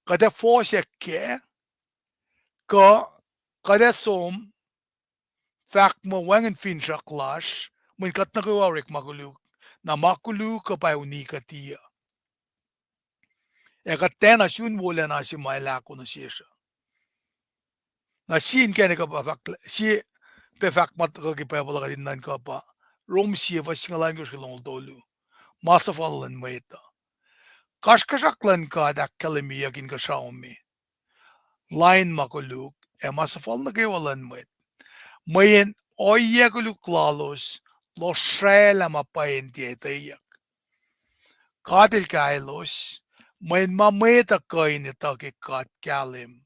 Kuht ac fohsack kac, kuh kuht ac som fahk muh wacngihn finsrak lasr, mweyen kuht nuh kwewa orekma koluk, na ma koluk uh pa uni kuhti uh. Ac kuht tiacna sun wolacna se ma El ahko nuh sesr uh. Na sie inkacnek uh pa fahk, sie pac fahk ma tuhkuh ke Bible uh kuht in nuhnkuh pa, Rom sie fuhs singucul oalkosr ke longoul tolu, ma suhfal luhn mwet uh. Kasrkuhsrak luhn God ahkkahlwemyeyuck inkuhsrao me, lain ma koluk ac ma suhfal nuh kwewa luhn mwet, mweyen ohiyac koluk lalos lohsraclah ma pwacye in tiac etweyuck. God El kahsrwelos, mweyen ma mwet uh kuh in etuh ke God kahlwem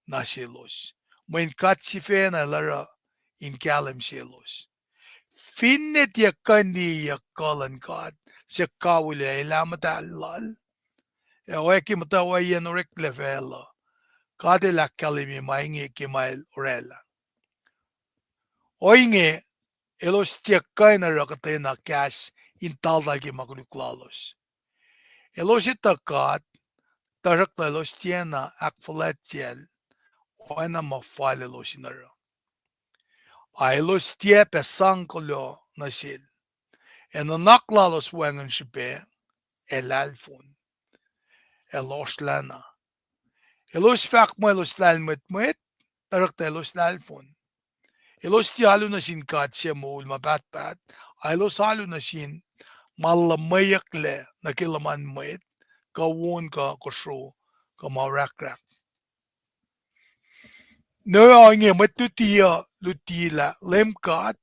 nuh selos, mweyen God sifacna El oruh in kahlwem selos. Finne tiac kuh in liyeyuck kuh luhn God suc kawilac elah muhtahl Lal, ac oacyacpac muhtwacwacackiyacn oreklac facluh, God El ahkkahlwemye ma inge ke ma El oraclah. Ohinge, elos tiac kuh in oruh kuhtwena kahs in taltal ke ma koluk lalos. Elos etuh God, tuhsruhktuh elos tiacna ahkfuhlwactyacl oacna ma fal elos in oruh. Ac elos tiac pac sang kuloh nuh Sel, ac nuhnak lalos wacngihn srihpac ac lahlfon, ac lohsrlacna. Elos fahk muh elos lahlmwetmwet, tariht elos lahlfon. Elos tiac alu nuh sin God se moul ma pahtpaht, a elos alu nuh sin ma luhmweyucklac nuh ke luhman mwet, kuh won kuh kosro, kuh ma orahkrahk. Ne ohinge mwet luti uh luti lah Leum God,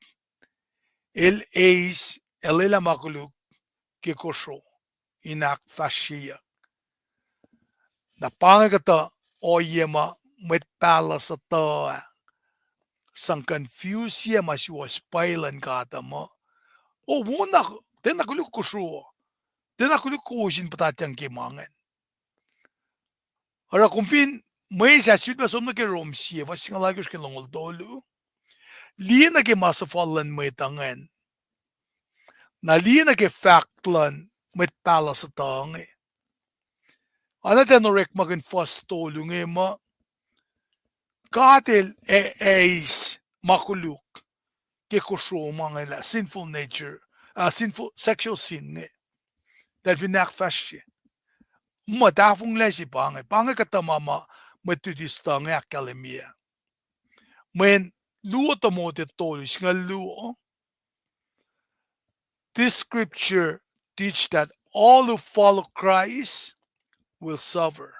El eis, El lwelah ma koluk ke kosro in ahkfahsryeyuck. Na pa inge kuhtuh ohiyac ma mwet pahluh suhtuh ah sang confuse-ye ma suwohs pwacye luhn God uh muh, o, wona, tiacna koluk kosro, tiacna koluk kowos in puhtatyang ke ma ingacn. Oruh kom fin mwe sasuc pac som nuh ke Rom sie, fuhs singucul alkosr ke longoul tolu, liye nuh ke ma suhfal luhn mwet uh ingacn. Na liye nuh ke fahk luhn mwet pahluh suhtuh inge. Oacna tiac orekmakihn fuhs tolu inge muh, God El e-, eis ma koluk ke kosro ma inge lah sinful nature, uh, sinful sexual sin inge. Eltahl fin ahkfahsrye. Muh tahfonglac se pa inge, pa inge kuhtuh ma ma mwet luti suhtuh inge ahkkahlwemye. Mweyen luo Timothy tolu singucul luo, this scripture teach that all who follow Christ will suffer.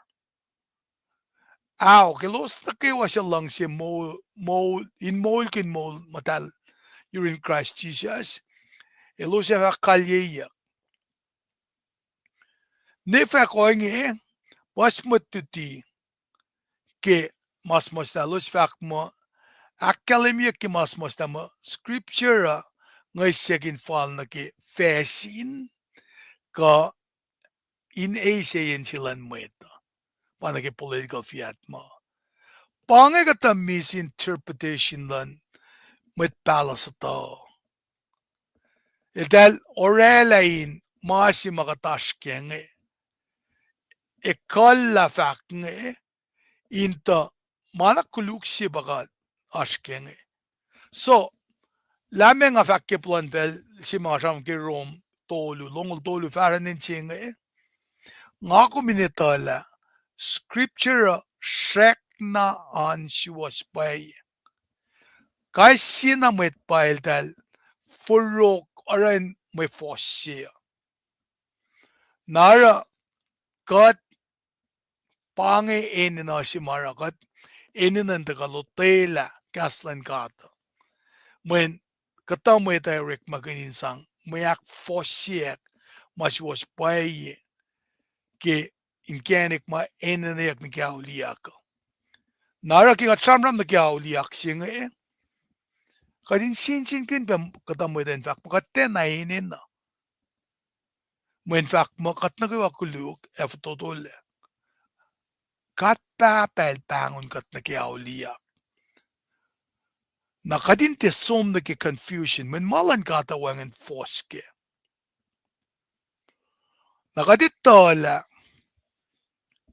Ao, ke elos nuh kwewa suc luhngse moul, moul, in moulkihn moul muhtahl yurin Kraist Jisus, elos ac fah kalyeyuck. Ne fahk ohinge, puhs mwet luti ke ma suhmuhslah elos fahk muh, ahkkahlwemyeyuck ke ma suhmuhslah muh scripture uh ngihsyak in fal nuh ke facsin, kuh in eis eis se luhn mwet uh, pa nuh ke political fiat ma. Pa inge kuhtuh misinterpretation luhn mwet pahluh suhtuh. Eltahl orwaclah in ma se ma kuht oasr kac inge, ekuhllah fahk inge, in tuh ma na koluk se pa kuht oasr kac inge. So, lah meac nga fahk ke plwacn pacl se ma nga sramsram ke Rom tolu, longoul tolu, fahrahn in se inge, nga kom in etuh lah scripture uh srackna an suwohs pwacye. Kais sie na mwet pa eltahl forok oruh in mwe fohs se uh. Na oruh kuht pa inge enenuh se ma oruh kuht enenuh in tuhkuh lotwelah kahs luhn God uh. Mweyen kuhtuh mwet ac orekmakihn in sang mwe ahkfohsyeack ma suwohs pwacye ke inkacnek ma enenweyuck nuh ke auliyak uh. Na oruh ke kuht sramsram nuh ke auliyak se inge, kuht in sensenkihn pac kuhtuh mwet in fahk muh kuht tiacna enenuh. Mweyen fahk muh kuht nuh kwewa koluk ac fototolac. God Pahpah El pahngon kuht nuh ke auliyak. Na kuht in tiac som nuh ke confusion, mweyen ma luhn God uh wacngihn fohs kac. Na kuht etuh lah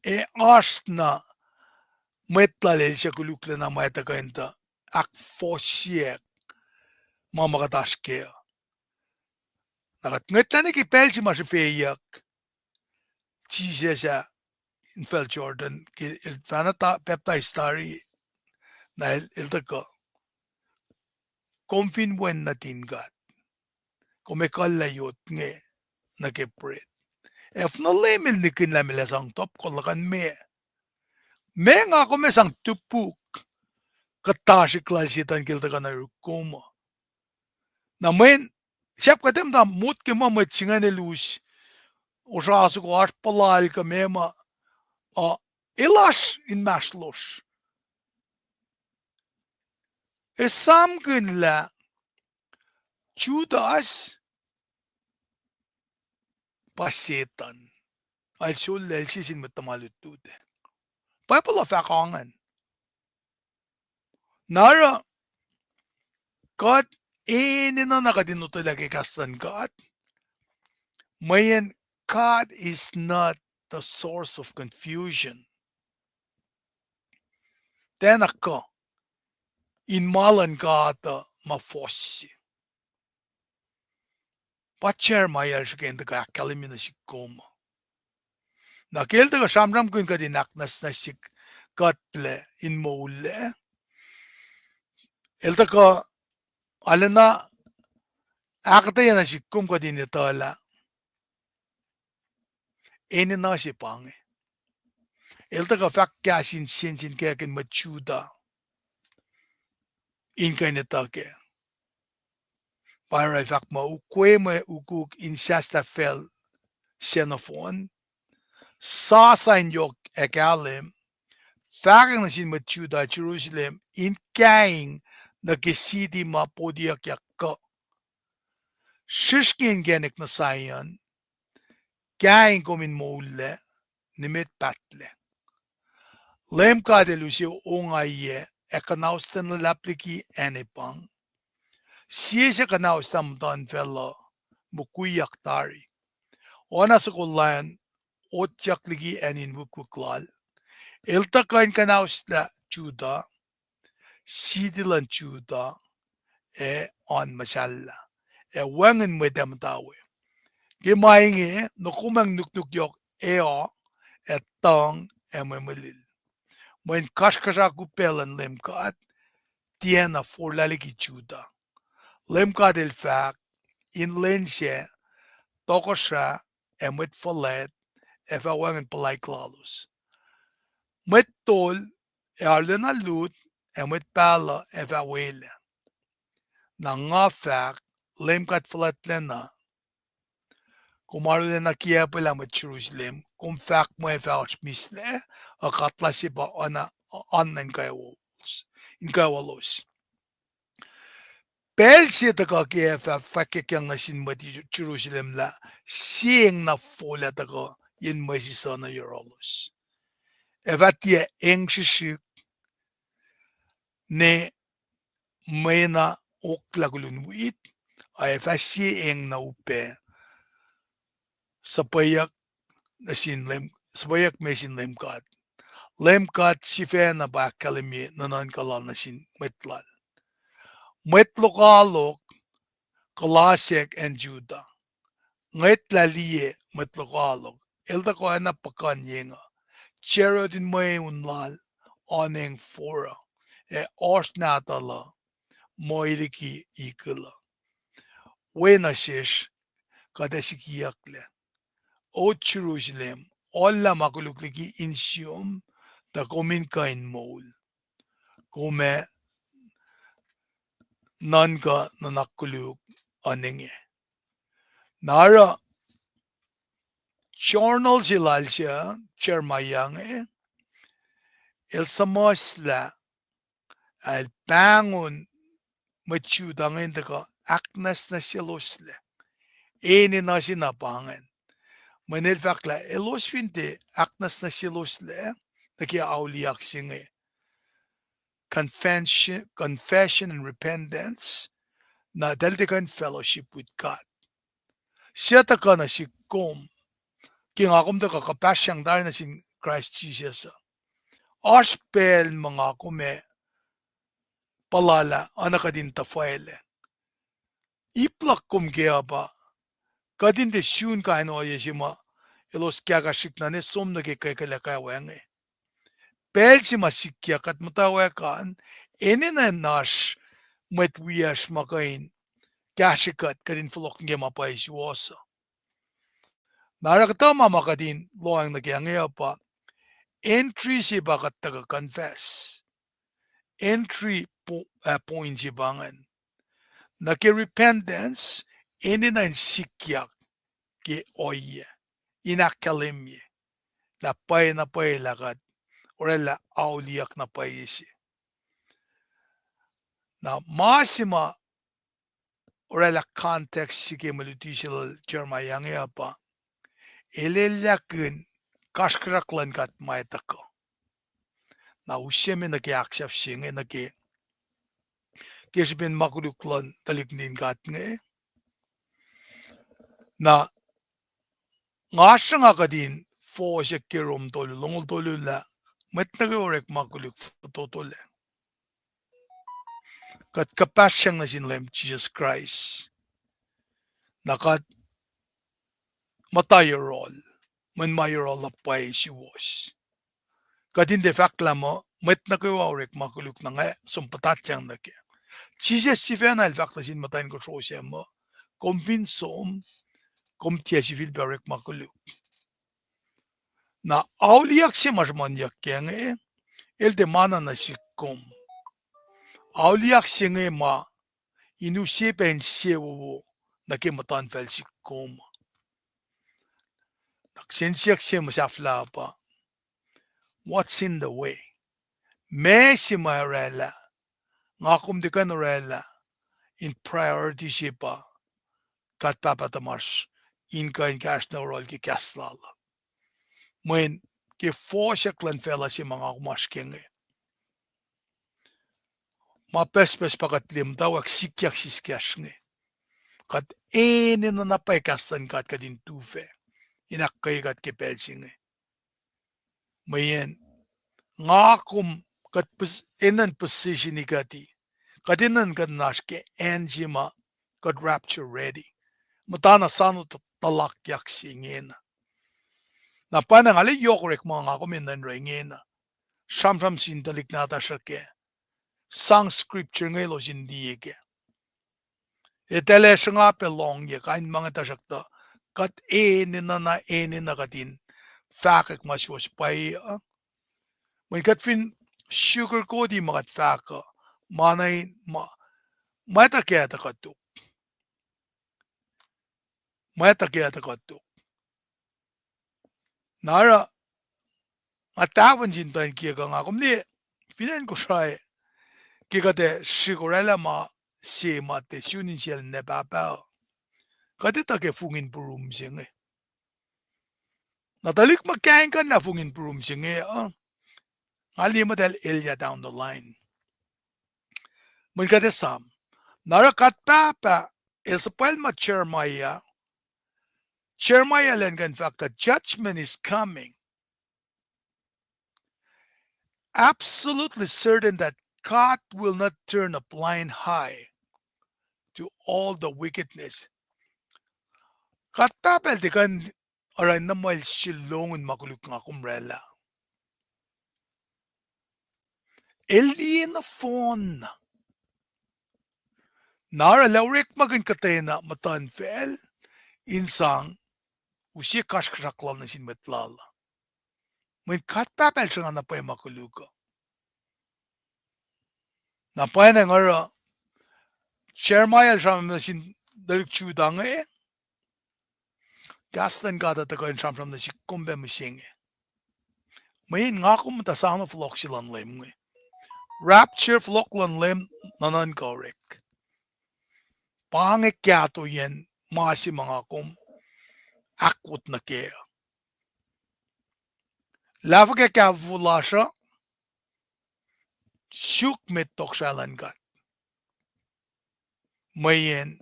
ac oasr na mwet lal el suc koluklacna ma etuh kuh in tuh ahkfohsyeack ma ma kuht oasr kac uh. Na kuht ngwetlah nuh ke pacl se ma srihfeyuck, Jisus ah infacl Jordan ke el fahna ta-, pacptais tari, na el, el tuhkuh, kom fin Wen nuhtin God, kom ekuhllah yot inge nuh ke pret. Ac fin Leum El nihkihn lah meac, El ac sang top kol luhkuhn meac. Meac nga kom ac sang topuk kuhtasrihk lal Setuhn ke el tuhkuh nuh yuruk kom uh. Na mweyen sahp kuht ac muhta motko muh mwet se ingacn el us, osra soko oasr puhla el kuh meac ma, uh, el oasr inmahsrlosr. Esamkihn lah Judas pa Setuhn. El sulaclah, el sie sin mwet tuhma lutlut ah. Bible uh fahk ingacn. Na oruh kuht enenuh na kuht in lotwelah ke kahs luhn God. Mweyen God is not the source of confusion. Tiacna kuh in ma luhn God uh ma fohs se. Pa Jeremiah el srihke in tuhkuh ahkkahlwemye nuh sihk kom. Na ke el tuhkuh sramsramkihn kuht in ahknwacsnwacsye kuhtlac in moullac, El tuhkuh arulacna ahkuhtweyac nuh sihk kom kuht in etuh lah enenuh se pa inge. El tuhkuh fahk kahs in sensenkackihn mwet Judah in kuh in etuh kac. Pa oruh el fahk muh, ukwe mwe ukuk in sahslah facl se nohfohn, sasa in yohk ac kahlwem, fahkwack nuh sin mwet Judah Jerusalem in kaing nuh ke siti ma potiyuckyak kuh. Srihsrngi inkacnek nuh Zion, kaing kom in moullac, nimet pahtlac. Leum God El use ongaiyac ac kuhnausten luhlahp liki acn epang. Sie se kuhnausten muhtuhnfacl uh mukwiyak tari. Oacna soko lion otyak liki acn in wukwik lal, El tuh kuh in kuhnauslac Judah, siti luhn Judah, ac oan muhsahllah, ac wacngihn mwet ac muhta we. Ke ma inge, nokomwacng nuknuk yohk eoh, ac tuhng, ac mwemwelil. Mweyen kasrkuhsrak upac luhn Leum God tiacna forlah liki Judah. Leum God El fahk, in lwen sac, tohkohsrah ac mwet fuhlwact ac fah wacngihn puhlaik lalos. Mwet tol ac arulacna lut, ac mwet pahluh ac fah welac. Na nga fahk, Leum God fuhlwactlacna, kom arulacna kiacpwelah mwet Jerusalem, kom fahk muh ac fah oasr mihslac, uh, katla se pa oan, oan in kwewa, in kwewa lalos. Pacl se tuhkuh ke ac fah fwackyuckyang nuh sin mwet Jerusalem lah sie eng na fol ah tuhkuh yen mwesis uh nuh yohrohlos. Ac fah tiac eng srihsrihk ne mwe na oklah kolun wit, ac fah sie eng na upac, suhpweyuck nuh sin Leum, suhpweyuck me sin Leum God. Leum God sifacna pa ahkkahlwemye nuhnuhnkuh lal nuh sin mwet lal. Mwet lokoalok kuhlasack acn Judah. Ngwetlah liye mwet lokoalok, el tuhkuh oacna puhkuhnyeng uh, chariot in mweun lal oan eng foruh, ac oasr nahtuhl uh muh liki ikil uh. Wen nuh sesr, kuht ac sikiyucklac. O Jerusalem, ohllah ma koluk liki insiom, tuh kom in kuh in moul. Kom ac nuhnkuh nuhnak koluk uh inge. Na oruh journal se lal se, Jeremiah inge, el suhmuhslah, el pahngon mwet Judah inge in tuhkuh ahknwacsnwacsyeloslac. Enenuh se na pa ingacn. Mweyen el fahk lah elos fin tiac ahknwacsnwacsyeloslac nuh ke auliyak se inge, confession, confession and repentance, na eltahl tiac kuh in fellowship with God. Suc tuhkuh nuh sihk kom, ke nga kom tuhkuh kuhpahsryang tari nuh sin Kraist Jisus uh? Oasr pacl ma nga kom ac puhla lah oacna kuht in tuhfwaclac. Ip luhk kom kac uh pa, kuht in tiac sun kain ohiyac se ma elos kahkahsrihk na ne som nuh ke kwekwelah kac inge. Pacl se ma sikyak kuht muhtwacwacack an, enenuh in oasr mwet wiyacsr ma kuh in kahsrwe kuht, kuht in fohlohk nuh ke ma pwacye suwohs uh. Na oruh kuhtuh ma ma kuht in lohacng nuh ke inge uh pa, entry se pa kuht tuhkuh confess. Entry po-, uh, point se pa ingacn. Nuh ke repentance, enenuh in sikyak ke ohiyac, in ahkkahlwemye lah pwacye na pwacye lah kuht oraclah auliyak na pwacye se. Na ma se ma oraclah context se ke mwe luti se lal Jeremiah inge uh pa, el elyahkihn kasrkuhsrak luhn God ma tuhkuh. Na use me nuh ke ahksahfyelah se inge nuh ke, ke srihpen ma koluk luhn tuhlihk nuhtin God inge. Na nga sruhnga kuht in fohsack ke Rom tolu, longoul tolu lah, mwet nuh kwewa orek ma koluk fototolac. Kuht kuhpahsryang nuh sin Leum Jisus Kraist. Na kuht muhta yohrohl, mweyen ma yohrohl uh pwacye suwohs. Kuht in tiac fahk lah muh mwet nuh kwewa orek ma koluk na nga som puhtatyang nuh kac. Jisus sifacna el fahk nuh sin muhtwacn kosro sac muh, kom fin som, kom tiac sifilpac orekma koluk. Na auliyak se ma sruhmuhnyuck kac inge, el tiac ma na nuh sihk kom. Auliyak se inge ma in use pac insewowo nuh ke muhtuhnfacl sihk kom. Na kihsen siyuck se ma sahflah pa, what's in the way? Meac se ma oraclah, nga kom tiac kuh in oraclah, in priority se pa God Pahpah tuhmasr in kuh in kahsruh nuh yohrohl ke kahs lal uh. Mweyen ke fohsrack luhn facluh se ma nga kom oasr ke inge, ma pucspucs pa kuht liye muhtwacwacack sikyak siskacsr inge. Kuht enenuh na pwacye kahs luhn God kuht in tufah, in ahkkweye kuht ke pacl se inge. Mweyen nga kom, kuht enenuh in position-i kuht, kuht enenuh in kuht in oasr ke acn se ma kuht rapture ready. Muhtana soano tuhlakyak se ingena. Na pwacnwacng arlac yohk orekma nga kom enenuh in oruh ingena. Sramsram sin tuhlihk nahtuhsr uh kac. Sang scripture inge elos in liye kac. Etwaclah sruhnga pac lohngyuck, kain ma inge, tuhsruhktuh kuht enenuh na enenuh kuht in fahkwack ma suwohs pwacye uh. Mweyen kuht fin sugarcoat-i ma kuht fahk uh, ma na in ma, ma etuh ke etuh kuht tok. Ma etuh ke etuh kuht tok. Na oruh, nga tahfuhn sin tuh in kiyac kuh nga kom liye, fin acn Kosrae, ke kuht ac srihk oraclah ma se ma tiac sun insiyacl ninac pahpah uh, kuht etuh ke fongin purum se inge. Na tuhlihk muhkahing kuh na fongin purum se inge uh, nga liye muhtahl elyah down the line. Mweyen kuht ac esam. Na oruh God Pahpah el suhpwacl ma Jeremiah, Jeremiah el an kuh in fahk uh, judgment is coming. Absolutely certain that God will not turn a blind eye to all the wickedness. God Pahpah el tiac kuh in oruh na muh el sel lohng ma koluk nga kom oraclah. El liye nohfohn. Na oruh el orekmakihn kuhtwena muhtuhnfacl in sang use kasrkuhsrak lal nuh sin mwet lal. Mweyen God Pahpah el sruhnga na pwacye ma koluk uh. Na pwacnwacng oruh Jeremiah el sramsram nuh sin tuhlihk Judah inge, kahs luhn God uh tuhkuh in sramsram nuh sihk kom pac mihsenge. Mweyen nga kom muhta soano fohlohk se luhn Leum inge. Rapture, fohlohk luhn Leum, nuhnuhnkuh orek. Pa inge kahtoiyacn ma se ma nga kom ahkwot nuh kac. Lah fuhkah kahfofo lasr uh, suk met tohkohsrahi luhn God. Mweyen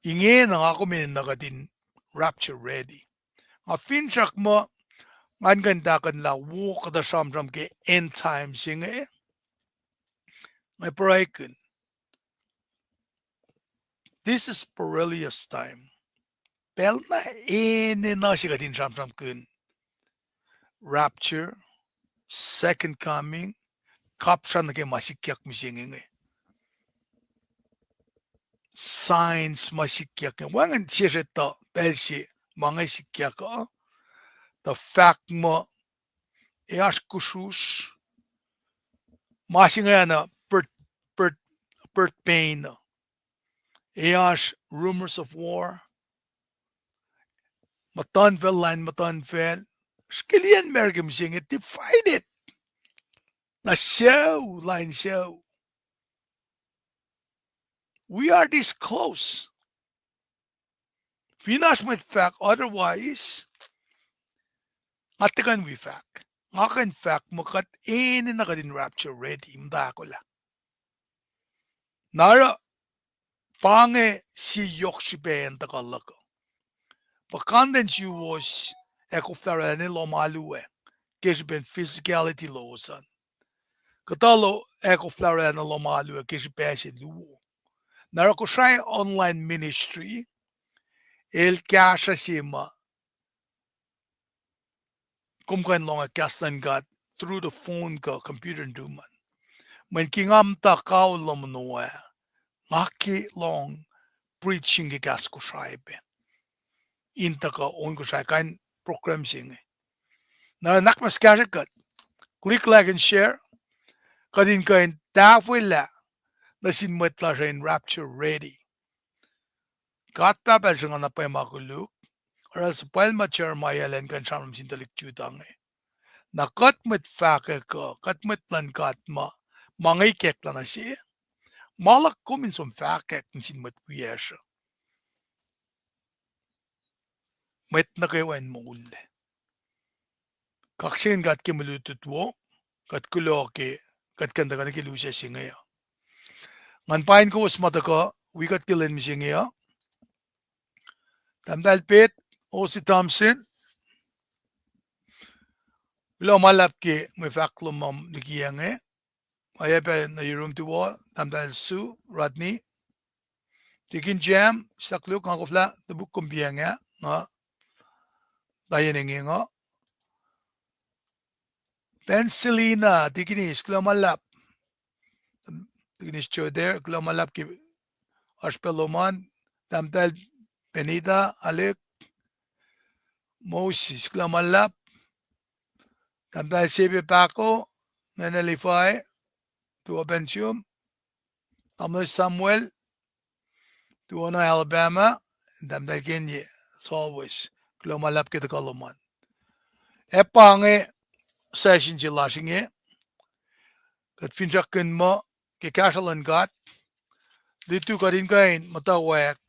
ingena nga kom enenuh kuht in rapture ready. Nga finsrak muh ngan kuh in tahkuhnlah wo kuhtuh sramsram ke end time se inge, nga pruhekihn, this is perilous time. Pacl na enenuh se kuht in sramsramkihn rapture, second coming, kapsra nuh ke ma sikyak mihsenge inge. Signs ma sikyak inge. Wacngihn sesr etuh pacl se ma inge sikyak uh, tuh fahk muh ac oasr kusrusr, ma se ingena birth, birth, birth pain uh, ac oasr rumors of war, muhtuhnfacl lain muhtuhnfacl, srihke liyacn America mihsenge divided. Na sucu lain sucu. We are this close. Fin oasr mwet fahk otherwise, nga tiac kuh in wi fahk. Nga kuh in fahk muh kuht enenuh kuht in rapture ready, muhta ahkolah. Na oruh, pa inge sie yohk srihpac in tuhkuh luhk uh. Puhkantwen suwos ac koflah oraclah ne lohm alu ac, ke srihpen physicality lowos an. Kuhtuh ac koflah oraclah nuh lohm alu ac ke srihpac se luo. Na oruh Kosrae online ministry, el kahsruh se ma kom kuh in lohng kahs luhn God through the phone kuh computer in tuhmom an. Mweyen ke nga muhta kaol lom an ah, nga ke lohng preaching ke kahs Kosrae pac in tuhkuh on Kosrae kain program se inge. Na in ahkmas kahsrwe kuht, click like and share, kuht in kuh in tahfwelah nuh sin mwet lasr uh in rapture ready. God Pahpah El sruhnga na pwacye ma koluk, oruh suhpwacl ma Jeremiah el an kuh in sramsram sin tuhlihk Judah inge. Na kuht mwet fahkwack uh, kuht mwet luhn God ma, ma inge ikacklah nuh se, ma luhk kom in som fahkwack nuh sin mwet wiyacsr uh, mwet nuh kwewa in moullac. Kaksakihn God ke mwe lutlut wo, kuht kuloh ke kuht kuh in tuhkuh nuh ke lusac se inge uh. Ngan pain kowos ma tuhkuh wi kuht ke lwen mihsenge uh. Tahmtahel Pet, Osi Thompson, kuloh ma luhlahp ke mwe fahk lom ma likiyac inge. Oacyacpac nuh yurum tuwo, Tahmtahel Sue, Rodney, Tikin Jam, sahk luk nga koflah topuk kom piacng ah, nga tayen engyeng uh. Pensilina, Tikinis, kuloh ma luhlahp. Tikinis Joder, kuloh ma luhlahp ke oasr pac lom an, Tahmtahel Benita, Alek, Moses, kuloh ma luhlahp. Tahmtahel Sebe Pako, Nene Levi, tuwo Benjum, Amos Samuel, tuwo na Alabama, Tahmtahel Kenye, as always, kuloh ma luhlahp ke tuhkuh lom an. Ac pa inge session se lasr inge, kuht finsrakkihn muh ke kahsruh luhn God, lutu kuht in kuh in muhtwacwacack,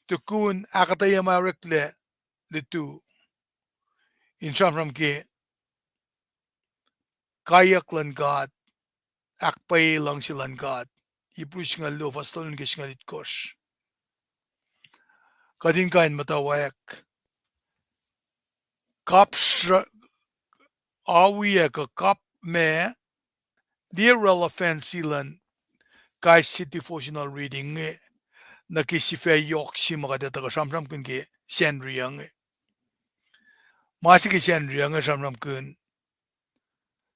tukun ahkuhtweyac ma oreklac lutu, in sramsram ke kaiyuck luhn God, ahkpwacye luhngse luhn God, Ipru singucul luo fuhs tolu nuh ke singucul itkohsr. Kuht in kuh in muhtwacwacack, kap sr-, awiyac kuh kap ma, liye relevancy luhn kais sie devotional reading inge nuh ke sifac yohk se ma kuht ac tuhkuh sramsramkihn ke Sacnri inge. Ma se ke Sacnri inge sramsramkihn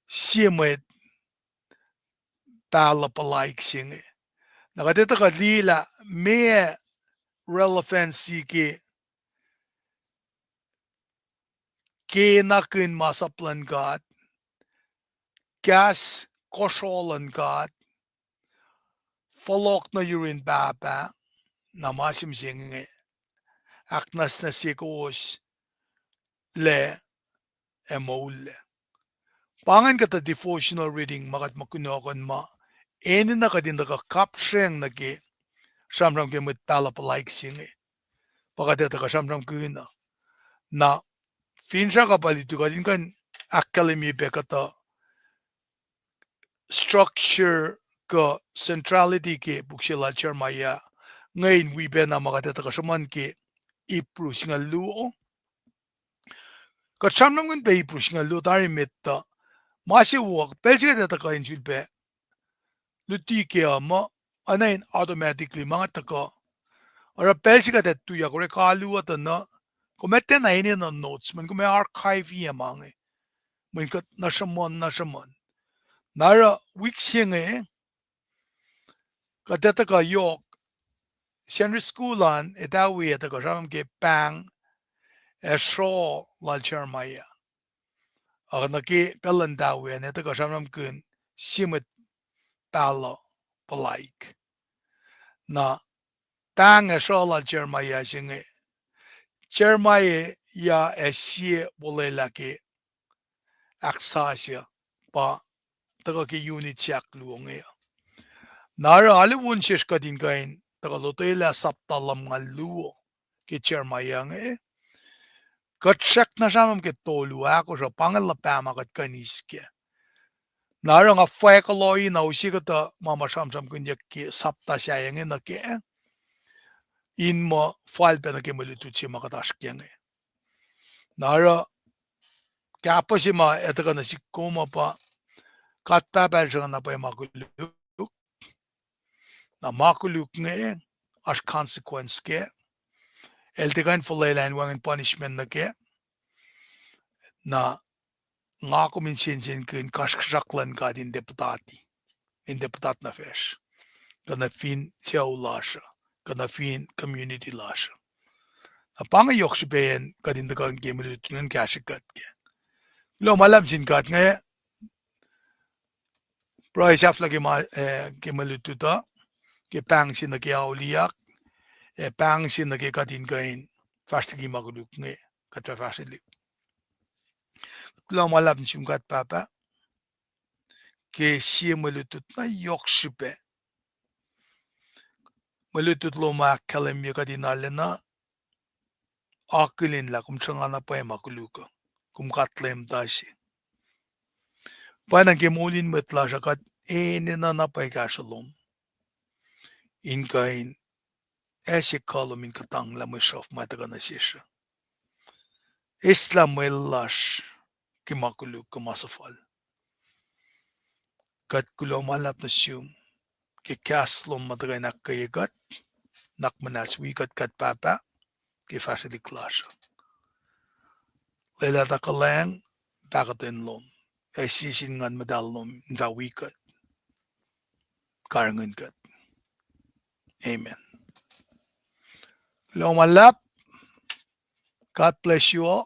sie mwet pahluh puhlaik se inge. Na kuht ac tuhkuh liye lah meac relevancy ke kenakihn masap luhn God, kahs kosro luhn God, fohlohk nuh yurin Pahpah, na ma se mihsenge, ahknwacsnwacsye kowos lac ac moullac. Pa ingacn kuhtuh devotional reading ma kuht muh kunohkohn ma enenuh kuht in tuhkuh kapsreng nuh ke sramsram ke mwet pahluh puhlaik se inge. Pa kuht ac tuhkuh sramsramkihn uh. Na finsrak uh pa lutu kuht in kuh in ahkkahlwemye pac kuhtuh structure kuh centrality ke puk se lal Jeremiah inge in wi pacna ma kuht ac tuhkuh sruhmuhn ke Ipru singucul luo. Kuht sramsramkihn pac Ipru singucul luo tari met uh, ma se wo, pacl se kuht ac tuhkuh in sulpac luti kac uh muh, oacna in automatically ma nga tuhkuh. Oruh pacl se kuht ac tuyak orek alu uh tuh na, kom ac tiacna enenuh notes, mweyen kom ac archive-i ma inge, mweyen kuht na sruhmuhn, na sruhmuhn. Na oruh wik se inge, kuht ac tuhkuh yohk, Sacnri School an, etawi ac tuhkuh sramsram ke pahng ac sroh lal Jeremiah. Ac nuh ke pacl luhn etawi an, ac tuhkuh sramsramkihn sie mwet pahluh puhlaik. Na pahng ac sroh lal Jeremiah se inge, Jeremiah ac sie molwelah ke ahksasuc, pa tuhkuh ke unit se ahkluo inge uh. Na oruh alu on sesr kuht in kuh in tuhkuh lotwelah sapta lumngaul luo ke Jeremiah inge. Kuht srackna sramsram ke tolu ahkosr uh, pa inge luhpah ma kuht kuh in eis kac. Na oruh nga fwack lohacng na use kuhtuh ma ma sramsramkihnyuck ke sapta sahyac inge nuh kac, in muh fal pac nuh ke mwe lutlut se ma kuht oasr kac inge. Na oruh kahpah se ma ac tuhkuh nuh sihk kom uh pa, God Pahpah El sruhnga na pwacye ma koluk. Na ma koluk inge oasr consequence kac. El tiac kuh in fuhlwelah in wacngihn punishment nuh kac. Na nga kom in sensenkihn kasrkuhsrak luhn God in tiac puhtati, in tiac puhtat nuh facsr, kuh nuh fin sucu lasr uh, kuh nuh fin community lasr uh. Na pa inge yohk srihpac in kuht in tuhkuh ke mwe lutlut in kahsrwe kuht kac. Kuloh ma luhlahp sin God inge, pruhe sahflah ke ma, eh, ke mwe lutlut uh, ke pahng se nuh ke auliyak, ac pahng se nuh ke kuht in kuh in fahsr liki ma koluk inge, kuht fah fahsrwelihk. Kuloh ma luhlahp nuh sum God Pahpah, ke sie mwe lutlut na yohk srihpac. Mwe lutlut lom ahkkahlwemye kuht in arulacna akihlen lah kom sruhnga na pwacye ma koluk uh, kom God Leum ta se. Pwacnwacng ke moul in mwet lasr uh kuht enenuh na pwacye kahsruh lom in kuh in ase kuh lom in kuhtanglah mwe sruhf ma tuhkuh nuh sesr uh. Eslah mwe lasr ke ma koluk kuh ma suhfal. Kuht kuloh ma luhlahp nuh sum ke kahs lom ma tuhkuh in ahkkweye kuht, nuhnak muhnahs wi kuht God Pahpah, ke fahsrwelihk lasr uh. Lwelah tuh kuhlwacng, pahkotwen lom, ac sie sin Nguhn Muhtahl lom in fah wi kuht, karihngihn kuht. Amen. Kuloh ma luhlahp. God bless you all.